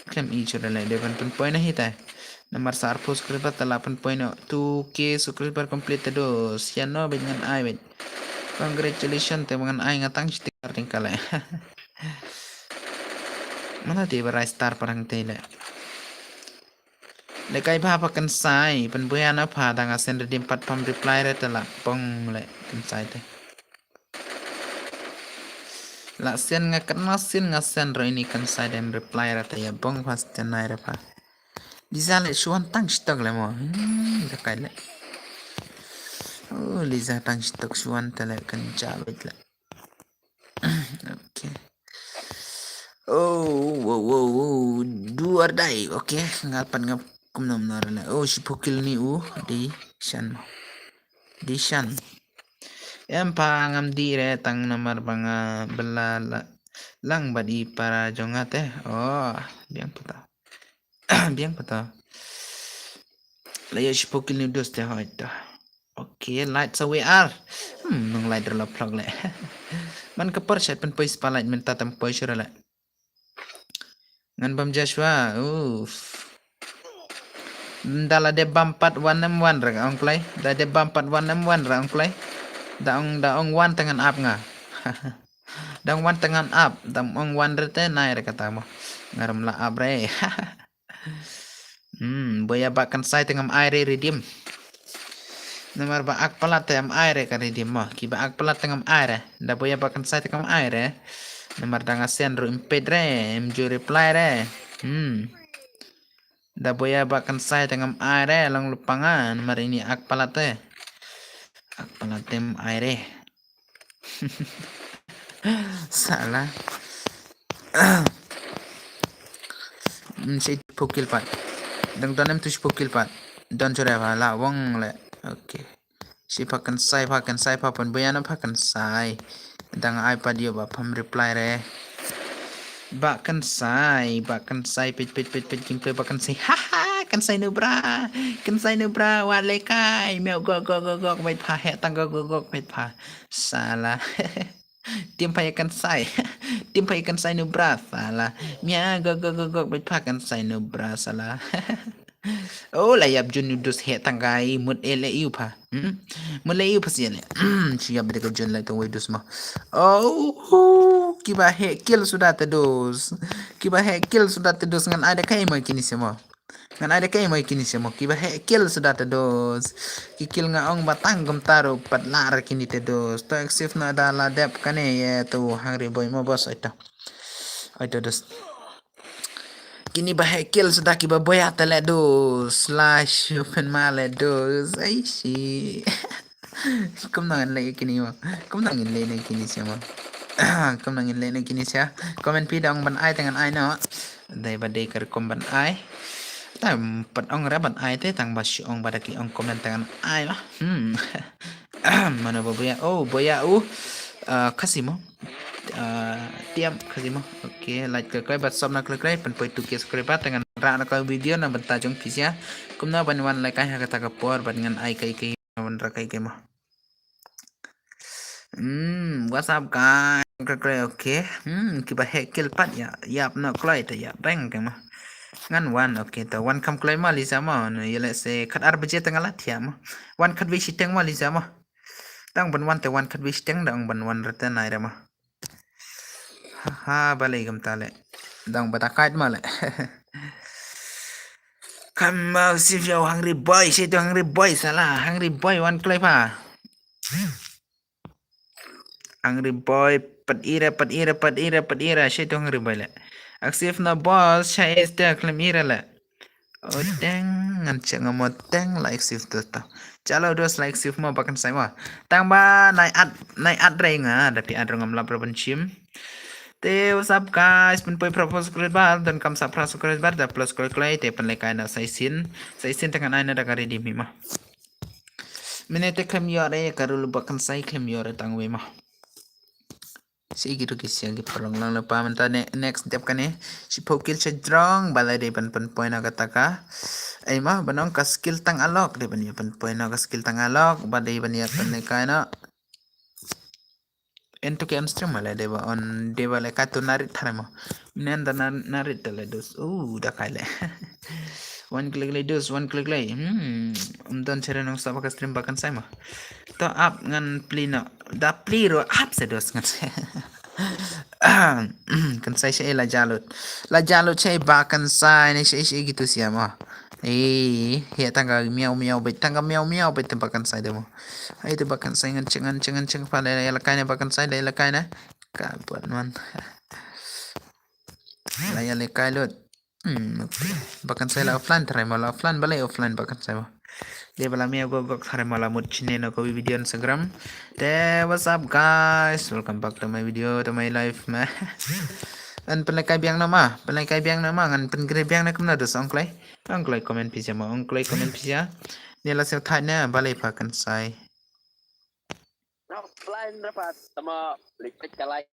Klem i chura le de ban pyn point hi ta. Namar sa arphew subscriber te la pyn point two K subscriber complete te do. Sian no beit ngan ai beit. Congratulations te ngan ai nga tang sticker tingkale. Mana te ba rai star parang te le. Le kai pha pha Kansai, pynbuya na pha dang asen redim pat pam reply re te la pong le Kansai te. La sen nga kena sen nga sen ro ini Kansai dem reply re te ya bong pha sten nai re pha. Liza le shuan tang stok le mo. Hmm, da kai le. Oh, Liza tang stok shuan te le kan jabet le. Okay. Oh, wow, wow, wow. Do or die. Okay, nga pat nga kumno mno re le. Oh, shi pokil ni u. Di shan. Di shan. Em pha ngam di re tang namar ba nga bela la lang ba di para jong nga te. Oh, biang pata. Biang pata. La ya shi pokil ni u dos te hoi ta. Okay, light sa we ar. Hmm, nung light re la plug le. Man ka por shat pyn poi spa light mynta tam poi shura le. Ngan bam Joshua. Uff. Da la de bam pat wan em wan ra ong play. Da de bam pat wan em wan ra ong play. Da ong da ong wan te ngan ap nga. Da ong wan te ngan ap. Da ong wan re te nai re kata mo. Ngaram la ap re. Hmm, boya ba Kansai te ngam ai re redim. Namar ba ak palat te ngam ai re ka redim mo. Ki ba ak palat te ngam ai re. Da boya ba Kansai te ngam ai re. Namar da nga sen ru impet re, em ju reply re. Hmm. Da boya ba Kansai te ngam ai re, long lupanga, namar ini ak palat te. Ak palat te ngam ai re. Sala. Hmm, shi pokil pat. Dang don em tu shi pokil pat. Don chore ba la wong le. Okay. Shi pha Kansai, pha Kansai, pha pynbuya na pha Kansai. Dang ai pat ïoh ba pham reply re. Ba Kansai, ba Kansai, pit pit pit pit gameplay ba Kansai. Ha ha, Kansai nu bra. Kansai nu bra, wa le kai. Meo gok gok gok gok, wait pha he tang gok gok gok, wait pha. Sala. Tim pha ya Kansai. Tim pha ya Kansai nu bra sala. Mia gok gok gok gok, wait pha Kansai nu bra sala. Oh, la ïap jun u dus heh tang ka i mut eh leh ïu pha. Hmm? Mut leh ïu pha sien leh. Hmm, shu ïap bad ka jun leh tang wei dus mo. Oh, kiba heh kill suda te dus. Kiba heh kill suda te dus ngan ai da kai mo kine sien mo. Ngan ai da kai mo kine sien mo. Kiba heh kill suda te dus. Ki kill nga ong ba tang kumta ruh pat lah ra kine te dus. To active na da la dep kane ïa tu Hungry Boy mo boss ai to. Ai to dus. Kine ba heh kill suda kiba boya te leh dus. Slash open ma leh dus. Ai shi. Kumno ngin leh kine mo. Kumno ngin leh ne kine sien mo. Kumno ngin leh ne kine sien. Comment phi da ong ban ai te ngan ai noh. Dei ba dei ka rukom ban ai. Tang pat ong ra ban ai te tang ba shu ong ba da ki ong comment te ngan ai lah. Hmm. Mano ba boya. Oh, boya u. Ah, Khasi mo. Ah, tiam Khasi mo. Okay, like klik klik bad sub na klik klik pynpoi tu ki subscriber te ngan rah na ka video na bynta jong phi sha. Kumno ban wan leh kai ha kata ka por bad ngan ai kai kai wan ra kai kai mo. Hmm, what's up guys? Klik klik okay. Hmm, kiba heh kill pat ïa. Ïap no kloi te ïa beng kai mo. Ngan wan okay to wan kam kloi mo Lisa mo. No ïa leh se khat ar baje te nga la thiah mo. Wan khat wei shiteng mo Lisa mo. Dang ban wan te wan khat wei shiteng dang ban wan rete nai re mo. Haha, balei kumta leh. Dang bata kait ma leh. Kam mau sif yo Hungry Boy, sih tu Hungry Boy salah. Hungry Boy wan kloi pha. Hungry Boy, pat ira, pat ira, pat ira, pat ira, sih tu Hungry Boy leh. Active na boss, sha es te khlem ira leh. Oh, teng, ngan check nga mo teng, like sif tu ta. Chalo dos like sif mo bakan sai mo. Tang ba nai at, nai at rei nga, da pi at rei ngam lap ra ban chim. Te, what's up guys? Pynpoi phra subscriber, don kam sa phra subscriber, da plus koi kloi, te pynleh kai na sai sin. Sai sin te ngan ai na da ka ready mi mo. Mine te khlem yor e, ka rul bakan sai khlem yor e tang wei mo. Shi ki ruki sia ki parong lang lepa mynta ne next dep kane. Shi pho kill shi drong ba la dei ban pynpoi na kata ka. Ai ma ban ong ka skill tang alok dei ban ïa pynpoi na ka skill tang alok ba dei ban ïa pynleh kai na. En tu ke em stream ma la dei ba on dei ba leh kai tu narit thare mo. Minen da narit da leh dus. Uh, da kai leh. Wan klik leh dus, wan klik leh. Hmm, um don chere nong sa ba ka stream bakan sai mo. To ap ngan pli no. Da pli ro ap se dos ngan se. Kan sai shi la jalut. La jalut shi bakan sai ne shi shi gitu siam ah. Eh, ya tangga miau miau bet, tangga miau miau bet tempat kan sai demo. Ai tempat kan sai ngan ceng ngan ceng ngan ceng pa la la kai ne bakan sai la la kai ne. Ka buat man. La ya le kai lut. Hmm, okay. Bakan sai la offline try mo la offline balai offline bakan sai mo. Dei ba la miau gok gok try mo la mut chine no ko video Instagram. Te, what's up guys? Welcome back to my video, to my life ma. An pynleh kai biang na ma, pynleh kai biang na ma, ngan pynkhreh biang na kumno dos ong kloi. Ong kloi comment pisa ma, ong kloi comment pisa. Ni la sel thai na balai bakan sai. Offline rapat sama likit kalai.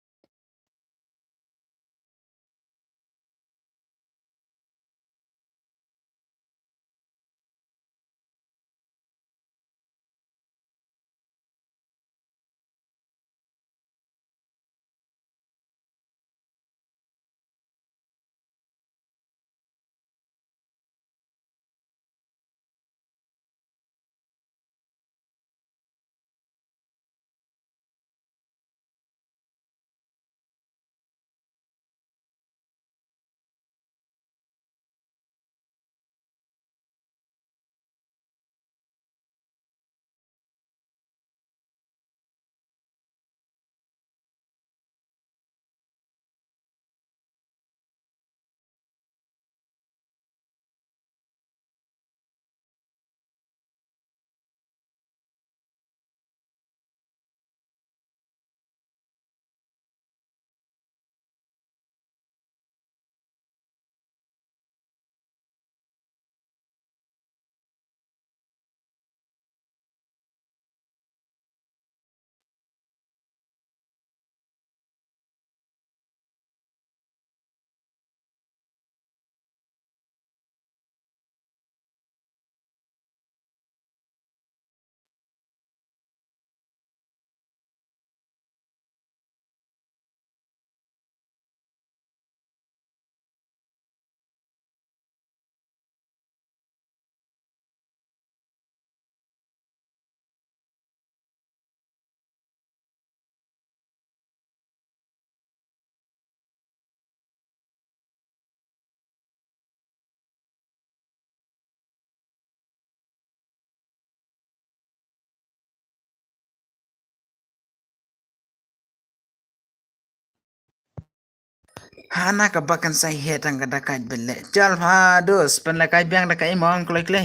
Hana ka ba kan sai he tang ka da ka bele. Chal ha dos, pynlehkai biang da ka i mong kloi kloi.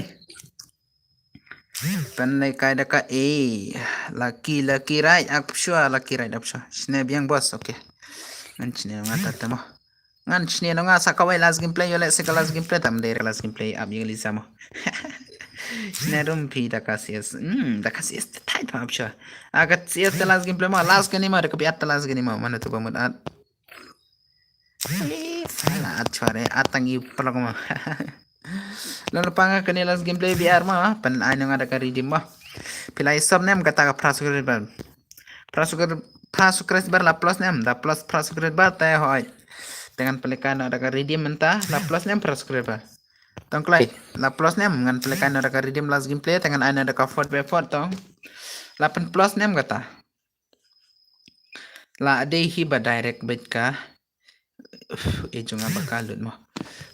Pynlehkai da ka i. Lucky, lucky right, ap shwa, lucky right, ap shwa. Shne biang boss, okay. Ngan shne nga ta tamo. Ngan shne no nga sa kawai last gameplay, yo le se ka last gameplay, tam der last gameplay, ap yung lisa mo. Shne rum pi da ka C S. Hmm, da ka C S ta tight, ap shwa. Aka C S ta last gameplay mo, last gani mo, da ka pi at ta last gani mo, mana tu ba mut at. Eh, salah at chware, at tang i pelak mo. Lalu panga kani last gameplay B R mo, pen ai nong ada ka redeem mo. Pilai sub nem kata ka pra subscriber. Pra subscriber, pra subscriber la plus nem, da plus pra subscriber te hoi. Dengan pelikan ada ka redeem menta, la plus nem pra subscriber. Tongklai, la plus nem ngan pelikan ada ka redeem last gameplay, dengan ai ada ka fourth by fourth tong. La pen plus nem kata. La dei hi ba direct bet ka. Uf, e jong nga ba ka lut mo.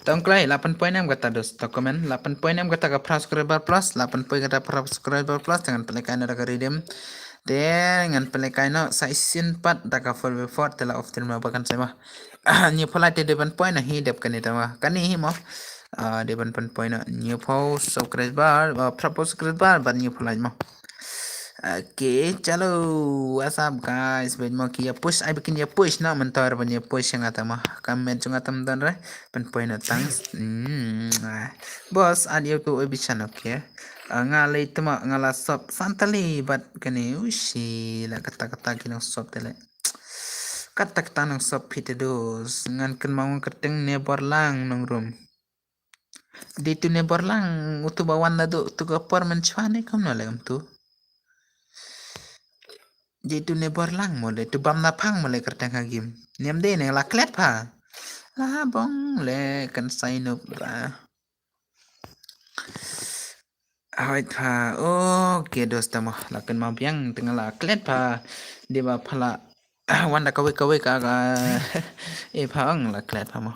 Tongklai, la pen point em kata dos document. La pen point em kata ka pra subscriber plus. La pen point kata pra subscriber plus. Te ngan pynlehkai na da ka redeem. Te ngan pynlehkai no sa isin pat da ka four by four. Te la off tin ma ba kan sai mo. Ni pholai te dei ban point na hi dep kani ta mo. Kani hi mo. Ah, dei ban pen point no. Ni pho subscriber. Ah, pra subscriber ban ni pholai mo. Okay, chalo, what's up guys? Bad mo ki ya push, ai bikin ya push na mentor ban ya push yang atam ah. Kamen chung atam don re, pen poi na tang. Hmm, ah. Boss, ad yow tu oi bisan, okay. Ah, nga lei tema nga la sop santali bad kani ushi la kata kata ki nang sop tele. Kata kata nang sop pite dos, ngan ken mau ngan kerteng ne bor lang nong room. Dei tu ne bor lang, utu ba wan da du, tu ka por men chwa ne kam no le kam tu. Dei tu ne bor lang mo le, tu bam na phang mo le kerteng ha gim. Niam dei ne la klet pha. La bong le kan sai nup ra. Hoi tha, okay dos tamo, la kan ma biang tengah la klet pha. Dei ba pha la Wan da kawei kawei ka, ka, e pha ang la klet pha mo.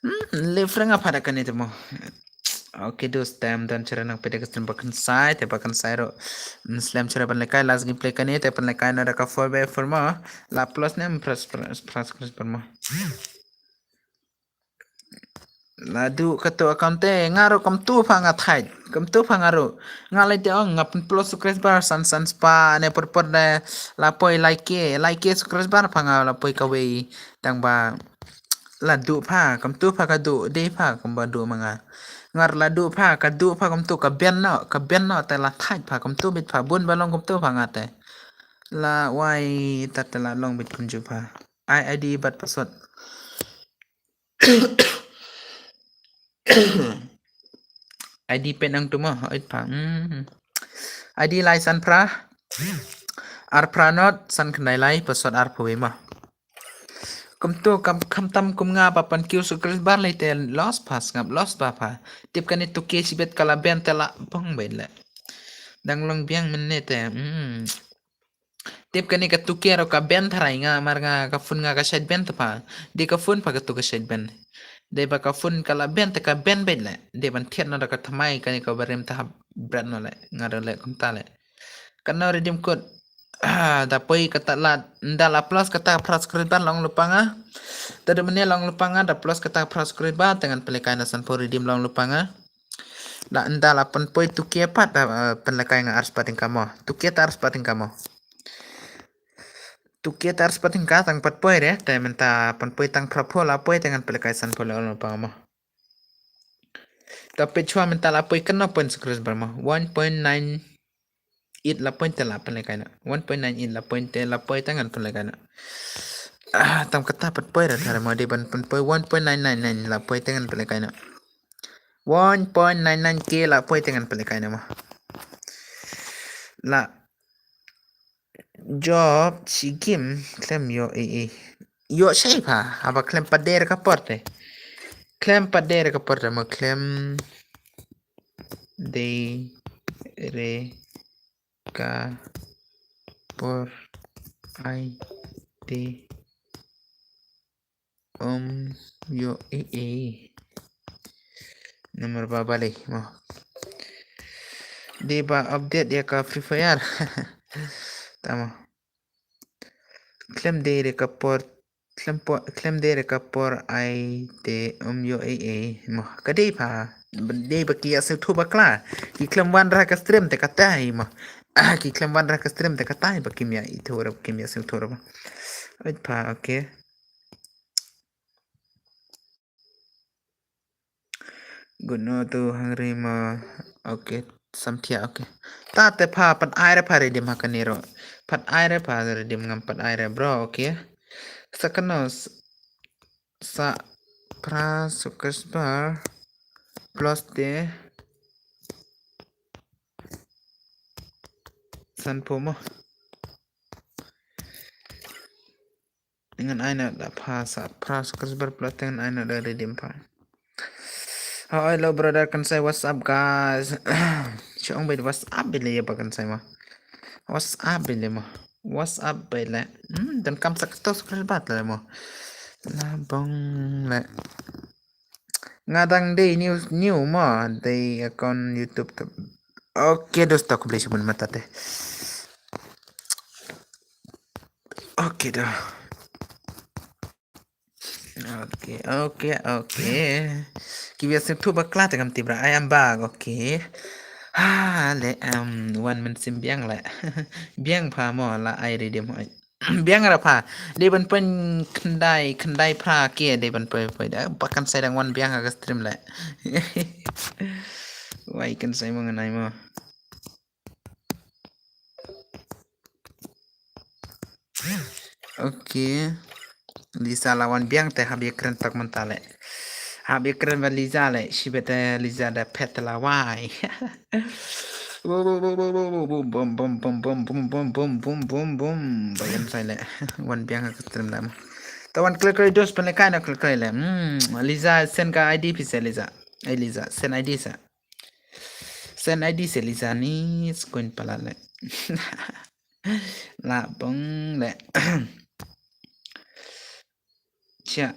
Hmm, le freng apa da kani te mo. Okay, dos tem dan chera nang pede ka stream bakan sai, te bakan sai ro. Hmm, slem chera ban lekai last gameplay kani, te ban lekai na da ka four by four mo. La plus ne pras, pras, pras, pras, pras mo. La du ka tu account te, nga ru kam tu pha nga thait. Kam tu pha nga ru. Nga lai te ong, nga pynpluh subscriber san san spah ne por por de la poi lai K, lai K subscriber pha nga la poi kawei tang ba la du pha, kam tu pha ka du, dei pha kam ba du ma nga. Nga la du pha, ka du pha kam tu ka ben no, ka ben no te la thait pha kam tu bit pha bun ba long kam tu pha nga te. La wai ta te la long bit kam ju pha. Ai ID bad password. ID pen ang tu mo, oi pa. Hmm. ID lai san phra. Ar phra not san khyndai lai, password ar phew mo. Kum tu kam kham tam kum nga ba pan kiew subscriber lai te loss pha sngap loss ba pha. Tip kani tu K shibet ka la ben te la bong ben le. Dang long biang mynne te. Hmm. Tip kani ka tu K ro ka ben tharai nga mar nga ka phone nga ka shait ben ta pha. Dei ka phone pha ka tu ka shait ben. Dei ba ka phone ka la ben ta ka ben bet le. Dei ban thiat no da ka thamai kani ka barim ta hap bret no le. Nga ro le kumta le. Kan no redeem code. Ah, da poi kata la, nda la plus kata pra subscriber long lupa nga. Ta da mene long lupa nga, da plus kata pra subscriber, te ngan pynlekai na san pho redeem long lupa nga. La nda la pynpoi tu K pat, ah, pynlekai nga ar spah tyngka mo. Tu K ta ar spah tyngka mo. Tu K ta ar spah tyngka tang pat poi re, te mynta pynpoi tang phra pho la poi te ngan pynlekai san pho le ol pa mo. Ta peit chwa mynta la poi kano point subscriber mo. One point nine eight la poi te la pynlekai na. One point nine eight la poi te la poi te ngan pynlekai na. Ah, tam kata pat poi re thare mo dei ban pynpoi one point nine nine nine la poi te ngan pynlekai na. One point nine nine K la poi te ngan pynlekai na mo. La job shi kim khlem ïoh ei ei. Ïoh shai pha, haba khlem pat dei re ka por te. Khlem pat dei re ka por te mo khlem dei re ka por ai te. Um, ïoh ei ei. Nomor ba balei mo. Dei ba update ïa ka Free Fire. Tamo. Khlem dei re ka por Khlem por, khlem dei re ka por ai te um ïoh ei ei mo. Ka dei pha. Dei ba ki ïa sngewthuh bakla. Ki khlem wan ra ka stream te katai mo. Ki khlem wan ra ka stream te katai ba kim ïa ithuh ra, kim ïa sngewthuh ra ba. Ait pha, okay. Good, no, tu hungry mo. Okay, samthia, okay. Ta te pha pat ai re pha redeem ha kane ro. Pat ai re pha redeem, ngam pat ai re bro, okay. Sa kano s-, sa phra subscriber plus te sanphew mo. Ngan ai noh da pha, sa phra subscriber plus te ngan ai noh da redeem pha. Hi, hello brother, kan sai what's up guys. Shu ong beit what's up beit le ïa ba kan sai mo. What's up beit le mo. What's up beit le. Hmm, donkam sa kto subscriber le mo. La bong le. Nga dang dei new, new mo, dei account YouTube te. Okay, dosto, khublei shibun mynta te. Okay, doh. Okay, okay, okay. Ki ïa sngewthuh bakla te kam tip ra, I am back, okay. Ha, le, em, wan mynsiem biang le. Biang pha mo, la ai redeem mo. Biang ra pha. Dei ban poi khyndai, khyndai phra ki dei ban poi, poi da. Ba kan sai dang wan biang ha ka stream le. Wai kan sai mo ngan ai mo. Okay. Liza la wan biang te hap ïa kren tak mynta le. Hap ïa kren ba Liza le, shibit te Liza da phet la wai. Bum bum bum bum bum bum bum bum bum bum bum bum bum bum bum bum. Ba kan sai le. Wan biang ha ka stream le mo. Ta wan klik klik dos pynlehkai noh klik klik le. Hmm, Liza send ka I D phi se Liza. Ai Liza, send I D sa. Send I D se Liza ni skuin palat le. La bong le. Cha.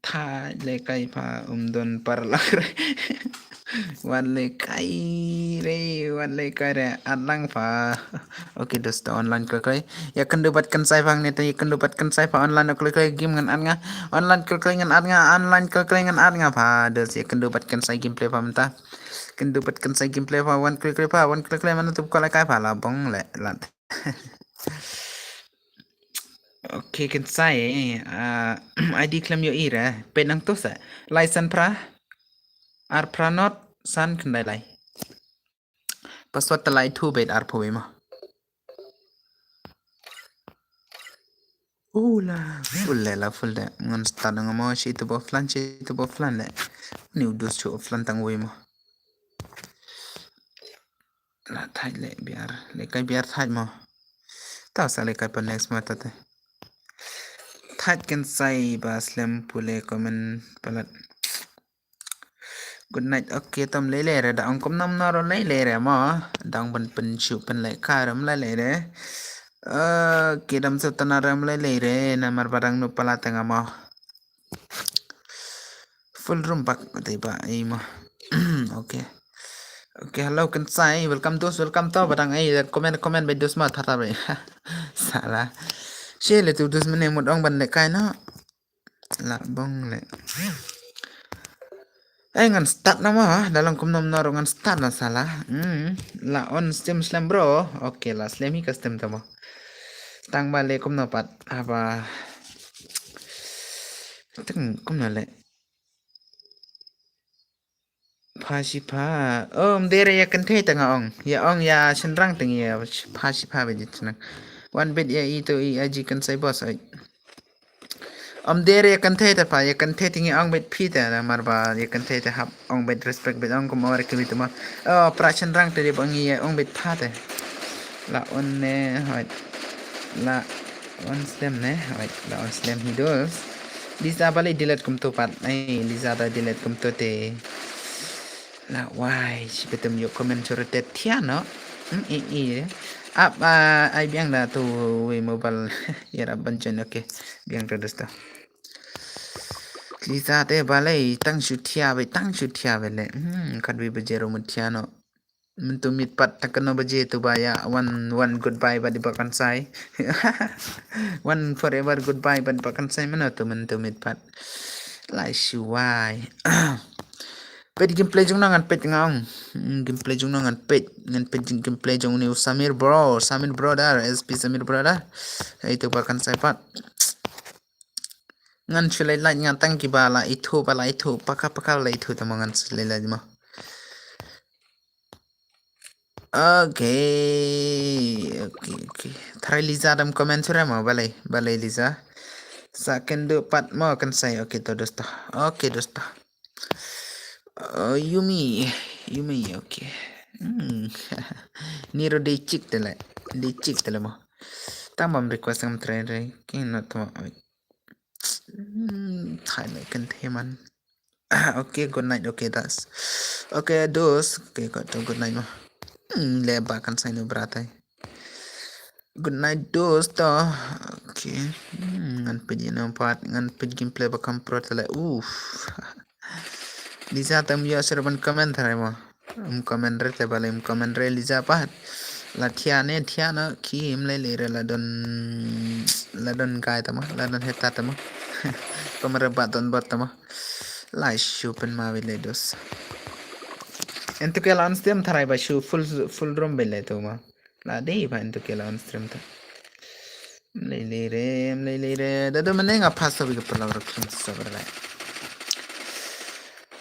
Tha le kai pha um don par lak re. Wan le kai re, wan le kai re. At lang pha. Okay, dosto, online klik klik. Ïa kynduh bad kan sai pha ngne te, ïa kynduh bad kan sai pha online klik klik game ngan at nga. Online klik klik ngan at nga, online klik klik ngan at nga pha. Dosto, ïa kynduh bad kan sai gameplay pha mynta. Kynduh bad kan sai gameplay pha, wan klik klik pha, wan klik klik man tu kol kai pha la bong le lat. Okay, kan sai, ah, I D khlem ïohi re, peit nangto sa. Lai san phra, ar phra not, san khyndai lai. Password te lai thu beit arphew wei mo. Ula, full le la full de. Ngan start nga mo shi tu bo flan, shi tu bo flan le. Ni u dus chu flan tang wei mo. La thait le biar, le kai biar thait mo. Tau sa le kai pa next mo tate. Thait kan sai ba slem pule comment palat. Good night. Okay, tam lei lei re da ong kum nam na ro lei lei re mo. Dang ban pyn shu pyn lei ka ram lei lei re. Okay, dam sa tana ram lei lei re namar barang nu pala tanga mo. Full room bak dei ba ei mo. Okay. Okay, hello kan sai. Welcome dos, welcome to badang ei comment comment be dos ma thata be. Sala. She le tu dos mene mut ong ban le kai na. La bong le. Eh, ngan start na ma, da long kumno mno ngan start na sala. Hmm, la on stem slem bro. Okay, la slem hi ka stem tamo. Tang ba le kumno pat, haba. Tang kumno le. Pha shi pha. Oh, mdere ya kenthe tanga ong. Ya ong ya shenrang tengi ya pha shi pha be jit nang. Wan bet ya ito i aji kan sai boss ai. Om der ya kan thei ta pha, ya kan thei tingi ong bet phi ta na mar ba ya kan thei ta hap ong bet respect bet ong kum awar kimi tuma. Oh, pra shenrang te de ba ngi ya ong bet pha ta. La on ne hoi. La on slem ne hoi. La on slem hi dos. Liza bale delete kum tu pat. Ai, Liza ta delete kum tu te. La wai, shi betem yo comment choro te thia no. Hmm, i, i. Ap, ah, ai biang da tu we mobile. Ya ra ban chen, okay. Biang tu dosta. Liza te balei tang shu thia be, tang shu thia be le. Hmm, khat be bajero mu thia no. Mynta miet pat, tang katno baje tu ba ïa wan, wan goodbye bad i Bah Kansai. Wan forever goodbye bad i Bah Kansai, mano tu mynta miet pat. Lai shuwai. Peit gameplay jong no ngan peit nga ong. Hmm, gameplay jong no ngan peit, ngan peit jong gameplay jong une u Samir bro, Samir brother, S P Samir brother. Ïa itu Bah Kansai pat. Ngan shu leit lait nga tang kiba la ithuh, ba la ithuh, paka paka la ithuh tamo ngan shu leit lait mo. Okay, okay, okay. Tharai Liza dam comment shuh re mo, balei, balei Liza. Sa kynduh pat mo Kansai, okay to dosto. Okay dosto. Uh, Yumi, Yumi, okay. Hmm. Ni ruh dei chick te le, dei chick te le mo. Tang bam request ngam try re, ki not mo. Hmm, thai le kan the man. Okay, good night. Okay, das. Okay, dos. Okay, got to good night mo. Hmm, le Bah Kansai no bratai. Good night, dos to. Okay. Hmm, ngan peit ïa no pat, ngan peit gameplay ba kham pro te le. Uff. Liza tam ïa sir ban comment re mo. Um comment re te balei um comment re Liza pat. La thiah ne thiah na ki im lei lei re la don, la don kai tamo, la don heta tamo. Pamara ba don bot tamo. Lai shu pen ma wile dos. Entu ke la on stream tharai ba shu full, full room bile tu ma. La dei ba entu ke la on stream ta. Lei lei re, lei lei re. Da do mane nga pass bi ke pala ro krim sabar re.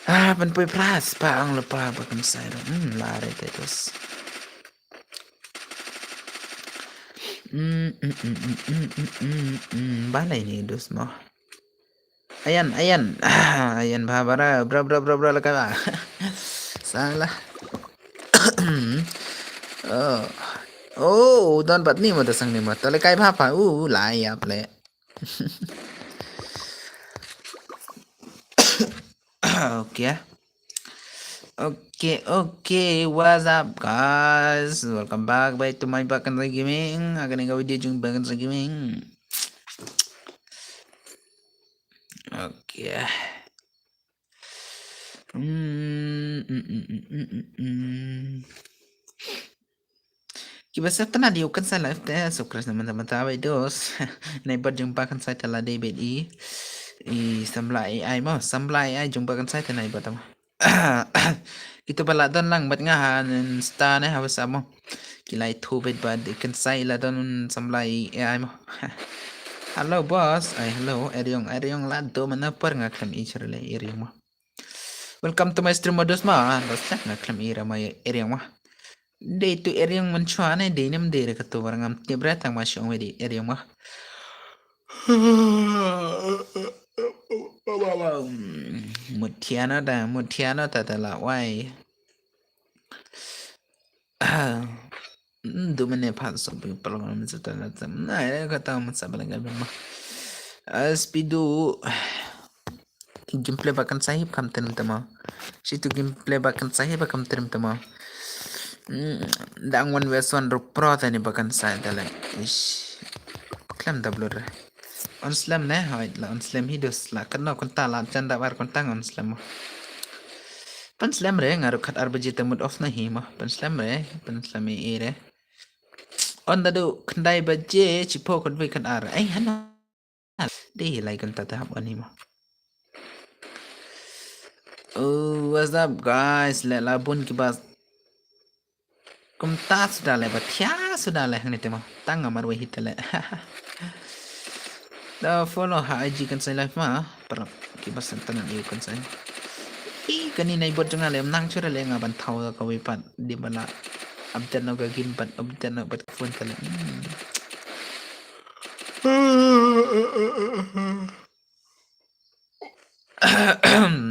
Ah, ban poi pras pa ang lepa ba kan sai ro. Hmm, la re te dos. Hmm, hmm, hmm, hmm, hmm, hmm, hmm, hmm. Balei ni dos mo. Ayan, ayan. Ah, ayan ba bara, bra, bra, bra, bra, la ka ba. Salah. Oh. Oh, don bat ni mo da sang ni mo. Tale kai ba pa. Uh, la ya ple. Okay. Okay, okay, what's up guys? Welcome back, back to my Bakan Gaming. Akan ika video jong Bakan Gaming. Okay. Hmm, hmm, hmm, hmm, hmm, hmm. Kiba sep tana di u Kansai live te, subscribe na manta manta bai dos. Nai bad jong Bah Kansai te la dei bad i. I samla A I mo, samla A I jong Bah Kansai te nai bad mo. Kita ba la don lang bad nga ha Insta ne ha WhatsApp mo. Ki lai thu bad bad i Kansai la don samla A I mo. Hello boss, ai hello, Eriong, Eriong la do mana par nga khlem i shrele Eriong mo. Welcome to my stream, modus ma. Dos tak nga khlem ira ma Eriong ma. Dei tu Eriong man chua ne dei nem dei re katu barang am tip re tang ma shong we dei Eriong ma. Mutiana da, mutiana ta ta la wai. Du mene phat so bi palong am sa ta la tam. Na re kata man sa balang ma. As pidu. Gameplay ba kan sahib kam trim tama. Situ gameplay ba kan sahib ba kam trim tama. Hmm, dang one versus one rup pro tani ba kan sai tale. Ish. Klam da blur. On slam ne, hoi la on slam hi dos la. Kan no kunta la jan da bar kuntang on slam mo. Pan slam re, nga ruh khat ar baje te mood off na hi mo. Pan slam re, pan slam e re. On da du khyndai baje, chipo khat bai khat ar. Ai, hana. Dei lai kan ta ta hap ani mo. Oh, what's up guys? Le la bun ki bas. Kumta suda le ba thia suda le hangni te mo. Tang amar we hita le. Da follow ha I G kan sai live ma. Para ki bas tan yu kan sai. I kani nai bot jong le nang chura le nga ban thau ka we pat di bala. Update no ka game pat, update no pat phone ta le. Hmm.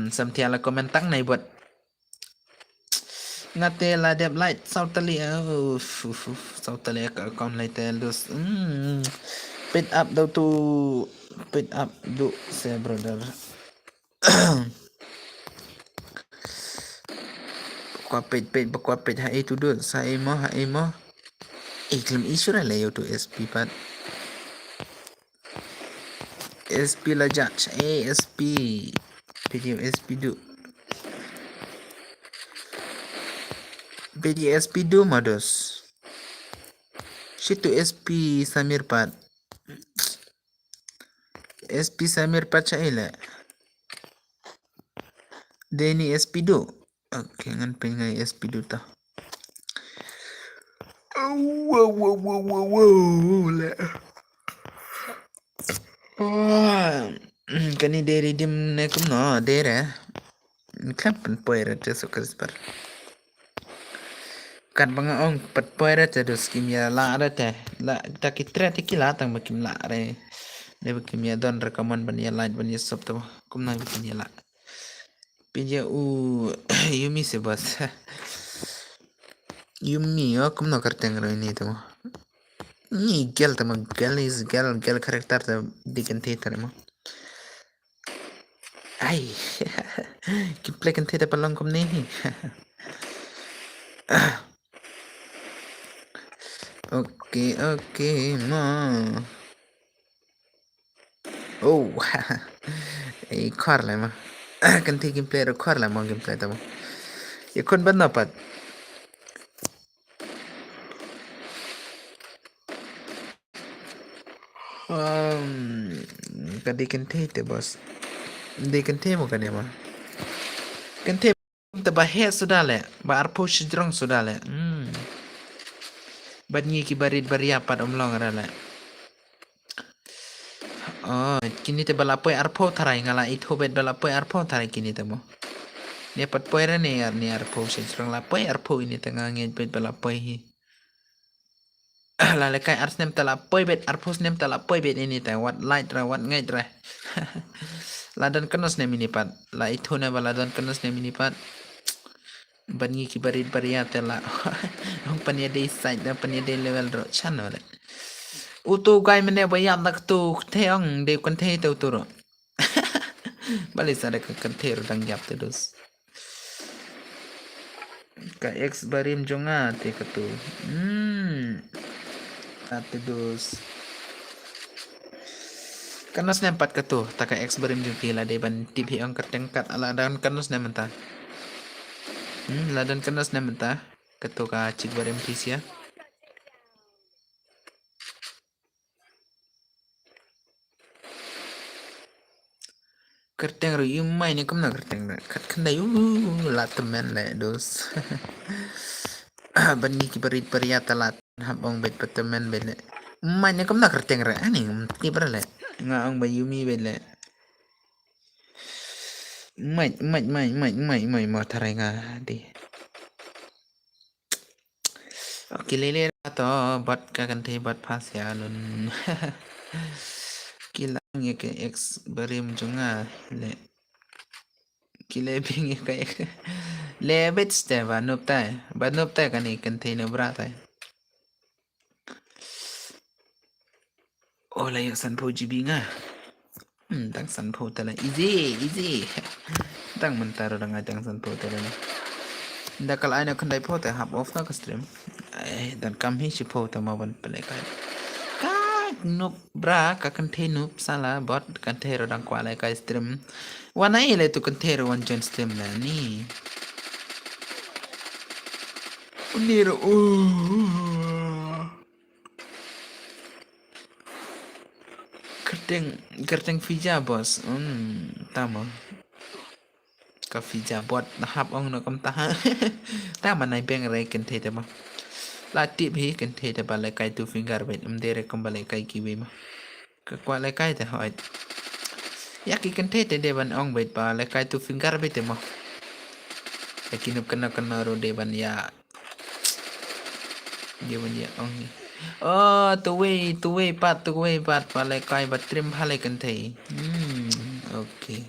Sam tia la comment tang nai bot. Nga te la dep light saw tali, uf, uf, uf, saw tali ka account lai te lus. Hmm. Pit up do tu, pit up do se brother. Bakwa peit, peit, bakwa peit, ha e tu dut, sa e mo, ha e mo. E klim issue ra le yo tu S P pat. S P la judge, eh, S P. Video S P du. Peit ïa S P Duh ma dos. Shitu S P Samir pat. S P Samir pat sha ila. Dei ni S P Duh. Okay, ngan peit nga ïa S P Duh ta. Wow, wow, wow, wow, wow, le. Oh, kane dei redeem ne kumno, dei re. Khlem pynpoi re te so Christopher. Katba nga ong pynpoi re te dos kim ïa lah re te. La ta ki tre te ki lah tang ba kim lah re. Dei ba kim ïa don re ka mon ban ïa like ban ïa sub te ba. Kumno ba kin ïa lah. Peit ïa u Yumi se bas. Yumi, oh, kumno kyrteng re ini te mo. Ni gel te mo, gel is gel, gel character te dei kynthei te mo. Ai. Ki play kynthei te pa long kumne hi. Okay, okay, mo. Oh. Ei khor le ma. Kynthei gameplay ro khor le ma gameplay ta ma. Ïa khun ban na pat. Um, ka dei kynthei te bos. Dei kynthei mo kane ma. Kynthei te ba heh suda le, ba arphew shijrong suda le. Hmm. Bad ngi ki barit baria pat um long ra le. Oh, kini te ba la poi arphew tharai nga la ithuh bet ba la poi arphew tharai kini te mo. Ne pat poi ra ne ar ne arphew shijrong la poi arphew ini te nga ngeit bet ba la poi hi. La lehkai ar snem te la poi bet, arphew snem te la poi bet ini te, wat lait ra, wat ngeit ra. La don kano snem ini pat, la ithuh ne ba la don kano snem ini pat. Ban ngi ki barit baria te la. Ong pan ïa dei sait da pan ïa dei level ro chan wale. Utu guy mene ba ïap da ktu kthei ong dei kynthei te utu ro. Bale sa da ka kynthei ro dang ïap te dos. Ka ex barim jong nga te katu. Hmm. Ka te dos. Kano snem pat katu, ta ka ex barim jong ki la dei ban tip hi ong kyrteng kat ala dan kano snem mynta. Hmm, la dan kano snem mynta. Katu ka chik barim pisia. Kyrteng ruh ïa u mai ne kumno kyrteng ruh. Kat khyndai u la tymmen le dos. Ban ngi ki barit baria ta la hap ong bet pat tymmen bet le. Mai ne kumno kyrteng ruh ani um tip ruh le. Nga ong ba Yumi bet le. Mai mai mai mai mai mai ma tharai nga di. Ki lele ra to bad ka kynthei bad phas ïa lun. Ki la ngi ke ex barim jong nga le. Ki le bing ngi ke ex. Le bet ste ba nup tai. Ba nup tai kani kynthei ne bra tai. Oh la ïa sanphew G B nga. Hmm, tang sanphew tala. Easy, easy. Tang mynta ruh dang ai tang sanphew tala. Nda kal ai na khyndai phew te hap off na ka stream. Eh, dan kam hi shiphew te ma ban pele kai. Ka nup bra, ka kynthei nup sala bot kynthei ruh dang kwah lehkai stream. Wan ai le tu kynthei ruh wan join stream na ni. Ni ruh. Kyrteng, kyrteng Fija bos. Hmm, tama. Ka Fija bot na hap ong no kam taha. Tama nai beng re kynthei te ma. La tip hi kynthei te ba lehkai two finger bet. Em de re kam ba lehkai kiwi ma. Ka kwah lehkai te hoi. Ïa ki kynthei te de ban ong bet ba lehkai two finger bet te ma. Ïa ki nup kena kena ro de ban ïa Dia ban ïa ong ni. Oh, tuwei, tuwei pat, tuwei pat, ba lehkai ba trim ha le kynthei. Hmm, okay.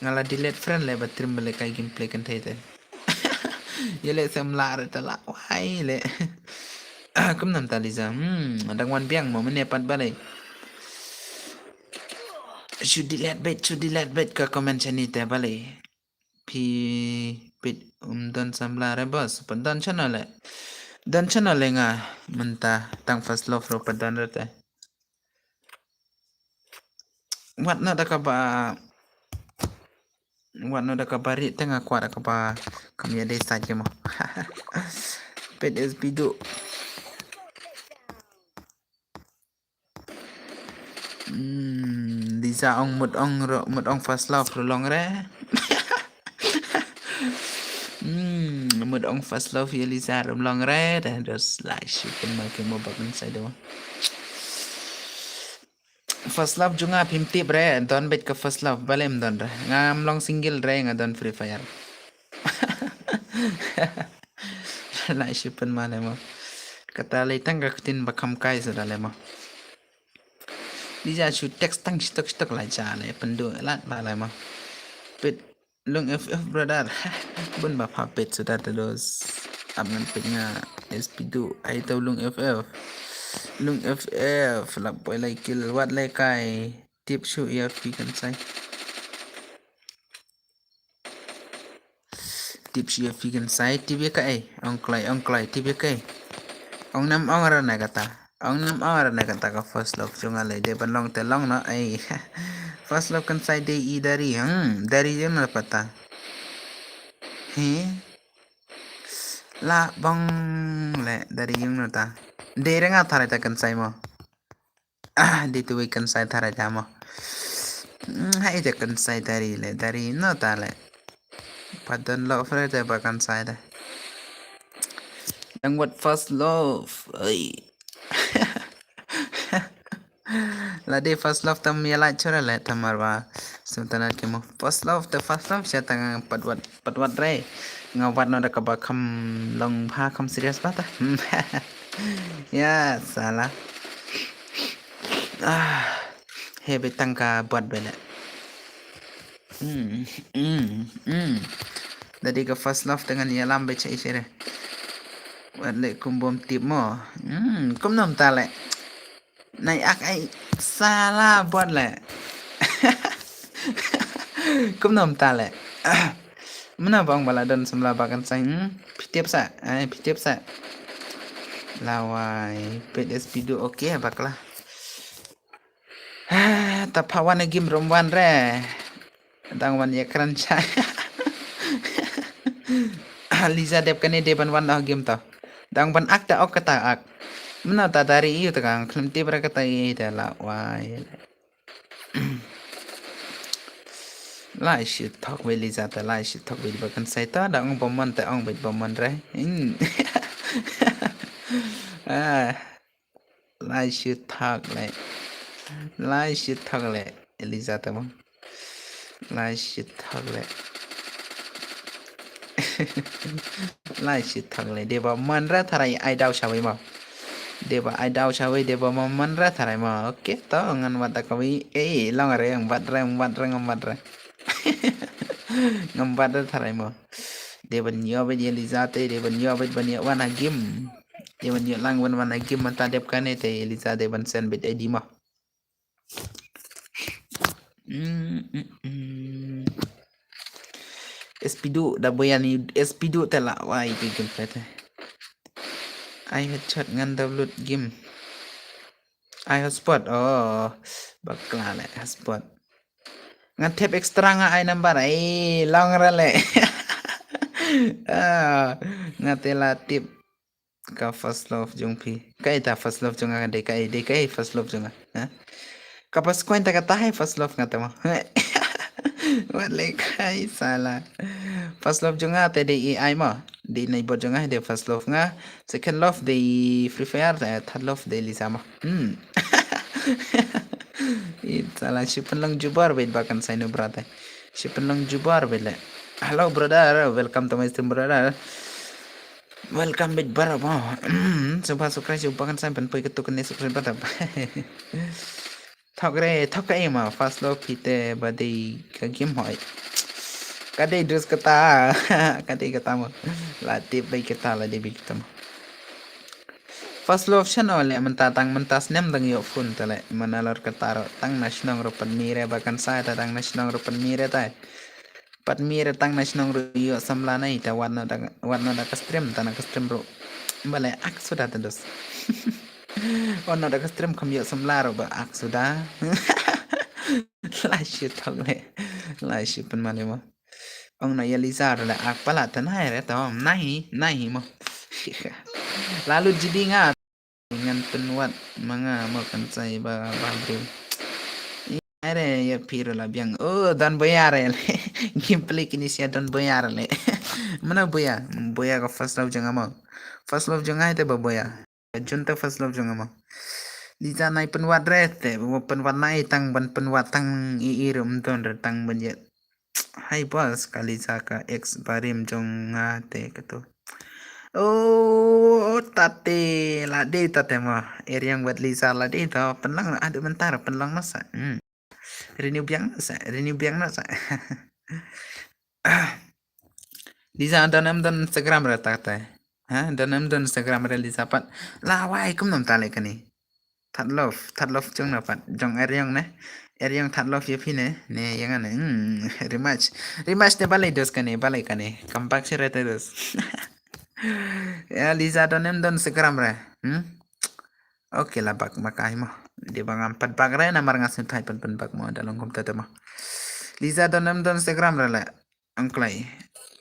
Nga la delete friend le ba trim ba lehkai gameplay kynthei te. Ïa le sem la re ta la wai le. Kum nam ta Liza. Hmm, dang wan biang mo mene pat ba le. Should delete bet, should delete bet ka comment shani te ba le. Phi pit um don samla re bos, pat don channel le. Don channel le nga mynta tang first love ro pat don re te. Wat na da kaba Wat no da ka bari teng aku ada ka ba kam ya desa je mo. Pet S P du. Hmm, Liza ong mut ong ro-, mut ong first love ro long re. Hmm, mut ong first love ya Liza ro long re. Dah dos lai shi pun ma ki mo bak inside mo. First love jong nga phim tip re, don bet ka first love balem don re. Ngam long single re, nga don Free Fire. Lai shi pun ma le mo. Kata le tang ka ktin ba kham kai sa da le mo. Di ja shu text tang shitok shitok la ja le pendu lat ba le mo. Pit lung F F brother. Bun ba pha pit suda te dos. Ap ngan pit nga S P du ai tau lung F F. Lung F F lap poi lai kil wat le kai. Tip shu ya fi kan sai. Tip shu ya fi kan sai tip ya kai. Ong klai ong klai tip ya kai. Ong nam ong ra na kata. Ong nam ong ra na kata ka first love jong nga le de ban long te long no ai. First love kan sai de i dari. Hmm, dari jong na pata. He. La bong le dari jong na ta. De renga thare ta kan sai mo. Ah, di tu kan sai thare ta mo. Hmm, hai de kan sai dari le dari no ta le. Padon love re te ba kan sai de. Dang wat first love. Ai. La de first love tam ya la chora le tamar ba. Sum tanat ke mo first love te first love sha tang pat wat pat wat re. Nga wat no da ka ba kham long ba kham serious ba ta. Ya sala. Ah. He be tang ka bat be le. Hmm, hmm, hmm. Dadi ka first love dengan ya lam be chai shere. Wat le kum bom tip mo. Hmm, kum nom ta le. Nai ak ai sala bot le. Kum nom ta le. Mena bang bala don semla bakan sai. Hmm, pitip sa. Ai pitip sa. Lawai, pet S P du okay bakla. Ah, ta pha wan game rom wan re. Dang wan ya kran cha. Liza dep kane de ban wan ah game ta. Dang ban ak ta ok kata ak. Mena ta dari iu ta kang khlem tip re kata i ta la wai. Lai shi thok wei Liza ta lai shi thok wei ba kan sai ta dang ong ba mon ta ong ba ba mon re. Hmm. Ah. Lai shi thak le. Lai shi thak le. Eliza ta bang. Lai shi thak le. Lai shi thak le. Deba man ra tharai ai dau shawi ma. Deba ai dau shawi deba ma man ra tharai ma. Okay, to ngan wat da kawi. Eh, long re, ngan wat re, ngan wat re, ngan wat re. Ngan wat re tharai ma. Deba nyo bet Eliza te, deba nyo bet ban yo wan ha game. Deba nyo lang wan wan ha game manta dep kane te Eliza deba sen bet ai di ma. Mm, mm, mm. S P du da boyan ni S P du te la wai ke game te. Ai headshot ngan download game. Ai hotspot. Oh, bakla le hotspot. Ngan tep extra nga ai number ai long ra le. Ah, nga te la tip. Ka first love jong phi. Kai ta first love jong nga dei kai dei kai first love jong nga. Ha? Ka pas kwenta ka ta hai first love nga ta ma. Wat le kai sala. First love jong nga te dei ai ma. Dei nai bot jong nga dei first love nga. Second love dei Free Fire te third love dei Lisa ma. Hmm. It sala shi pynlong jubar beit ba kan sai nu brother. Shi pynlong jubar beit le. Hello brother, welcome to my stream brother. Welcome beit brother. Subha sukrai shi ba kan sai pynpoi ketuk ne sukrai brother. Thok re, thok ka ema first love phi te ba dei ka game hoi. Ka dei dress kata, ka dei kata mo. La dei bai kata, la dei bai kata mo. First love channel le mynta tang mynta snem dang yo phone te le mana lor kata ro tang na shnong ro pan mi re ba kan sai ta tang na shnong ro pan mi re tai. Pat mi re tang na shnong ru yo samla nai ta wat no da wat no da ka stream ta na ka stream ru. Bale ak suda ta dos. Wat no da ka stream kam yo samla ru ba ak suda. Lai shi thok le. Lai shi pun mane mo. Ong na ya Lisa re la ak pala ta nai re to nai nai mo. Lalu jidi nga ngan pynwat ma nga mo kan sai ba ba bri. Are ya phi re la biang. Oh, don boya re le. Gim plik ini sia don boya re le. Mana boya? Boya ka first love jong nga mo. First love jong nga te ba boya. Jun te first love jong nga mo. Lisa nai pynwat re te ba pynwat nai tang ban pynwat tang i i rum don re tang ban yet. Hai boss ka Lisa ka ex barim jong nga te ka tu. Oh, tate la de tate mo. Eriang wat Lisa la de to pynlang adu mentar pynlang nasa. Hmm. Renew biang nasa, renew biang nasa. Lisa don em don Instagram re tate. Ha, don em don Instagram re Lisa pat. La wai kum nam tale kani. That love, that love jong na pat. Jong Eriang ne. Eriang that love ya phi ne. Ne yang ne. Hmm, rematch. Rematch te balai dos kani, balai kani. Come back si re te dos. Ya Lisa don em don Instagram re. Hmm? Okay la bak makai mo. Di bang am pat bak re namar nga sim thai pen pen bak mo da long kum tete mo. Lisa don em don Instagram re le. Angklai.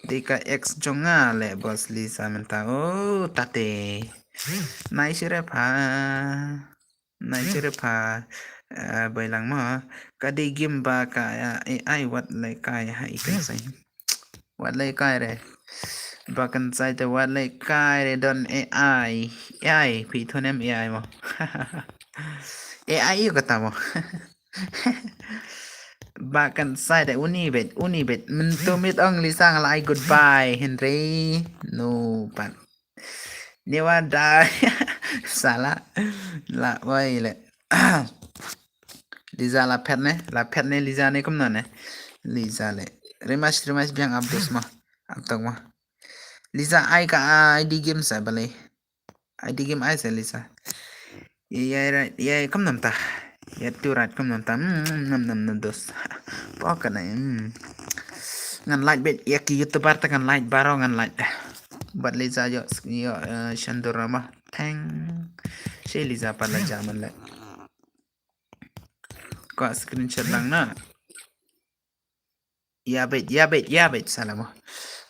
Di ka ex jong nga le boss Lisa menta. Oh, tate. Nai sirep ha. Nai sirep ha. Eh, bailang mo. Ka di gim ba ka eh, A I wat le kai ha ikan sai. Wat le kai re. Ba kan sai te wat le kai re don A I. A I phi thunem A I mo. A I yu kata mo. Ba kan sai te uni bet uni bet mentu mit ong Lisa nga la ai goodbye Henry. No pat. Ni wa da sala la wai le. Lisa la phet ne la phet ne Lisa ne kumna ne. Lisa le. Rimas rimas biang abdus ma. Abtok ma. Lisa ai ka I D game sa bale. I D game ai sa Lisa. Ya ya ya kam nam ta. Ya tu rat kam nam ta. Hmm, nam nam nam dos. Pok ka na. Hmm. Ngan like bet ya ki YouTuber ta ngan like baro ngan like. Bat Lisa yo yo eh, shandur ma. Thank. Shi Lisa pa la jaman le. Ko screenshot lang na. Ya bet ya bet ya bet salamo.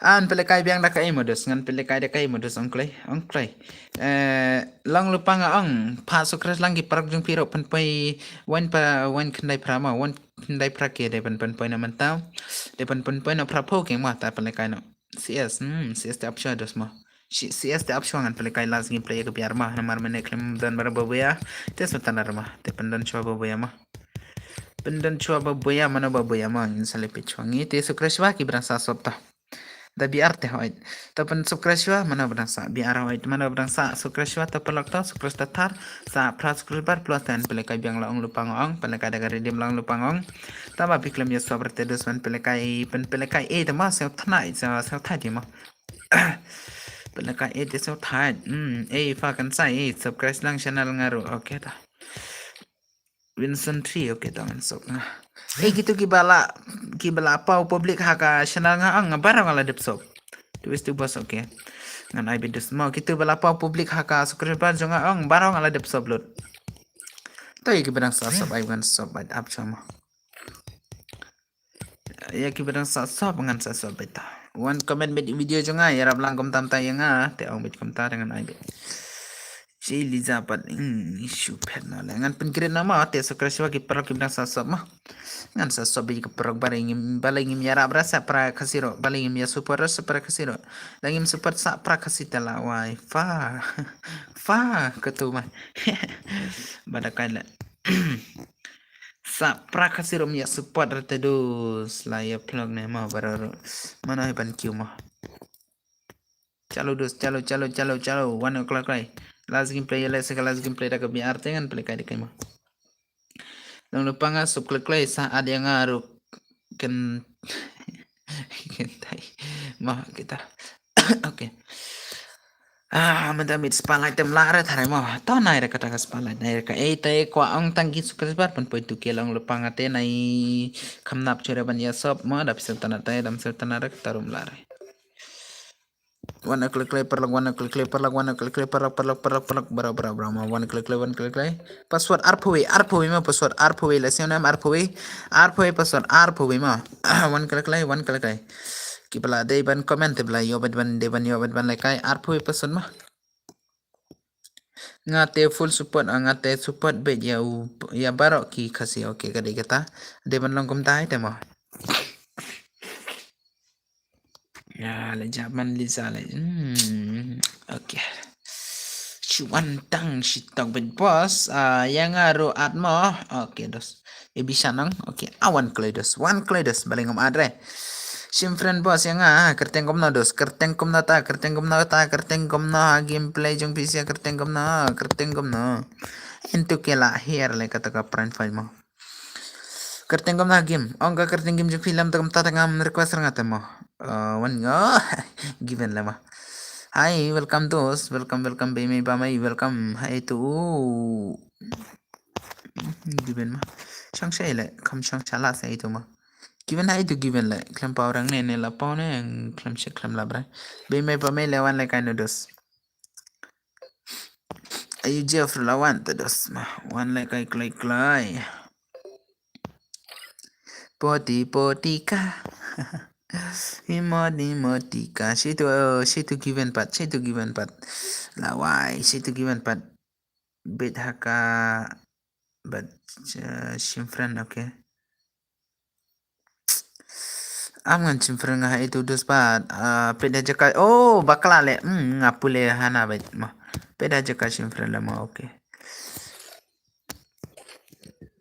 An pelekai biang da kai modus ngan pelekai da kai modus ongklai ongklai. Eh long lupa nga ong pa sukres lang ki parak jung piro pen poi wan pa wan kendai prama wan kendai prake de pen pen poi na mentau. De pen pen poi na prapo ke ma ta pelekai no. C S hmm C S te apsha dos ma. C S te apsha ngan pelekai las gameplay ke biar ma namar mene klem dan bara babuya. Te sultan ma te pen dan chua babuya ma. Pendon chua ba boya mana ba boya ma ngin sale pe chua ngi te sukre chua ki brang sa sop ta. Da biar te hoit. Ta pen sukre chua mana brang sa biar hoit mana brang sa sukre chua ta pelok ta sukre ta thar sa pra sukre bar plus ten pele kai biang la ong lupa ngong pele kai da gari dim la ong lupa ngong. Ta ba piklem ya sop te dus pen pele kai pen pele kai e ta ma se thna sa sa thai di ma. Pele kai e te sa thai. Hmm e fa kan sa e sukre lang channel ngaru okay ta. Vincent Tree okay tang sok nga. Eh gitu ki bala ki bala pau public ha ka channel nga ang barang ala dep sok. Tu is tu bos okay. Ngan ai bidus mau gitu bala pau public ha ka subscriber jong nga ang barang ala dep sok lut. Toi ki barang sa sop ai ngan sop ai ap sama. Ya ki barang sa sop ngan sa sop beta. One comment bit video jong nga ya rap lang kom tam ta ya nga te ong bit kom ta dengan ai bit. Ci Elizabeth hmm issue pet na le ngan pen krit nama te so kreswa ki perok ki barang sa sop ma. Ngan sa sop bit ki perok bare ngim bale ngim ya rap rasa pra kasiro bale ngim ya super rasa pra kasiro. Lagi ngim super sa pra kasita la wai fa fa ketu ma. Bada kai le. Sa pra khasi rum ya support rate dus la ya vlog ne ma bararo. Mana hai ban kiu ma. Chalo dus chalo chalo chalo chalo one o'clock lai. Last game play ya last ka last game play da ka B R te ngan play kai de kai ma. Long lupa nga sub klik play sa ad ya nga ru ken ken tai ma kita. Okay. Ah, manda mit spotlight tem la re thare mo. To nai re kata ka spotlight nai re ka ei tai kwa ong tang ki subscriber pun poi tu ke long lupa ngate nai kham nap chure ban ya sop mo da pisa tana tai dam sel tana re kata rum la re. Wana klik klik perlak wana klik klik perlak wana klik klik perlak perlak perlak perlak bara bara bara mo wana klik klik wana klik klik. Password arphawi arphawi mo password arphawi la siam nam arphawi arphawi password arphawi mo. Wana klik klik wana klik klik. Ki ba la dei ban comment te ba la ïoh bad ban dei ban ïoh bad ban lehkai arphew percent ma. Nga te full support, ah, nga te support bad ïa u, ïa baroh ki Khasi. Okay, ka dei kata. Dei ban long kumta hi te ma. Ya, le jaman Lisa le. Hmm, okay. Shu wan tang shi tok bad boss. Ah, ïa nga ruh at mo. Okay, dos. E bi shanang. Okay. Awan kloi dos. Wan kloi dos. Balei ngam at re. Shim friend boss ïa nga. Kyrteng kumno dos. Kyrteng kumno ta. Kyrteng kumno ta. Kyrteng kumno ha gameplay jong phi sia. Kyrteng kumno. Kyrteng kumno. Into ke la her le kata ka friend fight mo. Kyrteng kumno game. Ong ka kyrteng game jong phi lam ta kumta ta ngam request ra nga te mo. Uh, wan nga. Given le mo. Hi, welcome dos. Welcome, welcome, bei mei ba mei, welcome. Hi to. Given ma. Shang shai le, kam shang shala sa itu ma. Given hi to given le. Klem pau rang ne ne la pau ne, klem shek klem la bra. Bei mei ba mei le wan le kai no dos. Ayu Jeff la wan te dos ma. Wan le kai klai klai. Poti poti ka. Imodi modi ka. Shitu, shitu given pat, shitu given pat. Lawai, shitu given pat. Bit haka, but, uh, shim friend, okay. Am ngan shim friend nga ha itu dus pat. Ah, peda jaka. Oh, bakla le. Hmm, nga pule hana bait mo. Peda jaka shim friend le mo, okay.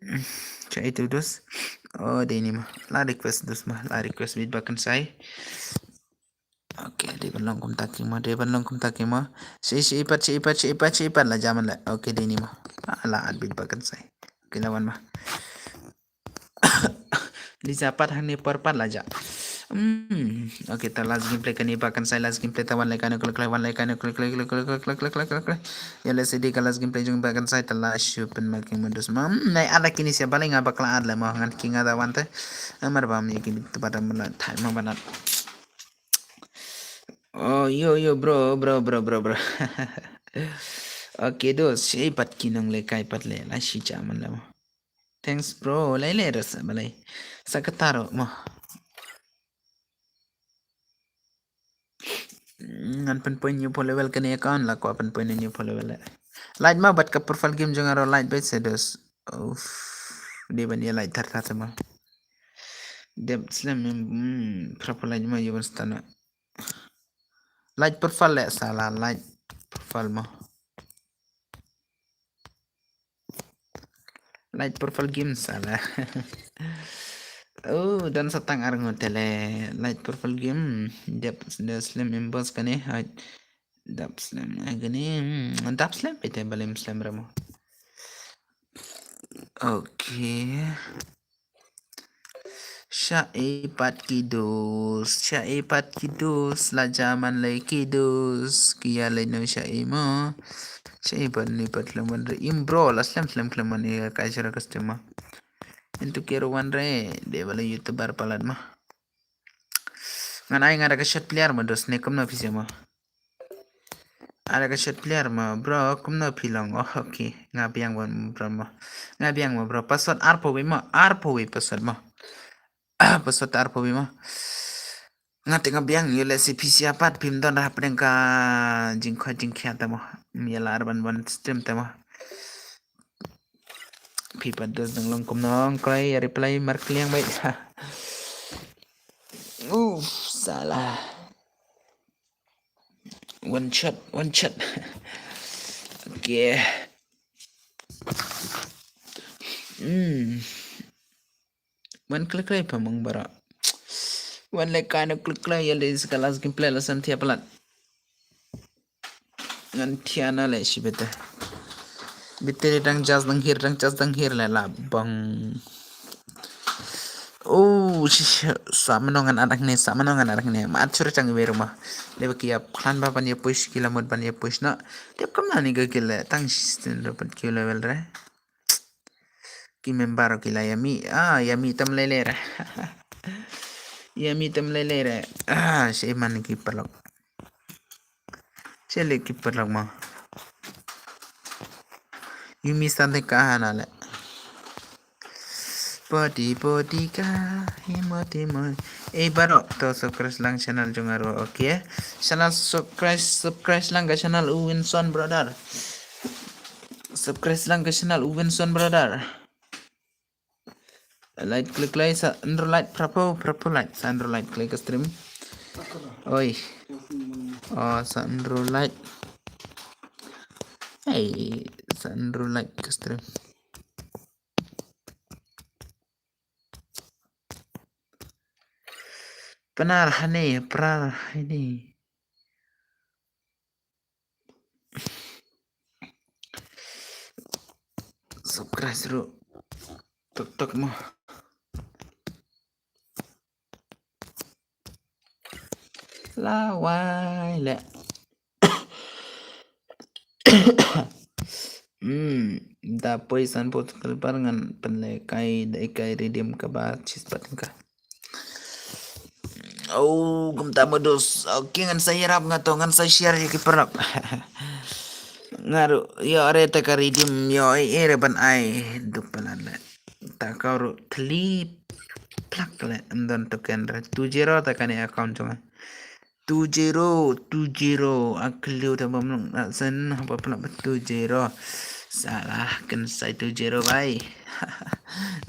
Hmm, cha itu dus. Oh, dei ni mo. La request dus mo. La request bit bakan sai. Okay, dei ban long kumta ki mo. Dei ban long kumta ki mo. Shi, shi ipat, shi ipat, shi ipat, shi ipat la jaman le. Okay, dei ni mo. Ah, la at bit bakan sai. Okay, la wan mo. Lisa pat hangne por pat la ja. Hmm. Okay, ta last gameplay kane ba kan sai last gameplay ta wan lai kane klik klik wan lai kane klik klik klik klik klik klik klik klik. Ya le sidi ka last gameplay jong ba kan sai ta la shu pen making modus. Mam nai ada kini sia balai nga bakla ad le mo ngan ki nga da wan te. Amar bam ya kini tu pada mena thai ma banat. Oh, yo, yo, bro, bro, bro, bro, bro. Okay, dos, shi pat ki nong le kai pat le la shi cha man le mo. Thanks bro. Lai lai rasa balai. Sakataro mo. Ngan pen point new level kane account la ko pen point new level. Light ma bat ka profile game jong aro light bet sedos. Uff. Dia ban dia light thar thar sama. Dep slam, hmm, proper light ma yuban stana. Light profile le sala light profile mo. Light profile game sala. Oh, dan satang arngo tele light profile game. Dep slam imbos kane hai. Dap slam agani. Hmm, dap slam pete balim slam ramo. Okay. Sha e pat ki dos, sha e pat ki dos, la jaman lai ki dos, ki ya lai no sha e mo. Sha e pat ni pat lam wan re im bro, la slam slam klam wan e kai sura customer. Into kero wan re, de bala youtuber palat ma. Ngan ai nga da ka shot player ma dos ne kumno phi se ma. Ada ka shot player ma bro kumno phi long. Oh, okay. Nga biang wan bro ma. Nga biang ma bro. Pasot arpo wi ma. Arpo wi pasot ma. Ah, pasot arpo wi ma. Nga te nga biang yo le si phi sia pat phim don rah pdeng ka jingkho jingkhia ta ma. Mi la arban ban stream ta ma. Phi pat dos dang long kumno nong krai ya reply mar kliang bai. Uff, salah. One shot, one shot. Okay. Hmm. One click lay pamang bara. One like kind of click lay ya le iska last gameplay la san thia palat. Ngan thiana le shi bete. Bete dang jas dang hir dang jas dang hir le la bang. Oh, shi shi sa mano ngan arak ne sa mano ngan arak ne ma at sura chang iwe ruma. Leba ki ap klan ba ban ya push ki la mut ban ya push na. Dep kam na ni ga ki le tang shi stin ro pat ki level re. Ki member ki la yami ah yami tam le le re. Yami tam le le re ah shi man ki palok. Chele ki perlak ma. Yumi sante ka hana le. Podi podi ka himo timo. Eh, baroh to subscribe lang channel jong nga ruh, okay? Channel subscribe, subscribe lang ka channel u Winson brother. Subscribe lang ka channel u Winson brother. Like klik like sa andro like prapo prapo like sa andro like klik ka stream. Oi. Oh, sa andro like. Hey, sa andro like ka stream. Pnar hani, pnar hani. Subscribe ruh. Tok tok mo. Lawai le. Hmm, da poi san pot kalpar ngan pynlekai da kai redeem kaba chis pat ka. Oh, kumta modus. Okay, ngan sa yarap nga to, ngan sa share ya ki parap. Nga ruh, yo are ta ka redeem, yo ai re ban ai du palan le. Ta ka ruh thli plak le, ndon token re. Two zero ta ka ne account jong nga. Two zero, two zero. Akliu ta bam long na sen haba plak two zero. Salah kan sai two zero bai.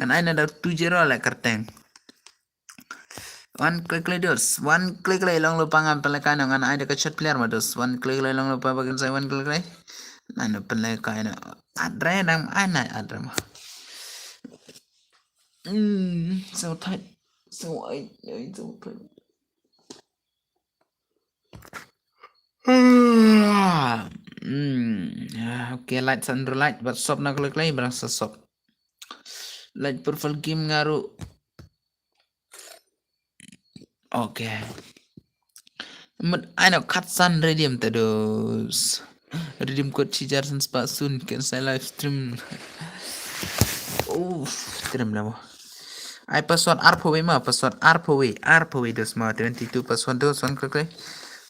Ngan ai na da two zero le kerteng. One click lay dos, one click lay long lupa ngan pele kano ngan ai da ka shot player ma dos, one click lay long lupa bakin sai one click lay. Nano pele kano adre dang ai na adre ma. Hmm, so tight, so ai ai so tight. Hmm, okay, light sandro light, but sop na click lay, barang sa sop. Light purple game ngaru. Okay. Mut ai no katsan redeem ta dos. Redeem code chijar san spa soon kan sai live stream. Oh, stream lah mo. Ai password arphawi ma, password arphawi, arphawi dos ma, twenty two password dos, one click lay.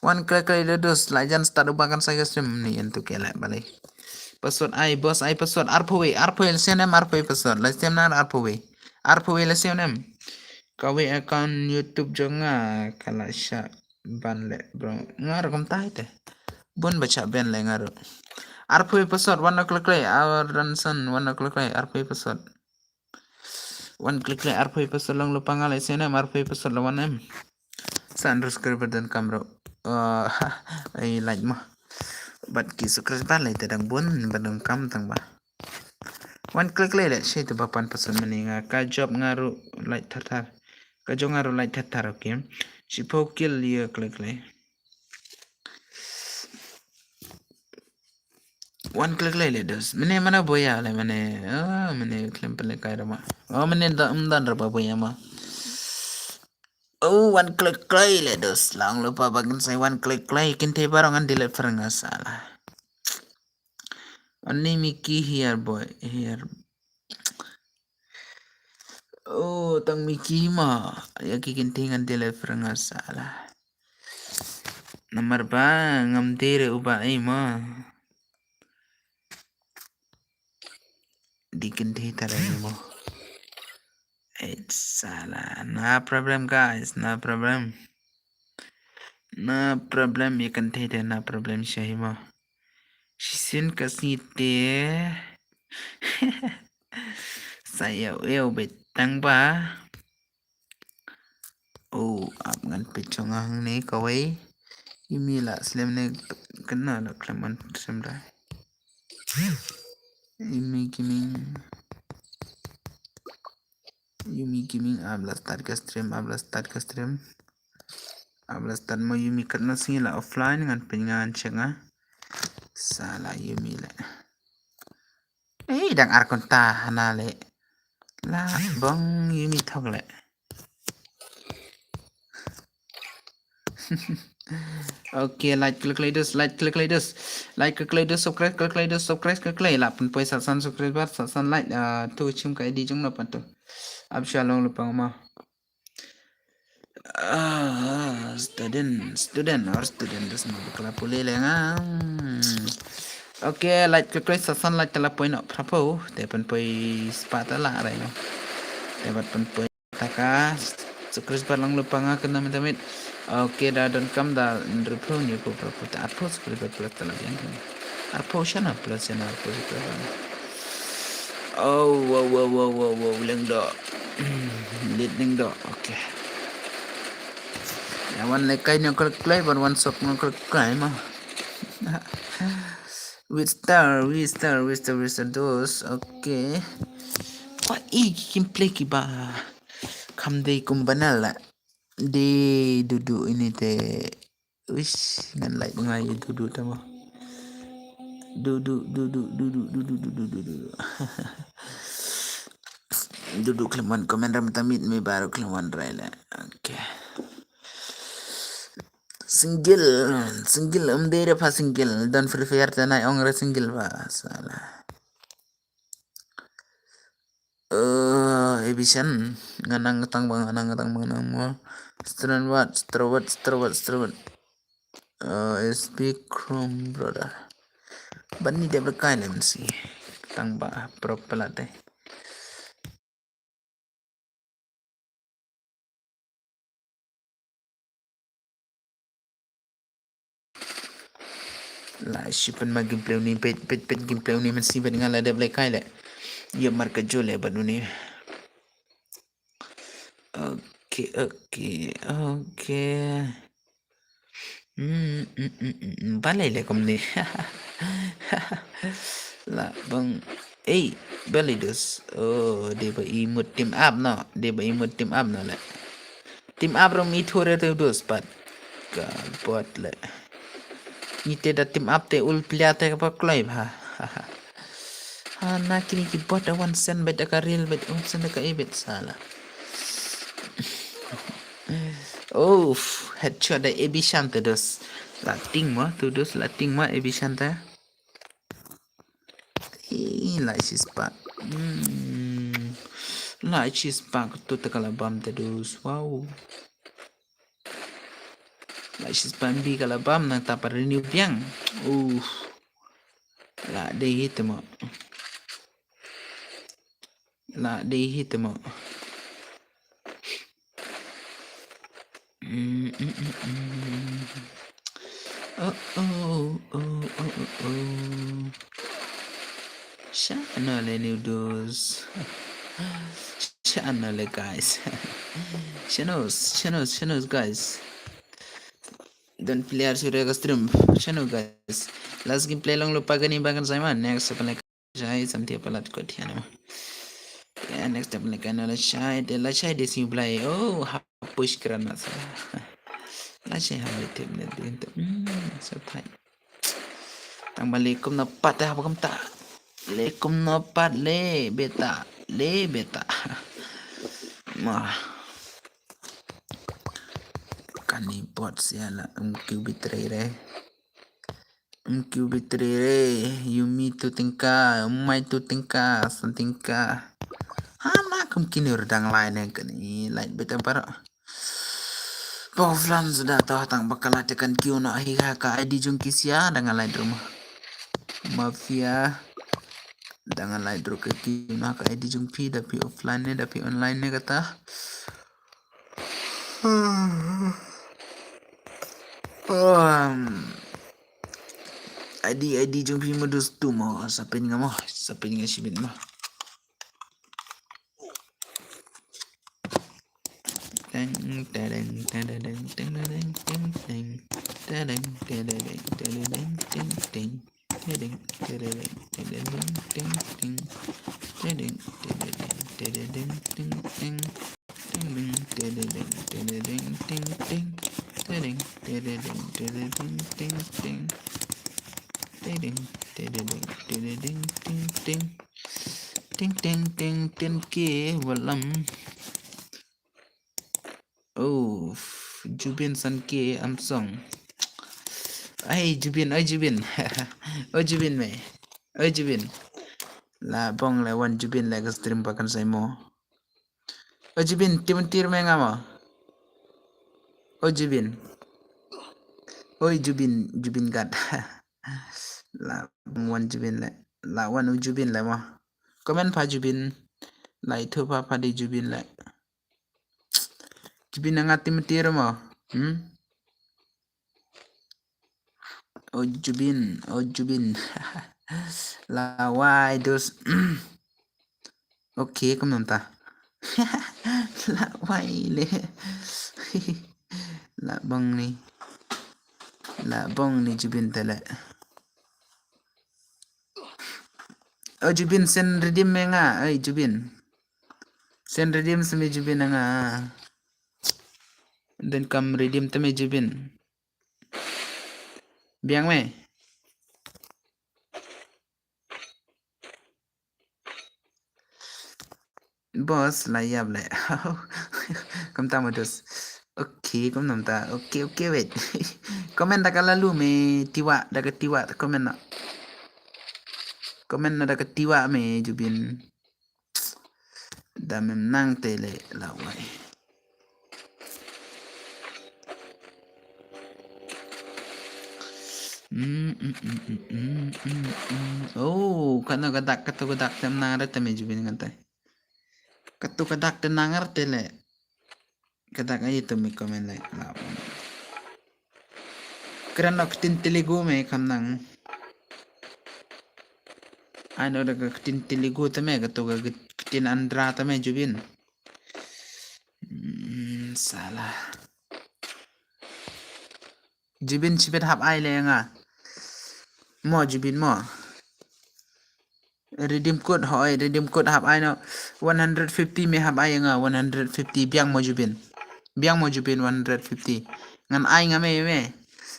One click lay dos, la jan start uba kan sai stream ni entu ke la balai. Password ai boss ai password arphawi, arphawi lesen em arphawi password, lesen na arphawi. Arphawi lesen em. Kawi account YouTube jong nga ka la shah ban le bro. Nga ruh kumta te. Bun ba shah ban le nga ruh. Arphawi password one o'clock le, our ranson one o'clock le, arphawi password. One click le, arphawi password long lupa nga le sien em, arphawi password long one em. Sa andro subscriber dan kam ruh. Uh, ai like mo. Bat ki subscriber le te dang bun, bat dang kam tang ba. One click lay le, shi tu ba pan password mani nga, ka job nga ruh light thar thar. Ka job nga ruh light thar thar, okay. Shi pho kill ye click lay. One click lay le dos. Mane mana boya le mane. Ah, mane klem pele kai rama. Oh, mane da um dan raba boya ma. Oh, one click lay le dos. Lang lupa bakin sai one click lay. Kinte barang an delete fer nga salah. Ani Mickey here boy, here. Oh, tang Mickey ma. Ya ki kinting an dele franga sala. Namar ba ngam dere uba ai ma. Di kinting tara ni mo. Eh, sala. No problem guys, no problem. No problem, ya kan te de no problem shahi mo. Shisien ka sngi te. Sa ïa u ïa u beit tang ba. Oh, ap ngan peit shong hangne kawei. Imi la slem ne kena la kleman sem da. Imi Gaming. Yumi Gaming, ap la start ka stream, ap la start ka stream. Ap la start mo Yumi, katno sngi la offline ngan pyn ngan check nga. Sala Yumi le. Eh, dang ar kynta hana le. La bong Yumi thok le. Okay, like klik like this, like klik like this, like klik like this, subscribe klik like this, subscribe klik like, la pun poi satsan subscriber, satsan like, ah, tu chim ka I D jong na pan tu. Ab shalom lu pang ma. Ah, student, student or student das ma bakla pule lenga. Hmm. Okay, like klik like satsan like tala poi no prapo, te pun poi spata la rai no. Te bad pynpoi taka. Subscriber lang lupa nga kena minta mit. Okay, da don kam da hynriewphew hynñiewphew phra phew te arphew subscriber plus te la biang. Arphew shana plus shana arphew subscriber. Oh, wow, wow, wow, wow, wow, leng do. Lit leng do. Okay. Ya wan lekai nyong klik play, ban wan sok nyong klik play ma. With star, with star, with star, with star dos. Okay. Kwa i ki kim play ki ba. Kam dei kum banal la. Dei dudu ini te. Uish, ngan like ngai dudu tama. Dudu, dudu, dudu, dudu, dudu, dudu, dudu. Dudu khlem wan comment ram tamit mi baru khlem wan rai la. Okay. Single, single, um dei re pha single. Don Free Fire te nai ong re single pha. Sala. Eh, Ebishan, nga nang tang bang, nga nang tang bang nang mo. Strawat, strawat, strawat, strawat. Eh, S P Chrome brother. Ban ni dep le kai lem si. Tang ba prop pelate. La shi pynma gameplay uni, pet, pet, pet gameplay uni man si, pet nga la dep le kai le. Ïa marka jole bad uni. Okay, okay, okay. Hmm, hmm, hmm, hmm, hmm. Balei le kumne. La bang. Ei, balei dos. Oh, dei ba i mut team up no. Dei ba i mut team up no le. Team up rum i thore te dos pat. Ka bot le. Ni te da team up te ul player te ka pa kloi ba. Ha na kini ki bot a wan sen bet da ka ril bet wan sen da ka e bet sala. Uff, headshot da Ebishan te dos. La ting ma, tu dos la ting ma Ebishan te. Ih, la sis pak. Hmm. La sis pak tu te kala bam te dos. Wow. La sis pak bi kala bam nang tapa renew biang. Uff. La dei hit mo. La dei hit mo. Mm, mm, mm, mm. Oh, oh, oh, oh, oh, oh. Shano le new dos. Shano le guys. Shanos, shanos, shanos guys. Don player sure ka stream. Shano guys. Last gameplay long lupa gani bagan Simon. Next apa lagi? Shai samti apa lat kot hian ma. Ya, next time lagi kan la shai de la shai de si blai. Oh, ha push kran ma sa. La shai ha mai tip ne din tu. Hmm, so thai. Tang bali kum na pat ha kum ta. Le kum na pat le beta. Le beta. Ma. Kani bot sia la um kiu bitrai re. Um kiu bitrai re. Yumi tu tingka, umai tu tingka, san tingka. Hana kum kini ur dang lai ne kani light beta para. Pau flan sudah tah tang bakala tekan kiu na hi ha ka I D jung kisia dang lai rumah. Mafia dang lai dru ke kiu na ka I D jung pi da pi offline ne da pi online ne kata. Um, I D, I D jong phi modus tu mo, sapin nga mo, sapin nga shibit mo. Teng, teng, teng, teng, teng, teng, teng, teng, teng, teng, teng, teng, teng, teng, teng, teng, teng. Tedeng, tedeng, tedeng, teng, teng. Tedeng, tedeng, tedeng, teng, teng. Tedeng, tedeng, tedeng, teng, teng. Tedeng, tedeng, tedeng, teng, teng. Tedeng, tedeng, tedeng, teng, teng. Teng, teng, teng, ten K walam. Oh, Jubin san K am song. Ai, Jubin, ai, Jubin. Oh, Jubin me. Oh, Jubin. La bong le wan Jubin le ka stream pa kan sai mo. Oh, Jubin, timun tir me nga mo. Oh, Jubin. Oi, Jubin, Jubin gat. La wan Jubin le. La wan u Jubin le mo. Comment pa Jubin. Lai thu pa pa di Jubin le. Jubin nga ti mati ramo. Hmm? O Jubin, o Jubin. Lawai dos. Okay, kumno ta. Lawai le. Labong ni. Labong ni Jubin tele. O Jubin sen redeem me nga, ai Jubin. Sen redeem semi Jubin nga. Then kam redeem teme Jubin. Biang me. Boss, la ïap le. Kumta mo dos. Okay, kumno ta. Okay, okay, wait. Comment da ka lalu me tiwa, da ka tiwa, comment na. Comment na da ka tiwa me Jubin. Da mem nang tele lawai. Mm, mm, mm, mm, mm, mm, mm. Oh, kano ka dak, kato ka dak tem nang re teme Jubin ngan tai. Kato ka dak te nang re tele. Ka dak ai to mi comment lai. Lawai. Kren nok tin Telugu me kam nang. Ai no da ka tin Telugu teme kato ka tin Andhra teme Jubin. Hmm, salah. Jubin shibit hap ai le nga. Mo Jubin mo. Redeem code hoi, redeem code hap ai no. One hundred fifty me hap ai nga, one hundred fifty biang mo Jubin. Biang mo Jubin one hundred fifty. Ngan ai nga me me.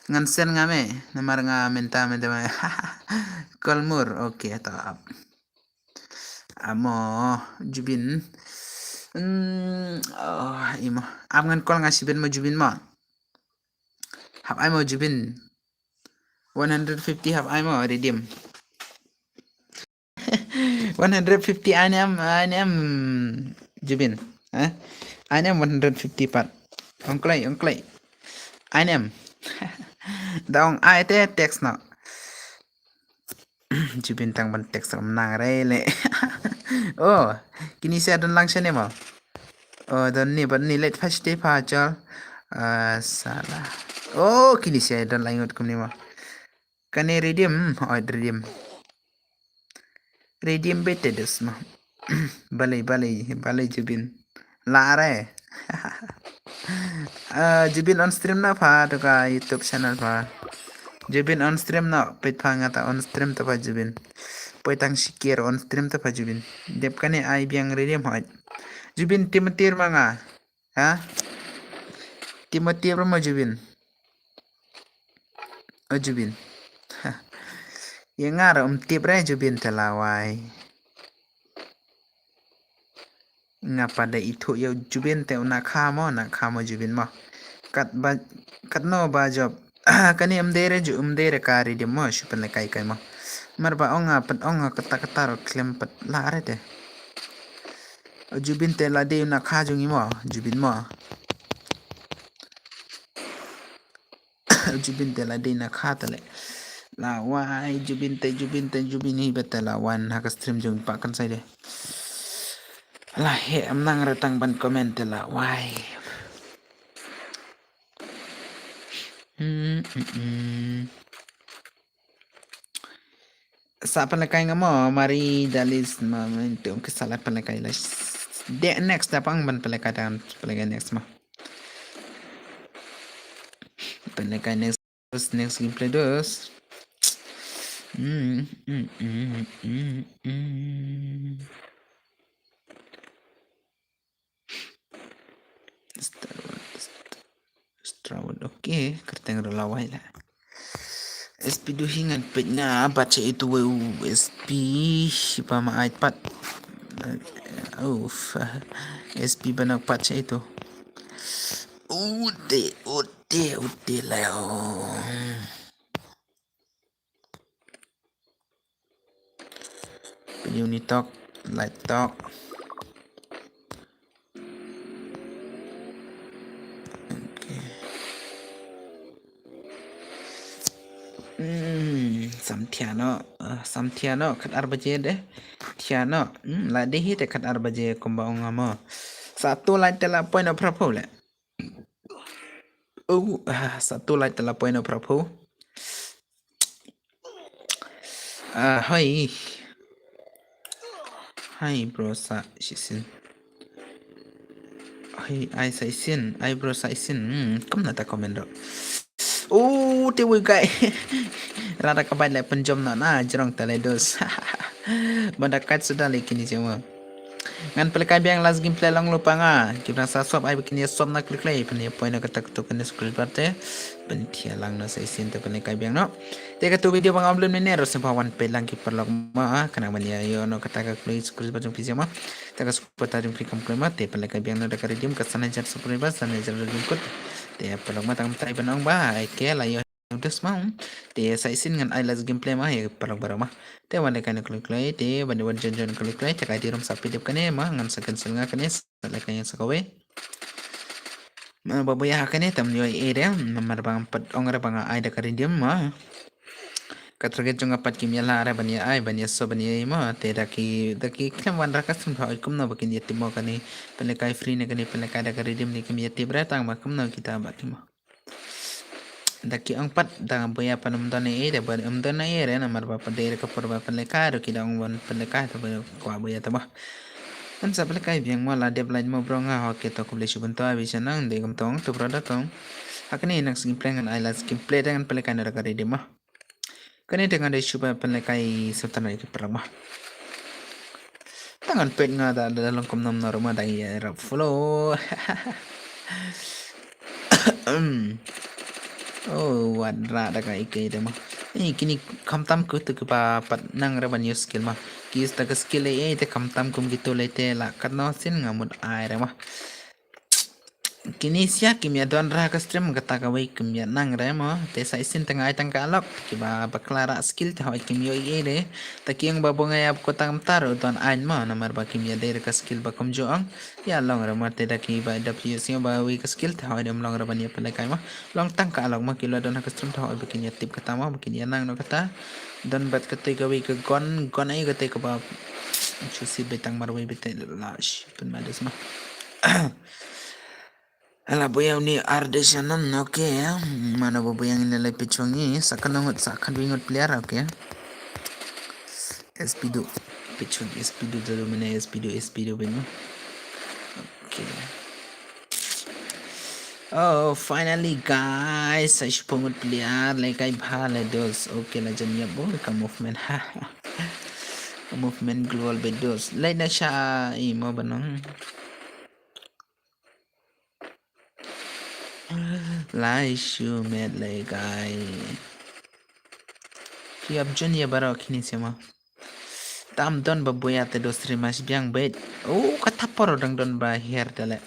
Ngan sen nga me. Namar nga menta menta me. Kolmur, okay, to ap. Amo Jubin. Hmm, oh, imo. Am ngan kol nga shibit mo Jubin mo. Hap ai mo Jubin. One hundred fifty hap ai mo redeem. One hundred fifty ai ne em, ai ne em Jubin. Eh? Ai ne em one hundred fifty pat. Ong kloi, ong kloi. Ai ne em. Da ong ai te text no. Jubin tang ban text ram nang re le. Oh, kini sia don lang shane mo. Oh, don ni ban ni let first day pa chal. Ah, salah. Oh, kini sia don lang ngut kumni mo. Kane redeem, oh, redeem. Redeem bete dos mo. Balei, balei, balei Jubin. Lare. Ah, Jubin on stream na pa to ka YouTube channel pa. Jubin on stream na pet pa nga ta on stream to pa Jubin. Poi tang shikir on stream to pa Jubin. Dep kane ai biang redeem hoi. Jubin Timothy ma nga. Ha? Timothy ma Jubin. O Jubin. Ye nga ra um tip re Jubin te lawai. Nga pat da ithuh ïa u Jubin te u Nakha mo, Nakha mo Jubin mo. Kat ba, kat no ba job. Kane um dei re ju, um dei re ka redeem mo, shu pynlehkai kai mo. Mar ba ong nga, pat ong nga kata kata ro klem pat la re te. O Jubin te la dei u Nakha jong i mo, Jubin mo. Jubin te la dei Nakha te le. Lawai, Jubin te, Jubin te, Jubin hi bete lawai ha ka stream jong pa kan sai de. La he am nang re tang ban comment te lawai. Hmm, hmm, hmm. Sa pynlehkai nga mo, Mari Dalis, ma, ma, tu, ke sa la pynlehkai la. De, next, da pang ban pynlehkai dan, pynlehkai next mo. Pynlehkai next, next gameplay dos. Hmm, hmm, hmm, hmm, hmm. Starwood, Starwood, okay, kyrteng ruh lawai la. S P duh hi ngan peit nga bat sha itu wei u S P ba ma ai pat. Uff, S P ba nak pat sha itu. Ute, ute, ute la. Unitalk, Lightalk. Okay. Hmm, sam Thiah noh, ah, sam thiah noh, khat ar baje de. Thiah noh, hmm, la dei hi te khat ar baje kumba ong nga mo. Sa tu lai te la poi noh phraphew le. Oh, ah, sa tu lai te la poi noh phraphew. Ah, hoi. Hai bro sa shisin. Hai, ai sa isin, ai bro sa isin. Hmm, kumno ta comment ro. Oh, te wei guy. Rada ka bai le pynjom na na jrong ta le dos. Bada kat suda le kini jama. Ngan pynlehkai biang last gameplay long lupa nga. Ki bang sa sop ai ba kin ïa sop na klik lei pyn ïa poi na kata katu kane screen bar te. Pynthia lang na sa isin te pynlehkai biang no. Te katu video ba nga upload mynne ruh sngewbha wan peit lang ki paralok ma, kane ban ïa ïoh noh kata ka kloi screen bar jong phi jama. Te ka supporter jong phi kam kloi ma te pynlehkai biang no da ka redeem ka san hajar subscriber, san hajar redeem code. Te paralok ma tang tai ban ong ba ai ke la ïoh Dos ma, hmm. Te sa isin ngan ai last gameplay ma, ïa paralok baroh ma. Te wan lehkai na kloi kloi, te ban wan jon jon kloi kloi, te ka I D rum sa pidip kane ma, ngan sa cancel nga kane, sa lehkai ïa sa kawei. Ma ba buya kane tam ïoh ei de, namar ba ngam pat ong re ba nga ai da ka redeem ma. Ka target jong nga pat kim ïa lah re ban ïa ai, ban ïa so ban ïa ei ma, te da ki, da ki khlem wan ra ka stream thaw kumno ba kin ïa tip mo kane, pynlehkai free ne kane, pynlehkai da ka redeem ne kim ïa tip re tang ma kumno kita ba tip mo. Da ki ong pat da buya pan ym don ei, da ban ym don ei re namar ba pat dei re ka por ba pynlehkai ruh ki da ong ban pynlehkai ta ba kwah buya ta ba. Ngan sa pynlehkai biang mo la dep lain mo bro nga, okay to khublei shibun to abi shanang de kam tong to bro da tong. Hakane next gameplay ngan ai last gameplay da ngan pynlehkai na da ka redeem ma. Kane te ngan dei shuwa pynlehkai shuwa tang ïa ki paralok ma. Tang ngan peit nga da, da long kumno kumno ruh ma dang ïa rap follow. Oh, wat ra da ka ike te ma. Ni kini khamtam ku tu ki ba pat nang re ban use skill ma. Ki use ta ka skill ei ei te khamtam kum kitu lei te la katno sien nga mut ai re ma. Kini sia kim ïa don ra ka stream kata kawei kim ïa nang re mo. Te sa isin tang ai tang ka lok kiba bakla ra skill te hoi kim ïoh ei ei re. Ta ki ong ba bu nga ïa ko tang tar u don ain mo namar ba kim ïa dei re ka skill ba kumjuh ong. Ïa long re mo te da ki ba da phi ïoh sngewbha wei ka skill te hoi dem long re ban ïa pynlehkai mo. Long tang ka lok mo ki la don ha ka stream te hoi ba kin ïa tip kata mo ba kin ïa nang noh kata. Don bad kata kawei ka gun, gun ai kata kaba. Shu sit ba tang marwei ba te la shi pynma des mo. Ala buya uni ar de shanan, okay. Mano ba buya ngin lei pitch wa ngi, sa kano ngut, sa kano ngut player, okay. S P du, pitch wa ngi S P du, dalu mene S P du, S P du bin. Okay. Oh, finally guys, sa shiphew ngut player, lehkai bha le dos. Okay, la jan ïap bo ka movement. Movement global be dos. Lei na sha i mo banong. Lai shu met lehkai. Ki ap jun ïa baroh kini sima. Tam don ba buya te dos ri mas biang beit. Oh, kata por dang don ba her te le.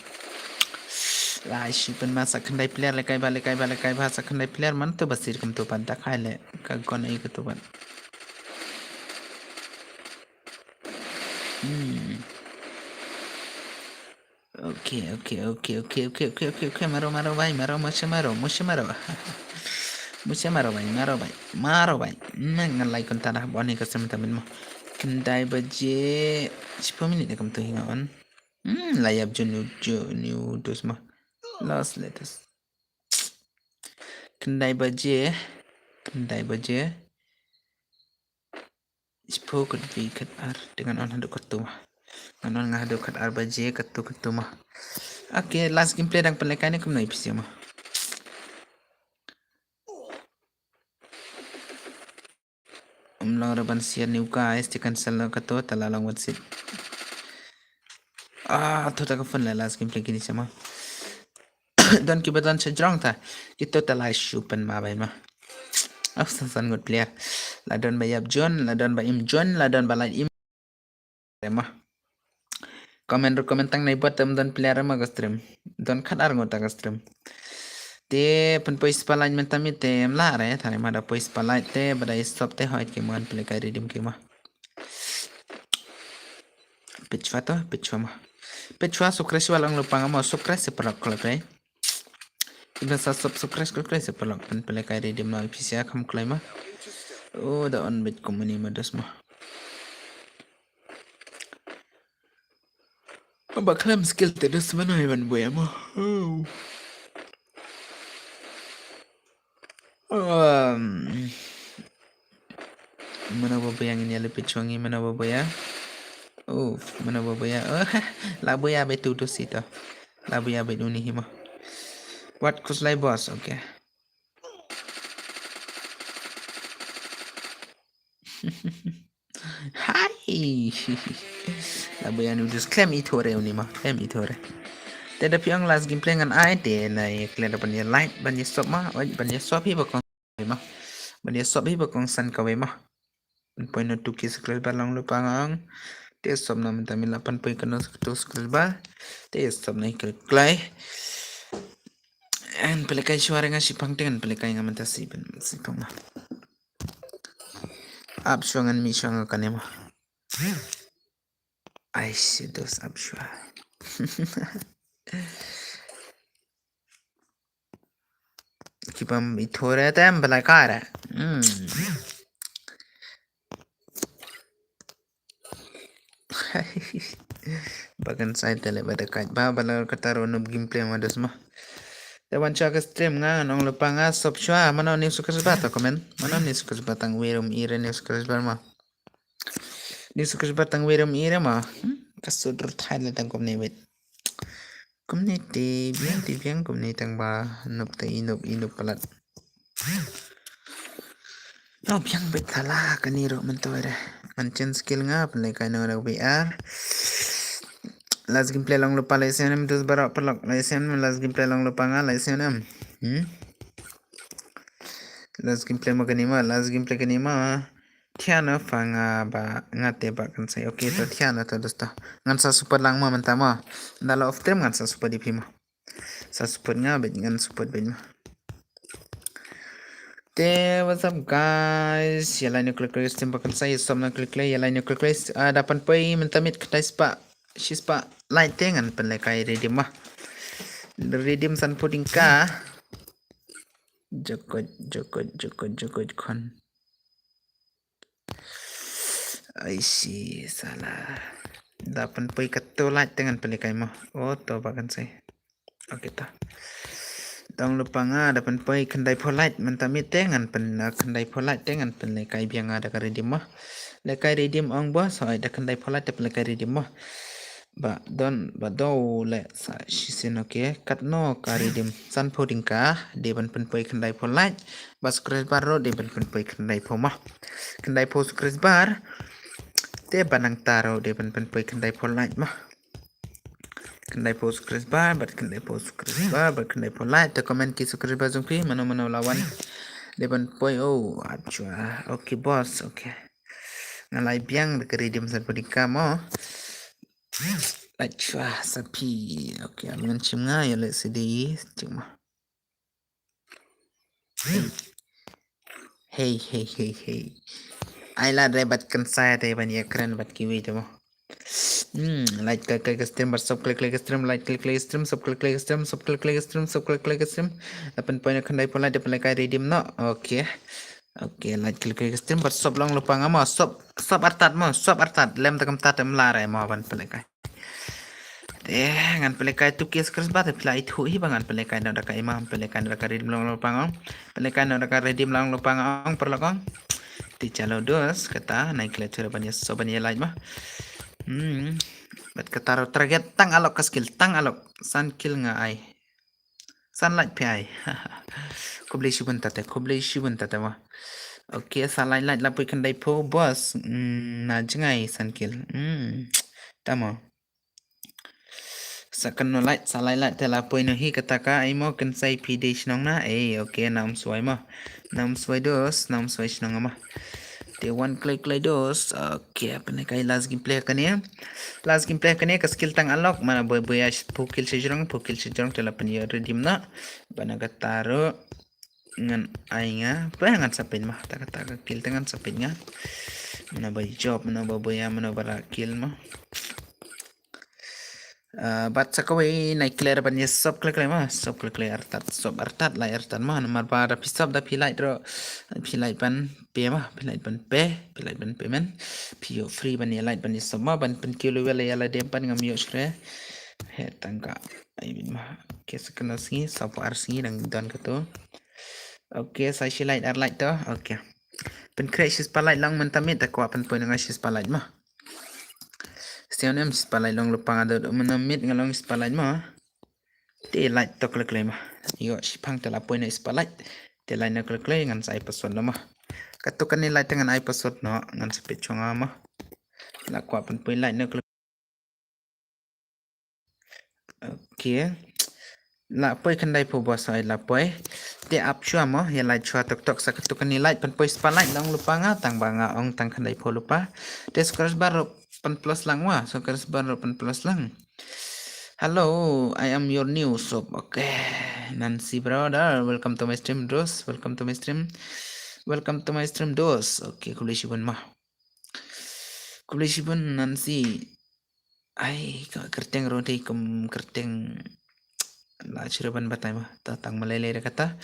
Lai shu pen ma sa khyndai player lehkai ba, lehkai ba, lehkai ba sa khyndai player man tu ba sir kum tu ban ta khai le. Ka gon ai ka tu ban. Hmm. Okay, okay, okay, okay, okay, okay, okay, okay, maro, maro, bhai, maro, mushi maro, mushi maro. Mushi maro, bhai, maro, bhai, maro, bhai. Nang ngan lai kon tara, boni ka sem tamin mo. Khyndai baje, shiphew minit da kam tu hinga on. Hmm, lai ap jun, jun, jun, dos mo. Los letus. Khyndai baje, khyndai baje. Shiphew khyndai khyndai ar, dengan on haduh katu ma. Ngan on nga haduh khyndai ar baje katu katu ma. Okay, last gameplay dang pynlehkai ne kumno i pisa ma. Um long re ban share new guys, te cancel lo katu, ta la long wat sit. Ah, tu ta ka phone le last gameplay kini sama. Don kiba don sha jrong ta. Kito ta lai shu pen ma bai ma. Oh, san san ngut player. La don ba ïap jun, la don ba im jun, la don ba lai im. Rema. Comment recommend tang nai bot tem don player ma ka stream. Don khat ar ngut ta ka stream. Te pen poi spotlight mentam i te em la re, tare ma da poi spotlight te, ba da i stop te hoi ki man play kai redeem ki ma. Pitch wa to, pitch wa ma. Pitch wa subscribe wa long lupang mo subscribe se paralok klok re. Ibna sa subscribe klok re se paralok pen pele kai redeem ma pisa kham klai ma. Oh, da on bit kumne ma dos ma. Ba khlem skill te dos mana ban buya ma. Oh. Um, mana ba buya ngin ya lepit chwangi mana ba buya. Oh, mana ba buya. Oh, la buya betu dos ito. La buya betu ni hima. Wat kuslai boss, okay. Hai. La buya nu dus klem i thore uni ma, klem i thore. Te da piang last gameplay ngan ai te na ye kle da ban ye like, ban ye sub ma, oi, ban ye sub hi ba kong ma. Ban ye sub hi ba kong san ka we ma. Ban poi no tuki subscriber long lupa ngang. Te sub na menta mila pan poi kano tu subscriber. Te sub na i klik klai. En pelekai suara nga sipang dengan pelekai nga menta sipan sipang ma. Ap suangan mi suanga kane ma. Ai si dos ap sua. Kipam ithore tem belakara. Hmm. Bagan sai tele bada kaj ba bala katar onub gameplay ma dos ma. Te wan chua ka stream nga nong lupa nga sop chua mano ni suka sebat to komen. Mano ni suka sebat tang wirum ire ni suka sebat ma. Ni suka sebat tang wirum ire ma. Hmm? Kasut ruthai le tang komne wit. Kumne te biang te biang kumne tang ba nup te inup inup palat. No biang bet kala kani ro mentoi re. Ngan chen skill nga pynlei kai no rak B R. Last gameplay long lupa lei sen em dus barok pelok lei sen em last gameplay long lupa nga lei sen em. Hmm? Last gameplay ma kani ma last gameplay kani ma. Thiana fa nga ba nga te ba kan sai. Okay to thiana to dosta. Ngan sa super lang ma menta ma. Nda la off stream ngan sa super di phi ma. Sa super nga bet ngan super bet ma. Te what's up guys? Ya lai no klik klik stream ba kan sai som na klik klik ya lai no klik klik ah, dapan poi menta mit ktai spa. Shi spa lai te ngan pynlei kai redeem ma. Redeem san puding ka. Jokot jokot jokot jokot kon. Ai si sala. Dapan poi kato light te ngan pynlei kai mo. Oh to ba kan sai. Okay ta. Dong lupa nga dapan poi khyndai pho light menta mit te ngan pyn khyndai pho light te ngan pynlei kai biang nga da ka redeem mo. Lei kai redeem ong bo so ai da khyndai pho light te pynlei kai redeem mo. Ba don ba do le sa shisien okay katno ka redeem san pho ding ka de ban pynpoi khyndai pho light. Ba subscriber ro de ban pynpoi khyndai pho ma. Khyndai pho subscriber. Te ba nang taro de ban pynpoi khyndai pho light ma. Khyndai pho subscriber, bat khyndai pho subscriber, bat khyndai pho light. Te comment ki subscriber jong phi mano mano lawan. De ban poi oh achua. Okay boss, okay. Ngalai biang de ka redeem san pho ding ka mo. Achua sa phi. Okay, am ngan chim nga ya le sidi chim ma. Hey hey hey hey. Ai la dai bat kan sai dai ban ya kren bat kiwi demo. Hmm, like klik klik stream bat sub klik klik stream like klik klik stream sub klik klik stream sub klik klik stream sub klik klik stream. Dapan poi na khyndai pho light dapan lei kai redeem no. Okay. Okay, like klik klik stream bat sub long lupa nga mo sub sub artat mo sub artat lem takam tat em la re mo ban pynlei kai. Te ngan pynlei kai tu ki subscriber te phi la ithuh hi ba ngan pynlei kai na da ka imam pynlei kai na da ka redeem long lupa nga ong. Pynlei kai na da ka redeem long lupa nga ong perlok ong. Te chalo dos kata nai kle chura ban ya so ban ya like ma. Hmm. Bat kata ro target tang alok ka skill tang alok san kill nga ai. San light phi ai. Khublei shibun tate khublei shibun tate ma. Okay sa light light la pui khyndai pho boss. Hmm, na jngai san kill. Hmm. Tamo. Sa kan no light sa light light te la poi no hi kata ka ai mo kan sai phi dei shnong na. Eh okay nam suai mo. Nam suai dos nam suai shnong ma. Te wan klai klai dos. Okay pynlei kai last gameplay kane. Last gameplay kane ka skill tang alok mana boy boy ash pukil sejrong pukil sejrong te la pynyo redeem na. Bana ka taro. Ngan ai nga pa ngan sapin ma ta kata ka kill te ngan sapin nga. Mana boy job mana boy boy ya mana bara kill ma. Bad sa kawei nai kler ban ïa sop khlei khlei ma, sop khlei khlei artat, sop artat, lai artat ma, namar ba da phi sop da phi lait ruh, phi lait ban pay ma, phi lait ban pay, phi lait ban payment, phi ïoh free ban ïa lait ban ïa sop ma, ban pynkiew lewel ïa lade, ban ngam ïoh shreh. He tang ka, ai bit ma. Okay, sa kano sngi, sa phew ar sngi dang don kato. Okay, sa shi lait ar lait to. Okay. Pynkhreh shi spah lait long mynta miet, da kwah pynpoi na nga shi spah lait ma. Stia ne em shi spah lait long lypa nga dot mynta miet nga long shi spah lait ma. Te lait to khlei khlei ma. Ïoh shiphang te la poi na shi spah lait. Te lait na khlei khlei ngan sa ai password noh ma. Kato kane lait te ngan ai password noh, ngan sa peit shuwa nga ma. La kwah pynpoi lait na khlei. Okay. La poi khyndai phew ba sa ai la poi. Te ap shuwa mo, ïa lait shuwa tok tok sa kato kane lait pynpoi spah lait long lypa nga tang ba nga ong tang khyndai phew lypa. Te subscriber ruh pynplus lang wa, subscriber ruh pynplus lang. Hello, I am your new sub. Okay. Nancy brother, welcome to my stream, dos. Welcome to my stream. Welcome to my stream, dos. Okay, khublei shibun ma. Khublei shibun Nancy. Ai, ka kyrteng ruh dei kum kyrteng. La shu ban batai ma. Ta tang ma lei lei re kata.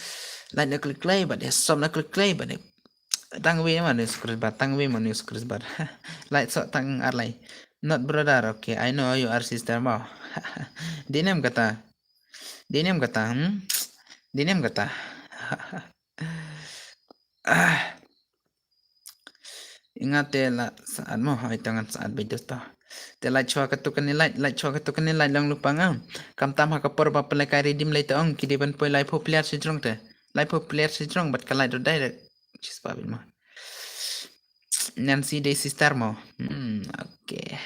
Lait na khlei khlei bad ïa sop na khlei khlei bad ïa. Tang wei ma news Chris bad, tang wei ma news Chris bad. Lait sop tang ar lai. Not brother, okay. I know you are sister ma. Dei ne em kata. Dei ne em kata, hmm? Dei ne em kata. Ah. Nga te la sah mo, ai tang ngan sah beit dos to. Te lait shuwa kato kane lait, lait shuwa kato kane lait long lypa nga. Khamtam ha ka por ba pynlehkai redeem leit te ong ki dei ban poi laiphew player shi jrong te. Laiphew player shi jrong bad ka lait ruh direct. Shi spah beit mo. Nancy dei sister mo. Hmm, okay.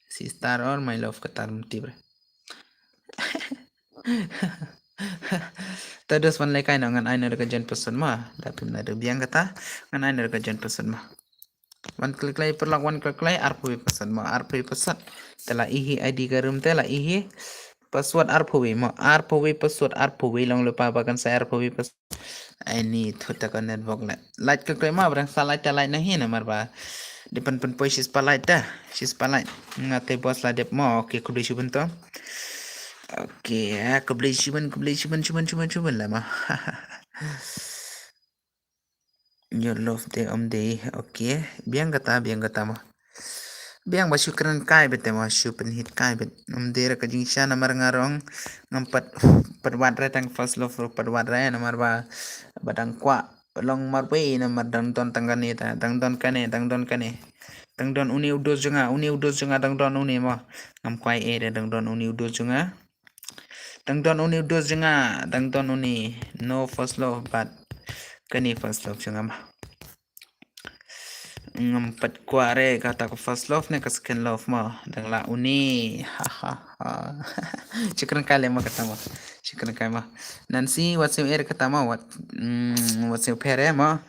Sister or my love kata ruh tip re. Te dos wan lehkai noh ngan ai noh da ka join password ma. Da phim lah da biang kata ngan ai noh da ka join password ma. Wan khlei khlei paralok wan khlei khlei arphew wei password ma, arphew wei password. Te la i hi I D ka room te la i hi password arphew wei ma, arphew wei password, arphew wei long lypa ba kan sa arphew wei password. Ai ni thut ta ka network la. Lait khlei khlei ma, ba dang sa lait ta lait na hi namar ba. Dei ban pynpoi shi spah lait ta, shi spah lait. Nga te boss la dep mo, okay, khublei shibun to. Okay, ah, khublei shibun, khublei shibun, shibun, shibun, shibun la ma. Your love te om dei, okay. Biang kata, biang kata ma. Biang ba shu kren kai beit te ma, shu pynhit kai beit. Om dei re ka jingshisha namar nga ruh ngam pat, pat wad re tang first love ruh pat wad re namar ba, ba dang kwah long marwei namar dang don tang kane ta, dang don kane, dang don kane. Dang don une u dos jong nga, une u dos jong nga dang don une mo. Ngam kwah ei re dang don une u dos jong nga. Dang don une u dos jong nga, dang don une. No first love bad kane first love jong nga ma. Ngam pat kwah re kata ka first love ne ka second love mo. Dang la une. Ha ha ha. Shu kren kai le mo kata mo. Shu kren kai mo. Nancy, what's your air kata mo? What, mm, what's your pair mo?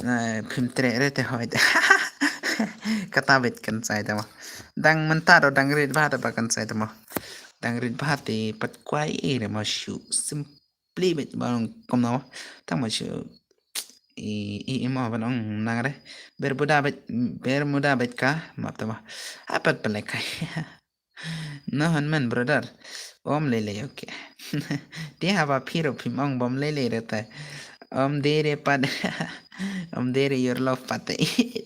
Eh, phim treh re te hoi. Kata beit kan sa ïa te mo. Dang mynta ruh dang rit bha te ba kan sa ïa te mo. Dang rit bha te pat kwah ei re mo shu. Sim pli beit ba long kumno. Tang ba shu i, i, i mo ba long nang re. Bermuda beit, Bermuda beit ka map ta ba. Apat pynlehkai. No hynmen brother. Om lei lei, okay. Te haba phi ruh phim ong bom lei lei re te. Om dei re pat. Om dei re your love pat te.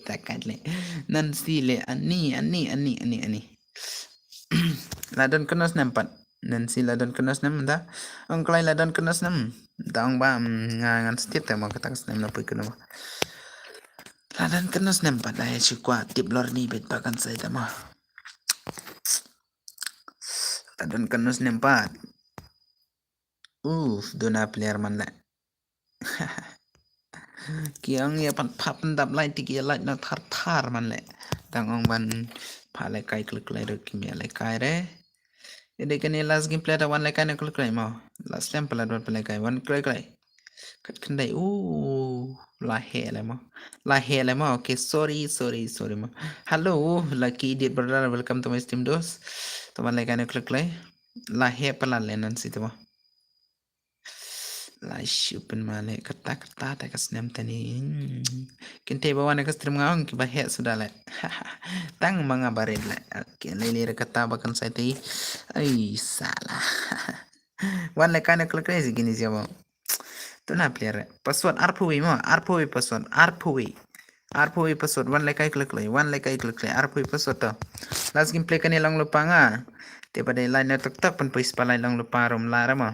Ta kat le. Nancy le ani, ani, ani, ani, ani. La don kano snem pat. Nancy la don kano snem da. Ong kloi la don kano snem. Da ong ba, mm, nga ngan stet te mo kata ka snem la poi kano. La don kano snem pat da ïa shu kwah tip lor ni beit ba kan sa ïa te mo. La don kano snem pat. Uf, duna player man le. Ki ong ïa pat phah pyndap lait te ki ïa lait na thar thar man le. Dang ong ban phah lehkai klik lehkai re kim ïa lehkai re. Ïa dei kane last game player da wan lehkai na klik lehkai mo. Last time pala da wan lehkai wan klik lehkai. Kat khyndai u la heh le mo. La heh le mo. Okay, sorry, sorry, sorry mo. Hello, lucky idiot brother, welcome to my stream dos. To wan lehkai na klik lehkai. La heh pala le Nancy te mo. Lai shu pynmale kata kata ta ka snem tani. Hmm. Kinte ba wan ka stream nga ong kiba heh suda le. Tang ma nga barit le. Okay, lai lira kata ba kan sai tai. Ai, salah. Wan le kana klik le sigi ni siapa. Tu na player. Password arphew mo, arphew password, arphew. Arphew password, wan le kai klik le, wan le kai klik le, arphew password to. Last game play kani long lupa nga. Te ba dei lai na tok tok pun pui spa lai long lupa rom la rama.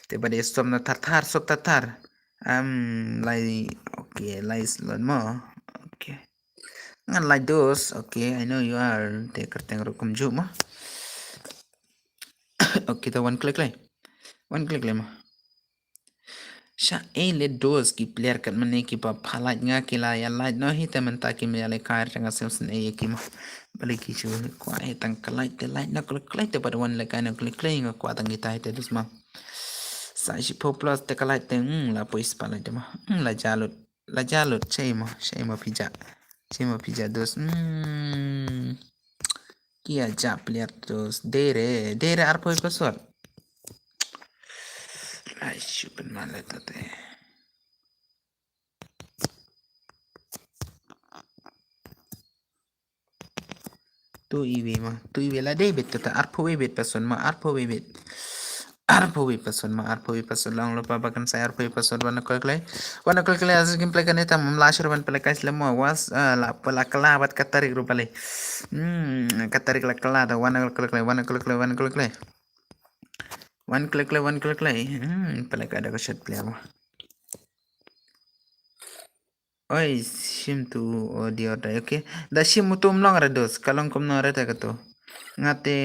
Te ba dei stop na thar thar, stop thar thar. Am, lai, okay, lai slot mo. Okay. Ngan lai dos, okay, I know you are. Te kerteng rukum ju mo. Okay, ta one click lai. One click lai mo. Sha e le dos ki player kat mane ki ba phalait nga ki la ya lait no hi te menta ki me ya le kai tang a sem sen e ki mo. Bali ki chu kwa e tang ka lait te lait na klik klik te ba wan le kai na klik klik nga kwa tang kita hi te dus mo. Sa shi po plus te ka lait te, mm, la poi spa lait te mo. Mm, la jalut. La jalut, chei mo, chei mo pija. Chei mo pija dos. Mm. Kia ja player dos. Dere, dere arpoi password. Ai, shu pynmale tate. Tu iwi ma, tu iwi la dei bit kata, arphew bit person ma, arphew bit. Arphew person ma, arphew person long lupa ba kan sai arphew person wan kol klei. Wan kol klei as game play kane tam la shur ban play kai slem ma was, ah, la pala kala bat katarik rupa le. Hmm, katarik la kala da wan kol klei, wan kol klei, wan kol klei. Wan klik klik, wan klik klik. Hmm, pala ka da ka shot player mo. Oi, shim tu audio da, okay. Da shim tu mlong ra dos, kalong kum no ra ta ka tu. Ngate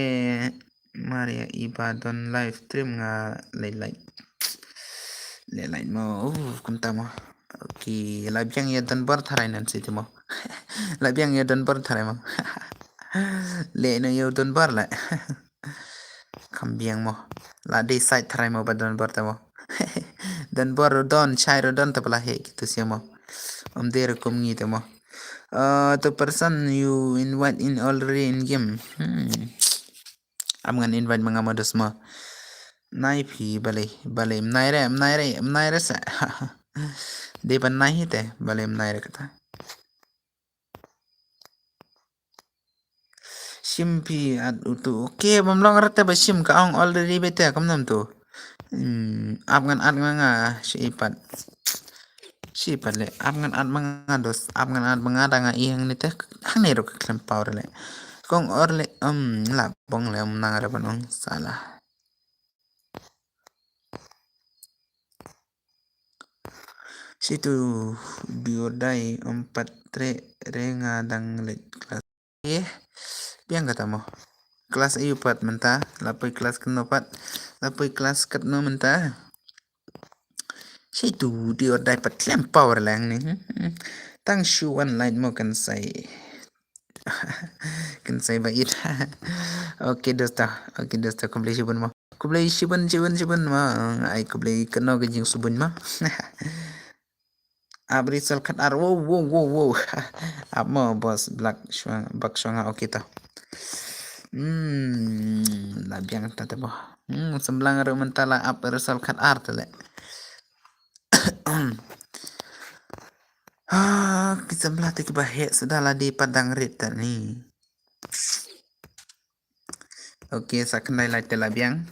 Maria iba don live stream nga lai lai. Lai lai mo, uh, kum ta mo. Okay, la biang ya don bor tharai nan si tu mo. La biang ya don bor tharai mo. Le no ya don bor la. Kam biang mo. La dei side tharai mo ba don bor ta mo. Don bor ro don, chai ro don ta pala he kitu sia mo. Om de ro kum ngi ta mo. Uh, the person you invite in already in game. Hmm. Am ngan invite manga mo dos mo. Nai phi bale, bale mnai re, mnai re, mnai re sa. Dei ban nai hi te, bale mnai re kata. Shim phi at utu. Okay, bam long rate ba shim ka ong already bete kam nam tu. Hmm, ap ngan at nga nga shi pat. Shi pat le, ap ngan at manga dos, ap ngan at manga da nga i hang ni te, hang ni ro ka klem power le. Kong or le, um, la bong le, um, nang re ban ong, salah. Situ diodai empat tre renga dang lek kelas. Eh, biang kata mo. Kelas ayu pat menta, lapoi kelas keno pat, lapoi kelas ketno menta. Situ diodai pat klem power lang ni. Tang shu one light mo kan sai. Kan sai ba it. Okay dosta, okay dosta, khublei shibun mo. Khublei shibun, shibun, shibun mo. Ai khublei kano ka jing subun mo. Abri sol khat ar, wow, wow, wow, wow. Ap mo boss, black shwang, bak shwang, okay to. Hmm, la biang ta te bo. Hmm, semblang ru mentala ap resol khat ar te le. Ah, ki semblang te ki ba hek sudah la di padang rit tani. Okay, sa khyndai lai te la biang.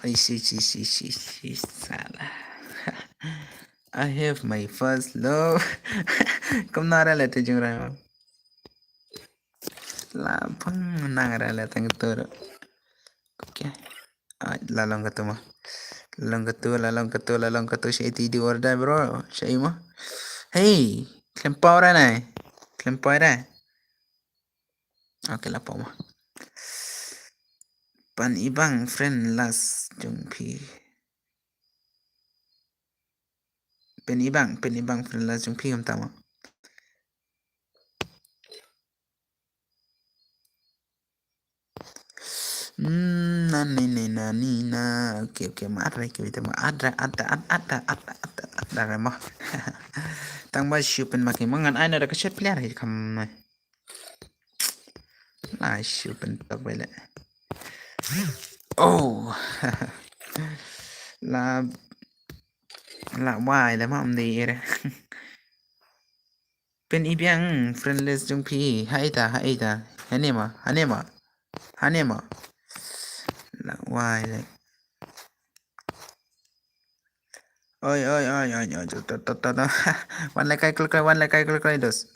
Ai shi shi shi shi shi salah. I have my first love. Kumno ra le te jung ra. La bang nang ra le tang tur. Okay. Ai, la long katu mo. La long katu, la long katu, la long katu. Shai ti di order bro. Shai mo. Hey, klem power nai. Klem power. Okay, la pom. Pan ibang friend last jong phi. Pan ibang, pan ibang friend last jong phi kam tama. Hmm, na ni ni na ni na. Okay, okay, ma adra ki bita ma adra adra adra adra adra adra mo. Tang ba shu pen ma ki mangan ai na da ka shet player hi kam. Nice, shu pyntok bele. Oh. La, la wai la ma ym dei ere. Pyn i biang friend list jong phi, ha ita, ha ita. Hane ma, hane ma. Hane ma. La wai le. Oi, oi, oi, oi, oi, to, to, to, to. Wan le kai kloi kloi, wan le kai kloi kloi dos.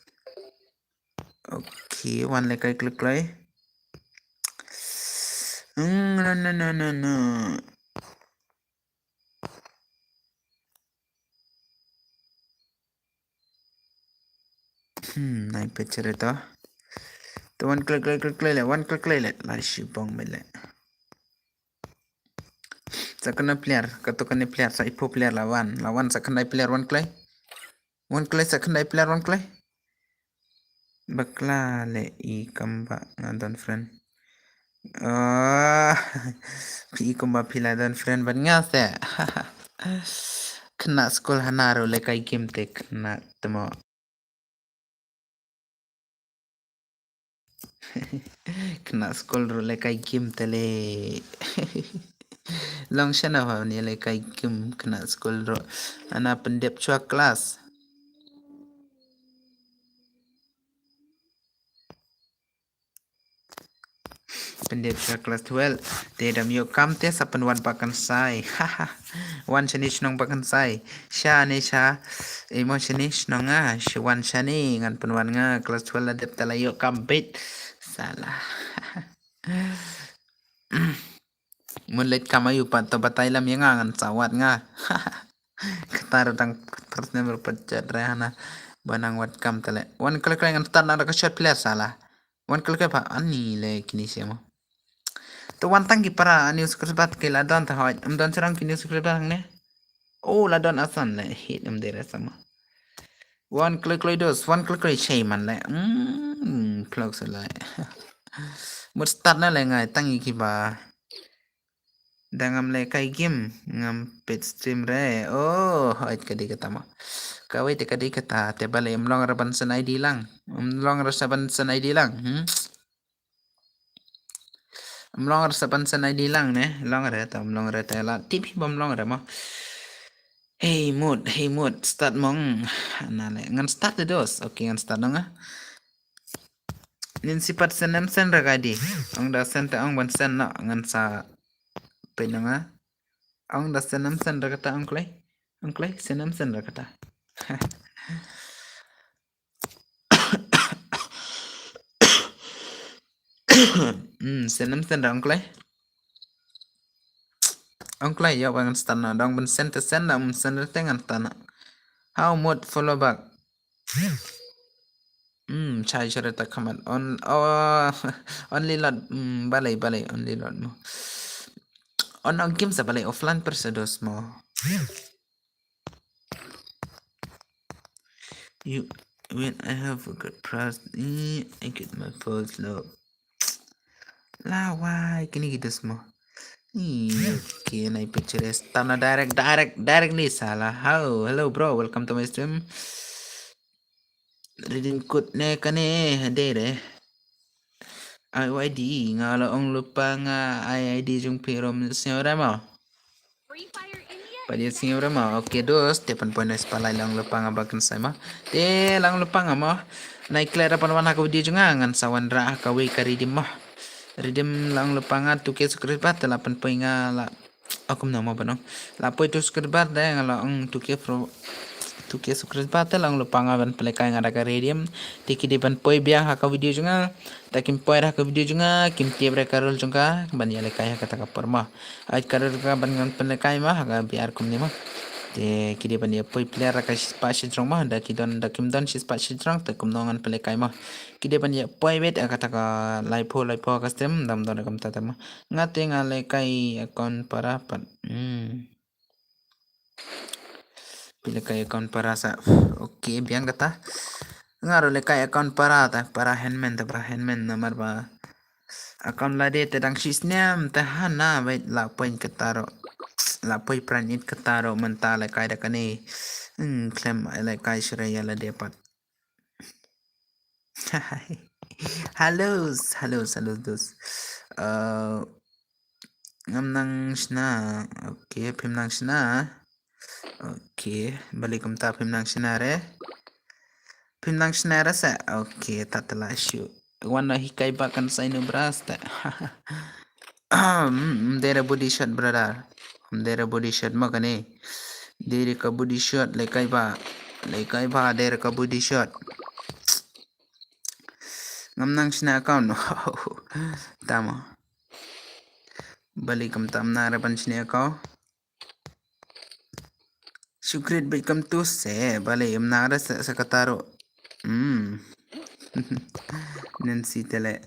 Okay, wan le kai kloi kloi. Mm, no, no, no, no, no. Hmm, nai pechere to. To wan kloi kloi kloi kloi le, wan kloi kloi le. La shi bong me le. Sa kane player, kato kane player, sa ipo player la wan. La wan sa kane player wan kloi. Wan kloi sa kane player wan kloi. Bakla le i kumba nga don friend. Ah, phi i kumba phi la don friend bad nga se. Khynnah skul hana ruh le kai game te khynnah tmo. Khynnah skul ruh le kai game te le. Long shano ha ni le kai game khynnah skul ruh. Ana pyndep chwa class. Pyndep chwa class twelve. Te dam ïoh kam te sa pynwan pa kan sai. Wan shane shnong pa kan sai. Sha ne sha. Imo shane shnong nga. Shi wan shane ngan pynwan nga class twelve la dep te la ïoh kam bit. Salah. Mun leit kam ayu pat to batai lam ïa nga ngan sa wad nga. Kata ruh dang first name ruh pat chat re hana. Ba nang wad kam tale. Wan kloi kloi ngan start na da ka shot player salah. Wan kloi kloi pa ani le kini semo. To wan tang ki para ani subscribe ki la don ta hoi. Ym don serang kini subscribe ne. Oh la don asan le hit ym dei re sama. Wan kloi kloi dos, wan kloi kloi shei man le. Hmm, klok se le. Mut start na le ngai tang iki ba. Da ngam le kai game, ngam pet stream re. Oh, ait ka dei kata ma. Kawei te ka dei kata, te balei ym long re ban send I D lang. Ym long re sa ban send I D lang. Hmm? Ym long re sa ban send I D lang ne. Long re ta, ym long re ta la. Tip hi bam long re ma. Hey mut, hey mut, start mong. Na le, ngan start de dos. Okay, ngan start dong ah. Nin sipat send em send re ka I D. Ong da send te ong ban send no, ngan sa pynong ah. Ong da send em send re kata ong kloi. Ong kloi, send em send re kata. Hmm, send em send re ong kloi. Ong kloi ïa ba ngan stan na dong ban send te send na um send te ngan stan na. How mut follow back. Hmm, chai chore ta khamat on oh, only lot hmm, balei balei only lot mo. On on game sa balei offline per sedos mo. You when I have a good price, eh, I get my first love. La wai kini ki dos mo. Ni okay nai picture stana direct direct directly salah. How hello bro, welcome to my stream. Reading code ne kane dere. I I D nga la ong lupa nga I I D jung pirom sinyora mo. Padi sing ura ma. Okay dos, te pan pon es palai lang lupa nga ba kan sai ma. Te lang lupa nga ma. Nai clear pan wan ha ka video jong nga ngan sa wan ra ha ka wei ka redeem ma. Redeem lang lupa nga two K subscriber te la pan poi nga la. Akum na ma banong. La poi two subscriber de nga la ong two K pro. Two K subscriber te lang lupa nga ban pelekai nga da ka redeem. Te ki de ban poi biang ha ka video jong nga. Ta kim poi ra ka video jong nga, kim tip ra ka rule jong ka, ban ïa lekai ha kata ka por ma. Ait ka rule ka ban ngan pynlekai ma, ha ka B R kumne ma. Te ki dei ban ïa poi player ra ka shispah shijrong ma, da ki don da kim don shispah shijrong, te kumno ngan pynlekai ma. Ki dei ban ïa poi bet ha kata ka laiphew laiphew ka stream, dam don da kumta te ma. Nga te nga lekai account para pat. Hmm. Phi lekai account para sa. Okay, biang kata. Nga ruh lekai account para ta, para handman ta, para handman namar ba account lade te dang shisnem te hana bait la point kata ruh. La point pran it kata ruh mynta lekai da kane. Hmm, khlem lekai shurai ïa lade pat. Hello, hello, hello, dos. Uh, Ngam nang shna. Okay, phim nang shna. Okay, balei kumta phim nang shna re? Phim nang shna re sa? Okay, ta tala shu. Wan na hikai ba kan sai no bras ta. Ym dei re body shot, brother. Ym dei re body shot mo kane. Dei re ka body shot, lehkai ba. Lehkai ba, dei re ka body shot. Ngam nang shna account. Tamo. Balei kumta ym nang re ban shna account. Shu create bad kam tu se, balei ym nang re sa, sa kata ruh. Hmm. Nancy tele.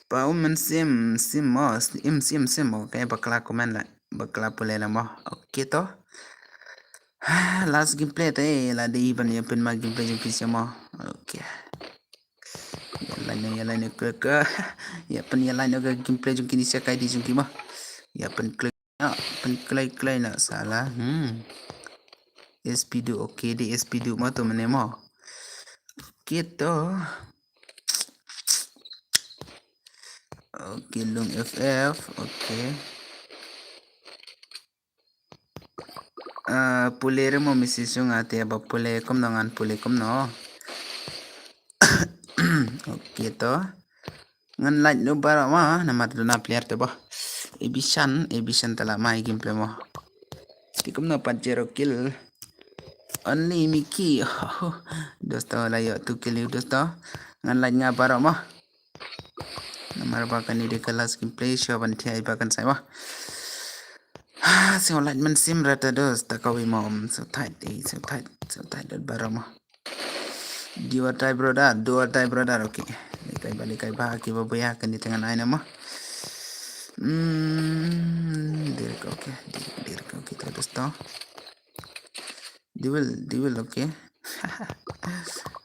Pa um men sim, sim mo, im sim, sim mo. Kei bakla comment la, bakla pule la mo. Okay to. Last gameplay te, la dei ban ïa pynma gameplay jong ki mo. Okay. Ïa line, ïa line ke, ke. Ïa pyn ïa line ke gameplay jong kine sa kai di jong ki mo. Ïa pyn klik. Ïa pyn klai klai na sala. Hmm. S P du, okay, di S P du mo to mene mo. Okay to. Okay, lung F F, okay. Ah, pule re mo message jong nga te ba pule kumno ngan pule kumno. Okay to. Ngan like no baroh ma, namar duna player te ba. Ebishan, Ebishan tala mai gameplay mo. Ti kumno pat zero kill. Only Mickey. Dosto la ïoh two kill ïa u dosto. Ngan like nga baroh ma. Namar ba kane dei ka last gameplay, shuwa ban thiah ba kan sai ba. Ha, sngewlait mynsiem rata dos, ta kawei mo, um, sngewthait, eh, sngewthait, sngewthait dot baroh mo. Do or die, brother, do or die, brother, okay. Lehkai ba, lehkai ba, ki ba buya, kane te ngan ai na mo. Hmm, direct, okay, direct, direct, okay, ta dosto. Duel, duel, okay.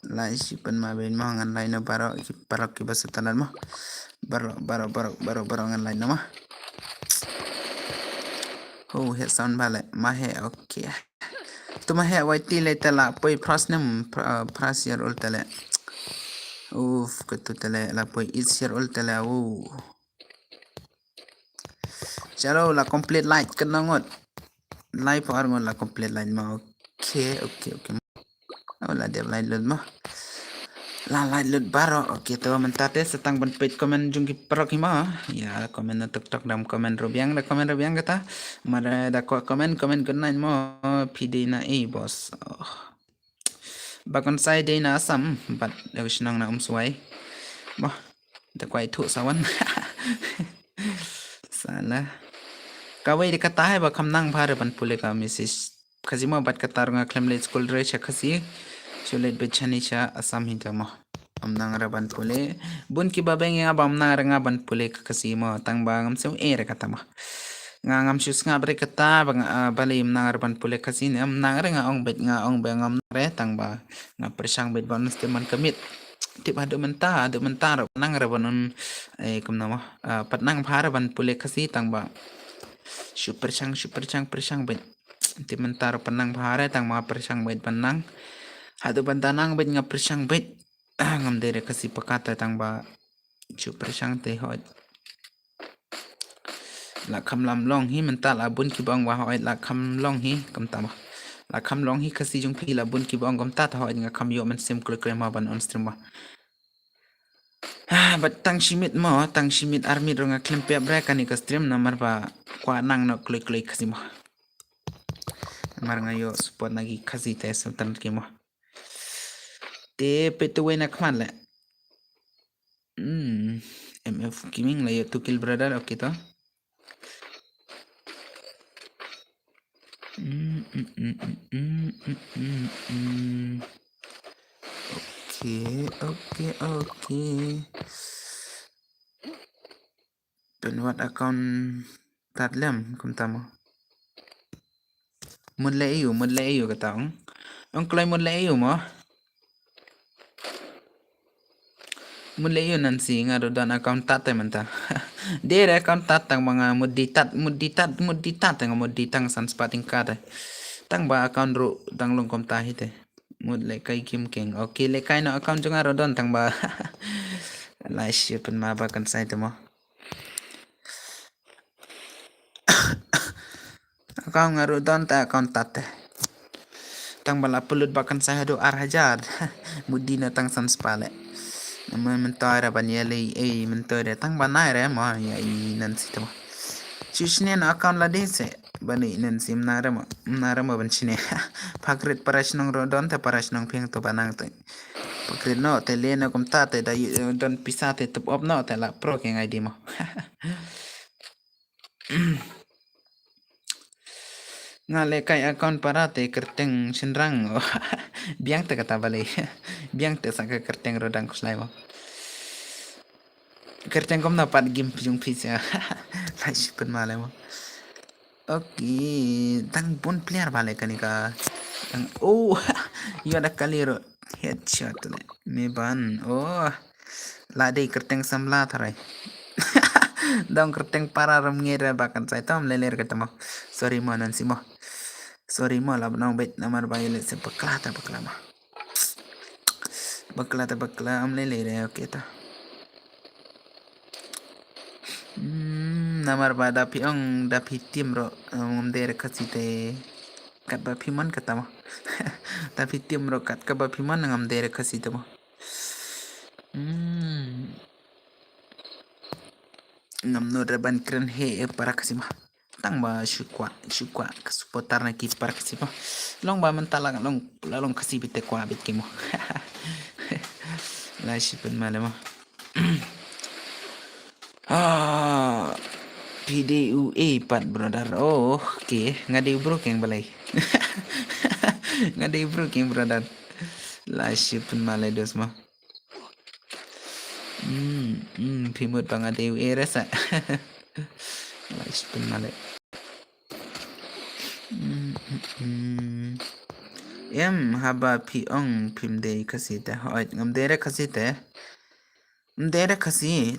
Lai shi pynma beiñ mo, ngan lai no baroh ki paralok kiba sngewtynnat mo. Baroh, baroh, baroh, baroh, baroh ngan lai no mo. Oh, headshot ba leh, ma he, okay. To ma he, wai ti leh te la poi phra snem, phra, phra snem ul te leh. Uf, katu te leh, la poi eight year old te leh, oh. Chalo, la complete light kano ngut. Lai por ngut la complete light mo. Okay, okay, okay. Oh, la dep light lut mo. La light lut baroh. Okay, to mynta te sa tang ban peit comment jong ki paralok hi mo. Ïa, comment na tok tok dang comment ruh biang, da comment ruh biang kata. Mar da kwah comment, comment good night mo. Phi dei na ei, boss. Oh. Ba konsai dei na Assam, bad da shnong na Umswai. Mo. Da kwah ithuh sa wan. Sala. Kawei de kata hi ba kham nang bha re ban pule ka message Khasi mo, bad kata ruh nga khlem leit skul re sha Khasi. Shu leit beit shane sha Assam hi te mo. Ym nang re ban pule. Bun kiba beng ïa nga ba ym nang re nga ban pule ka Khasi mo, tang ba ngam sngewthuh re kata mo. Nga ngam shu sngap re kata ba nga, ah, balei ym nang re ban pule Khasi ne, ym nang re nga ong beit, nga ong ba ngam nang re, tang ba nga pyrshang beit ban stem man ka miet. Tip haduh mynta, haduh mynta ruh nang re ban un, eh, kumno mo, ah, pat nang bha re ban pule Khasi tang ba shu pyrshang, shu pyrshang, pyrshang beit. Te mynta ruh pat nang bha re tang ba nga pyrshang beit ban nang. Haduh ban da nang beit nga pyrshang beit. Ngam dei re Khasi pakat te tang ba shu pyrshang te hooid. La kham lam long hi mynta la bun kiba ong ba hooid la kham long hi kumta ba. La kham long hi Khasi jong phi la bun kiba ong kumta te hooid nga kham ïoh mynsiem kloi kloi ma ban on stream ba. Ah, bad tang shi minit mo, tang shi minit ar minit ruh nga khlem pep re kane ka stream namar ba kwah nang noh kloi kloi Khasi mo. Namar nga ïoh support na ki Khasi te sngewtynnat ki mo. Te peit te wei na khmat le. Hmm, M F Gaming la ïoh two kill brother, okay to. Mm, mm, mm, mm, mm, mm, mm, mm. Okay, okay, okay. Pynwad account tad lem kumta mo. Mut leh aiu, mut leh aiu kata ong. Ong kloi mut leh aiu mo. Mut leh aiu Nancy, nga ruh don account tad te mynta. Dei re account tad tang ba nga mut dei tad, mut dei tad, mut dei tad te nga mut dei tang san spah tyngka te. Tang ba account ruh dang long kumta hi te. Mut lehkai Kim Keng. Okay, lehkai noh account jong nga ruh don tang ba. Lai shi pynma ba kan sai te mo. Account nga ruh don te account tat te. Tang ba la pynlut ba kan sa haduh ar hajar. Mut dei na tang san spah leh. Namar mynta re ban ïalei, eh, mynta re tang ba nai re mo, ïa i nan si te mo. Shu shne na account lade se. Ban i nan si mna re mo, mna re mo ban shne. Pha krit para shnong ruh don te para shnong phi to ba nang te. Pha krit noh te leh noh kumta te da i, eh, don pisa te top up noh te la pro ke ngai di mo. Nga leh kai account para te kyrteng shynrang. Biang te kata balei. Biang te sa ka kyrteng ruh dang khuslai mo. Kyrteng kumno pat game jong phi sa. Lai shi pynmaleh mo. Okay, tang bun player balei kane ka. Tang, oh, ïoh da kali ruh. Headshot leh. Me ban. Oh. La dei kyrteng samla tharai. Dang kyrteng para ram ngi re ba kan sai tom leler kata mo. Sorry mo nan si mo. Sorry mo la bnong bet namar ba ïaleh se bakla ta bakla mo. Bakla ta bakla am leler re, okay ta. Hmm, namar ba da phi ong da phi tim ruh, um, ngam dei re Khasi te. Kat ba phi mon kata mo. Da phi tim ruh kat ka ba phi mon ngam dei re Khasi te mo. Hmm. Ngam nud re ban kren he e para Khasi mo. Tang ba shu kwah, shu kwah ka supporter na ki para Khasi mo. Long ba mynta la long, la long Khasi bit te kwah bit ki mo. Lai shi pynmaleh mo. Ah, phi dei u A pat brother. Oh, okay. Nga dei u Bru keng balei. Nga dei u Bru keng brother. Lai shi pynmaleh dos mo. Hmm, hmm, phi mut ba nga dei u A re sa. Lai shi pynmaleh. Hmm, hmm, hmm. Em, haba phi ong phim dei Khasi te. Hooid, ngam dei re Khasi te. Ngam dei re Khasi.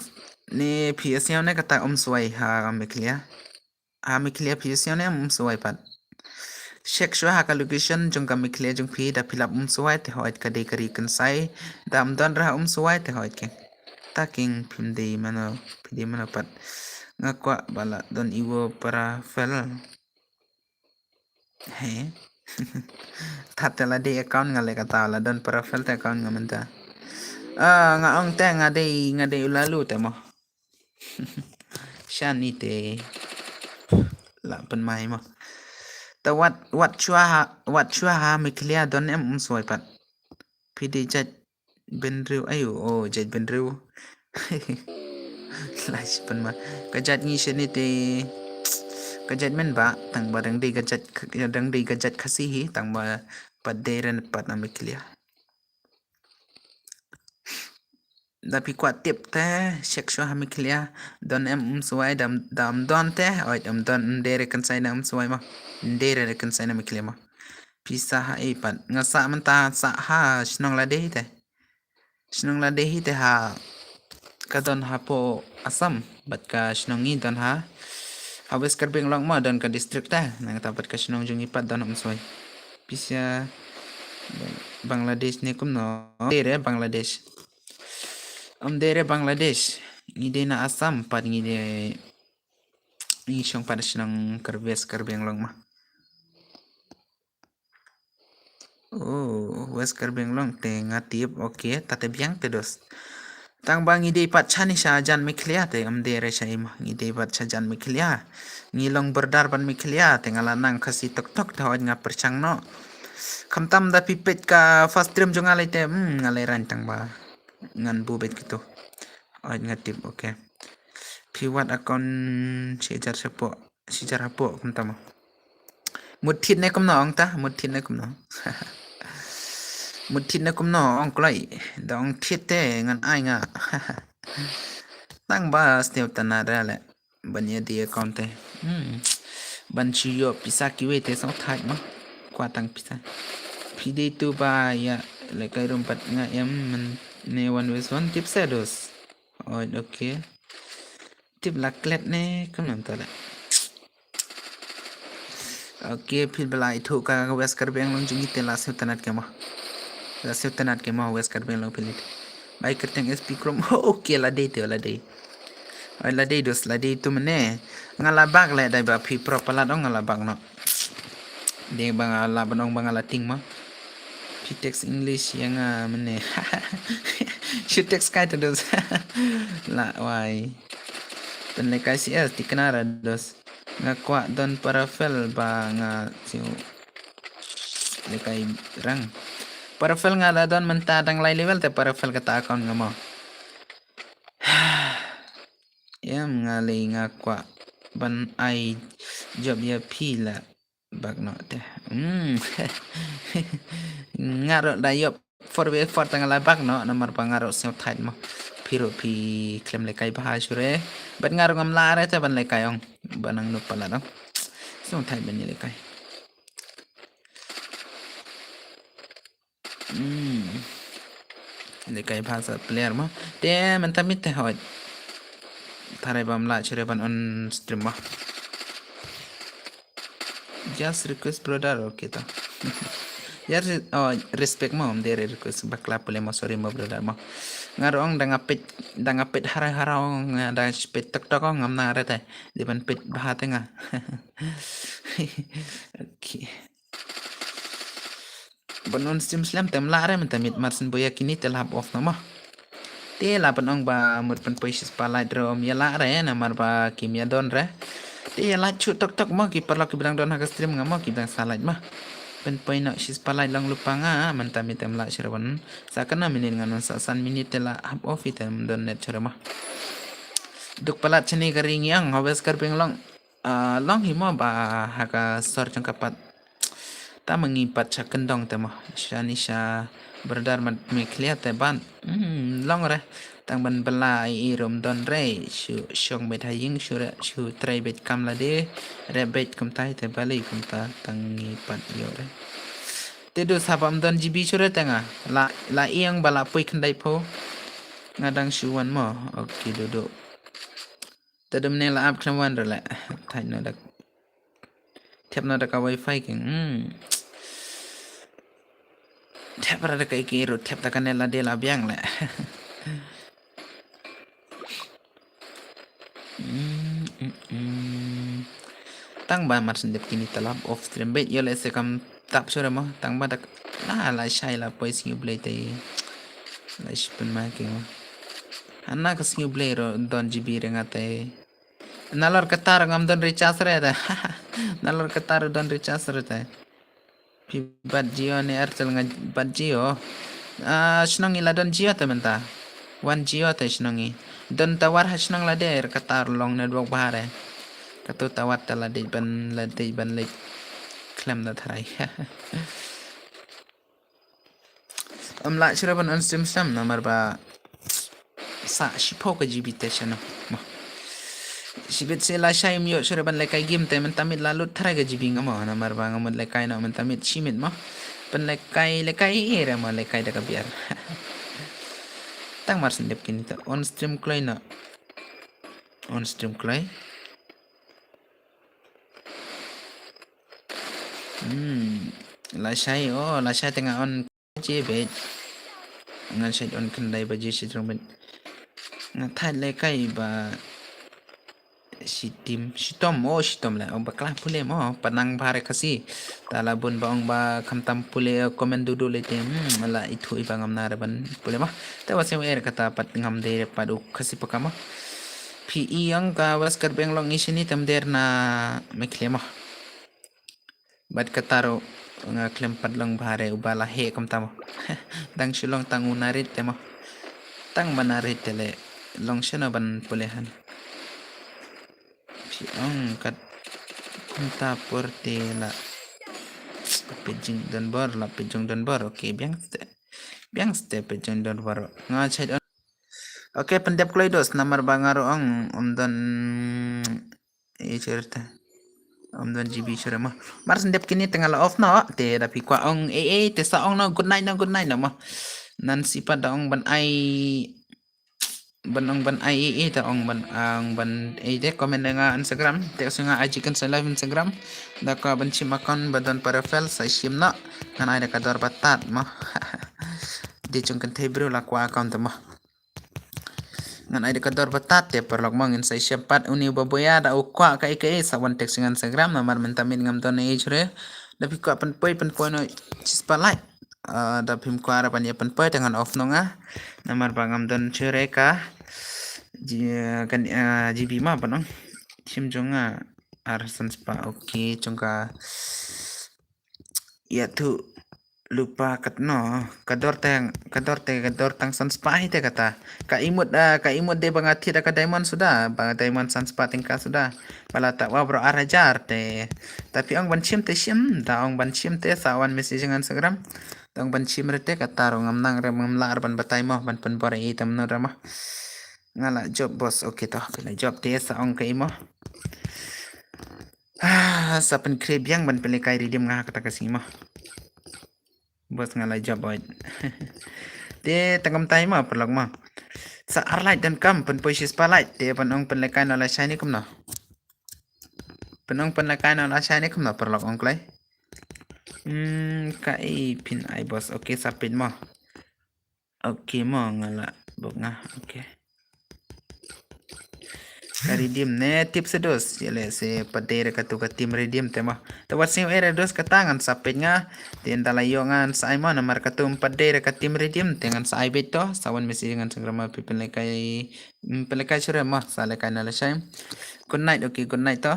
Ne phi ïa sngewthuh ne kata Umswai ha Meghalaya. Ha Meghalaya phi ïa sngewthuh ne Umswai pat. Check shuwa ha ka location jong ka Meghalaya jong phi da phi lap Umswai te hooid ka dei ka ri kynsai. Da ym don re ha Umswai te hooid keng. Ta keng phim dei mano, phi dei mano pat. Nga kwah ba la don iwo para fel. He. Tat te la dei account nga leh kata la don para fel te account nga mynta. Ah, nga ong te nga dei, nga dei u Lalu te mo. Shani te. La pynmai mo. Ta wat, wat shuwa ha, wat shuwa ha Meghalaya don em Umswai pat. Phi dei jait Bynriew ayu, oh, jait Bynriew. Lai shi pynmaleh. Ka jait ngi shane te. Ka jait men ba, tang ba dang dei ka jait, dang dei ka jait Khasi hi, tang ba pat dei ren pat na Meghalaya. Da phi kwah tip te, check shuwa ha Meghalaya. Don em Umswai, da ym, da ym don te, oi, ym don, ym dei re kynsai na Umswai mo. Ym dei re kynsai na Meghalaya mo. Phi sah ha ei pat. Nga sah mynta sah ha shnong lade te. Shnong lade hi te ha ka don hapoh Assam, bad ka shnong ngi don ha, ha West Karbi Anglong mo don ka district te. Nangta bad ka shnong jong ngi pat don ha Umswai. Pisa Bangladesh ne kumno? Ym dei re Bangladesh. Ym dei re Bangladesh. Ngi dei na Assam pat ngi dei, ngi shong pat shnong Karbi, West Karbi Anglong mo. Oh, West Karbi Anglong te nga tip, okay, ta te biang te dos. Tang ba ngi dei pat shane sha jan Meghalaya te, ym dei re sha ei mo, ngi dei pat sha jan Meghalaya. Ngi long border bad Meghalaya te nga la nang Khasi tok tok te hooid nga pyrshang noh. Khamtam da phi peit ka first stream jong nga lei te, hmm, nga lei rang tang ba ngan buh beit kito. Hooid nga tip, okay. Phi wad account shi hajar shapoh. Shi hajar hapoh kumta mo. Mut thied ne kumno ong ta, mut thied ne kumno. Mut thied ne kumno ong kloi. Da ong thied te ngan ai nga. Tang ba sniew tana da le. Ban ïa dei account te. Hmm. Ban shu ïoh pisa kiwei te sngewthuh mo. Kwah tang pisa. Phi dei tu ba ïa lehkai rum pat nga em mynne one versus one tip sa dos. Oi, okay. Tip la klet ne kumno mynta la. Okay, phi ba la ithuh ka West Karbi Anglong jong ngi te la sngewtynnat ke mo. La sngewtynnat ke mo West Karbi Anglong phi leit. Bai kyrteng S P Chrome. Okay, la dei te la dei. Oi, la dei dus, la dei tu mene. Nga la bak le dei ba phi pro palat ong nga la bak no. Dei ba nga la ban ong ba nga la ting ma. Phi text English ïa nga mene. Shu text kai tu dus. La wai. Pynlekai C S tikna ra dus. Nga kwah don parafel ba nga siu. Lekai rang. Parafel nga la don mynta dang lai level te parafel kata account nga mo. Em nga lei nga kwah ban ai job ïa phi la bak no te. Hmm. Nga ruh da ïoh four by four tang la bak no namar ba nga ruh sngewthait mo. Phi ruh phi khlem lekai bha shure. Bad nga ruh ngam lah re te ban lekai ong. Ban nang nup palat ong. Sngewthait ban ïa lekai. Hmm. Lekai bha sa player mo. Te mynta mit te hoi. Tharai bam lah shure ban on stream mo. Just request brother, okay to. Just re- oh, respect mo, um, dei re request bakla pule mo, sorry mo brother mo. Nga ruh ong da nga peit, da nga peit harau harau, nga da peit tok tok ong ngam nang re te. Dei ban peit bha te nga. Okay. Ban on stream slem tem lah re mynta mit mar syn boya kini te la hap off no mo. Te la ban ong ba mut pynpoi shi spotlight ruh ym ïa lah re namar ba kim ïa don re. Te ïa lah shu tok tok mo ki paralok ki ba dang don ha ka stream nga mo ki ba dang sa like mo. Pynpoi noh shi spotlight long lypa nga mynta mit tem lah shu re ban sa kane minit ngan on sa san minit te la hap off i tem don net shu re mo. Duk palat shane ka ri ngi ong ha West Karbi Anglong. Ah, long hi mo ba ha ka sor jong ka pat. Ta ma ngi pat sha kyndong te mo. Shani sha brother mat me clear te ban. Hmm, long re. Tang ban bela i rum don re. Shu shong bet ha ïing shu re. Shu trai bet kam lade. Re bet kumta hi te bali kumta tang ngi pat ïoh re. Te du sa bam don G B shu re te nga. La, la ïeng ba la pui khyndai pho. Nga dang shu wan mo. Okay, du du. Te dum ne la ap khlem wan re le. Thait no dak. Thep no dak ka wifi king. Hmm. Thep ra dak ka iki ru thep dak ka ne la de la biang le. Hmm, hmm, hmm. Tang ba mar sendep kini talap off stream bet yo le se kam tap sure mo tang ba dak la la shai la poi sngi blei te. La shi pun ma king mo. Hana ka sngi blei ro don G B re nga te. Nalor kata ruh ngam don recharge re da. Nalor kata ruh don recharge re da. Phi bat Jio ne Airtel nga bat Jio. Ah, shnong i la don Jio te mynta. Wan Jio te shnong i. Don tower ha shnong la de kata ruh long network bha re. Katu tower te la dei ban la dei ban leit khlem da tharai. Ym lah shuh ban on stream stam namar ba sa shiphew ka G B te shano. Mo. Shibit se la shai ym ïoh shuh ban lehkai game te mynta miet la lut tharai ka G B nga mo namar ba nga mut lehkai noh mynta miet shi miet mo. Pynlehkai lehkai ïa re mo lehkai da ka biar. Tang mar shen dep kine te on stream kloi noh. On stream kloi. Hmm, la shai, oh, la shai te nga on je beit. Ngan shai on khyndai baje shi jrong beit. Nga thait lehkai ba shitim, shitom, oh, shitom le, oh, bakla pule mo, panang bha re Khasi. Ta la bun ba ong ba khamtam pule, comment dudu le te, hmm, la ithuh i ba ngam nang re ban pule mo. Te wa shem er kata pat ngam dei re pat u Khasi paka mo. Phi i ong ka West Karbi Anglong i shini tam der na Meghalaya mo. Bad kata ruh nga khlem pat long bha re uba la heh kumta mo. Dang shu long tang u narit te mo. Tang ba narit te le long shano ban pule han. Phi ong kat kumta por te la pejing don bor la pejing don bor. Okay, biang ste. Biang ste pejing don bor. Nga chait on. Okay, pyndep kloi dos namar ba nga ruh ong um don eh cerita. Um don G B sure mo. Mar shen dep kine te nga la off noh te da phi kwah ong eh eh te sa ong noh good night noh good night noh mo. Nan sipat da ong ban ai ban ong ban ai eh eh te ong ban ong ban eh te comment nga Instagram te shu nga I G kan sa live Instagram. Da ka ban shim account ba don parafel sa shim noh. Ngan ai da ka dor ba tat mo. Dei jong kan te bro la kwah account te mo. Ngan ai da ka dor batat te paralok mo, ngin sa ïashem pat. Une u babu ïa da u kwah kaei kaei sa wan text sha ngan Instagram namar mynta miet ngam don ei jure. Da phi kwah pynpoi pynpoi noh shispah like. Ah, da phim kwah ruh ban ïa pynpoi te ngan off noh nga. Namar ba ngam don jure ka ji, kan, ah, G B ma ba nong. Shim jong nga ar san spah, okay, jong ka. Ïa tu lupa katno ka dor te, ka dor te, ka dor tang san spah hi te kata. Ka imut, ah, ka imut de ba nga thied ka diamond suda, ba diamond san spah tyngka suda. Ba la ta wa bro ar hajar te. Tapi ong ban shim te shim, da ong ban shim te sa wan message ngan Instagram. Da ong ban shim re te kata ruh ngam nang re, ngam lah re ban batai mo, ban pynbor ei tam no re mo. Nga la job boss, okay to, phi la job te sa ong ka i mo. Ah, sa pynkhre biang ban pynlekai redeem nga ha kata ka sngi mo. Boss nga la job boy. Te tang kumtai mo paralok mo. Sa ar like don kam pynpoi shispah like te ban ong pynlekai noh lashai ne kumno. Ban ong pynlekai noh lashai ne kumno paralok ong kloi. Hmm, kaei phin ai boss. Okay, sa peit mo. Okay mo, nga la bok nga. Okay. Ka redeem ne tip sedos. Ïa leh se pat dei re katu ka team redeem te mo. Te wat sing ere dos kata ngan sa peit nga. Te nda la ïoh ngan sa ai mo namar katu pat dei re ka team redeem te ngan sa ai beit to. Sa wan message ngan Instagram phi pynlekai, mm, pynlekai shuh re mo, sa lekai noh lashai. Good night, okay, good night to.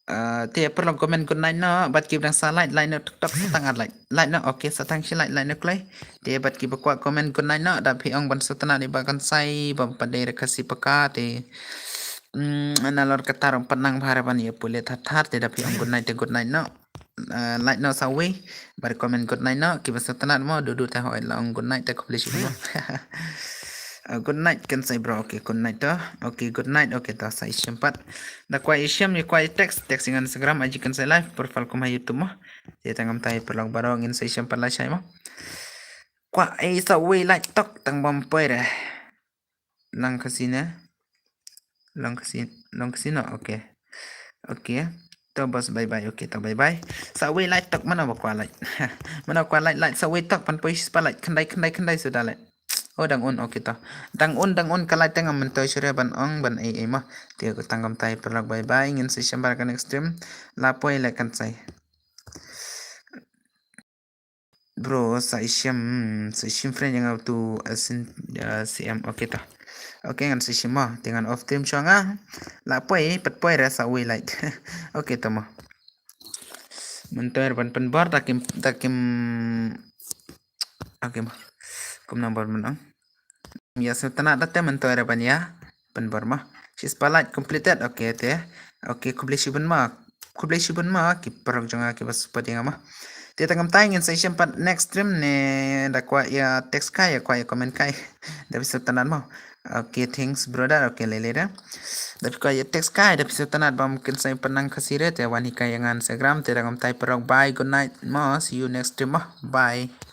Ah, te paralok comment good night noh, bad ki ba dang sa like, like noh tok tok, sa tang ar like. Like noh, okay, sa tang shi like, like noh kloi. Te bad ki ba kwah comment good night noh, da phi ong ban sngewtynnat ïa ba kan sai, ba pat dei re Khasi paka te. Mm, nalor kata ruh pat nang bha re ban ïa pule that that, te da phi ong good night te good night noh. Ah, like noh sa wei, bad comment good night noh, ki ba sngewtynnat mo, duh duh te hoi la ong good night te khublei shibun mo. Ah, good night kan sai bro, okay, good night to. Okay, good night, okay to, sa ïashem pat. Da kwah ïashem, ïa kwah ïa text, text ïa ngan Instagram, aji kan sai live, profile kum ha YouTube mo. Ïa tang kumtai paralok baroh ngin sa ïashem pat lashai mo. Kwah ai sa wei like tok tang bam poi re. Lang Khasi ne? Lang Khasi, Lang Khasi noh, okay. Okay. To boss, bye bye. Okay, to bye bye. Sa wei like tok, mano ba kwah like. Mano kwah like, like sa wei tok, pynpoi shispah like, khyndai khyndai khyndai suda like. Oh, dang un, okay to. Dang un, dang un ka like te ngam myntoi shuh re ban ong ban ei ei mo. Te tang kumtai paralok bye bye, ngin sa ïashem pat ka next stream. La poi like kan sai. Bro, sa ïashem, sa ïashem friend ïa nga tu asin, ah, C M, okay to. Okay, ngan sa ïashem mo, te ngan off stream shuwa nga. La poi, pat poi re sa wei like. Okay to mo. Myntoi re ban pynbor, da kim, da kim. Okay mo. Kumno ban pynbor mo. Ïa sngewtynnat da te myntoi re ban ïa pynbor mo. Shispah like completed. Okay te. Okay, khublei shibun mo. Khublei shibun mo ki paralok jong nga ki ba support ïa nga mo. Te tang kumtai ngin sa ïashem pat next stream ne, da kwah ïa text kai, ïa kwah ïa comment kai. Da phi sngewtynnat mo. Okay, thanks brother. Okay, lei lei da. Da phi kwah ïa text kai, da phi sngewtynnat ba ym kin sa ïa pynang Khasi re, te wan hikai ïa nga Instagram, te tang kumtai paralok bye, good night mo. See you next stream mo. Bye.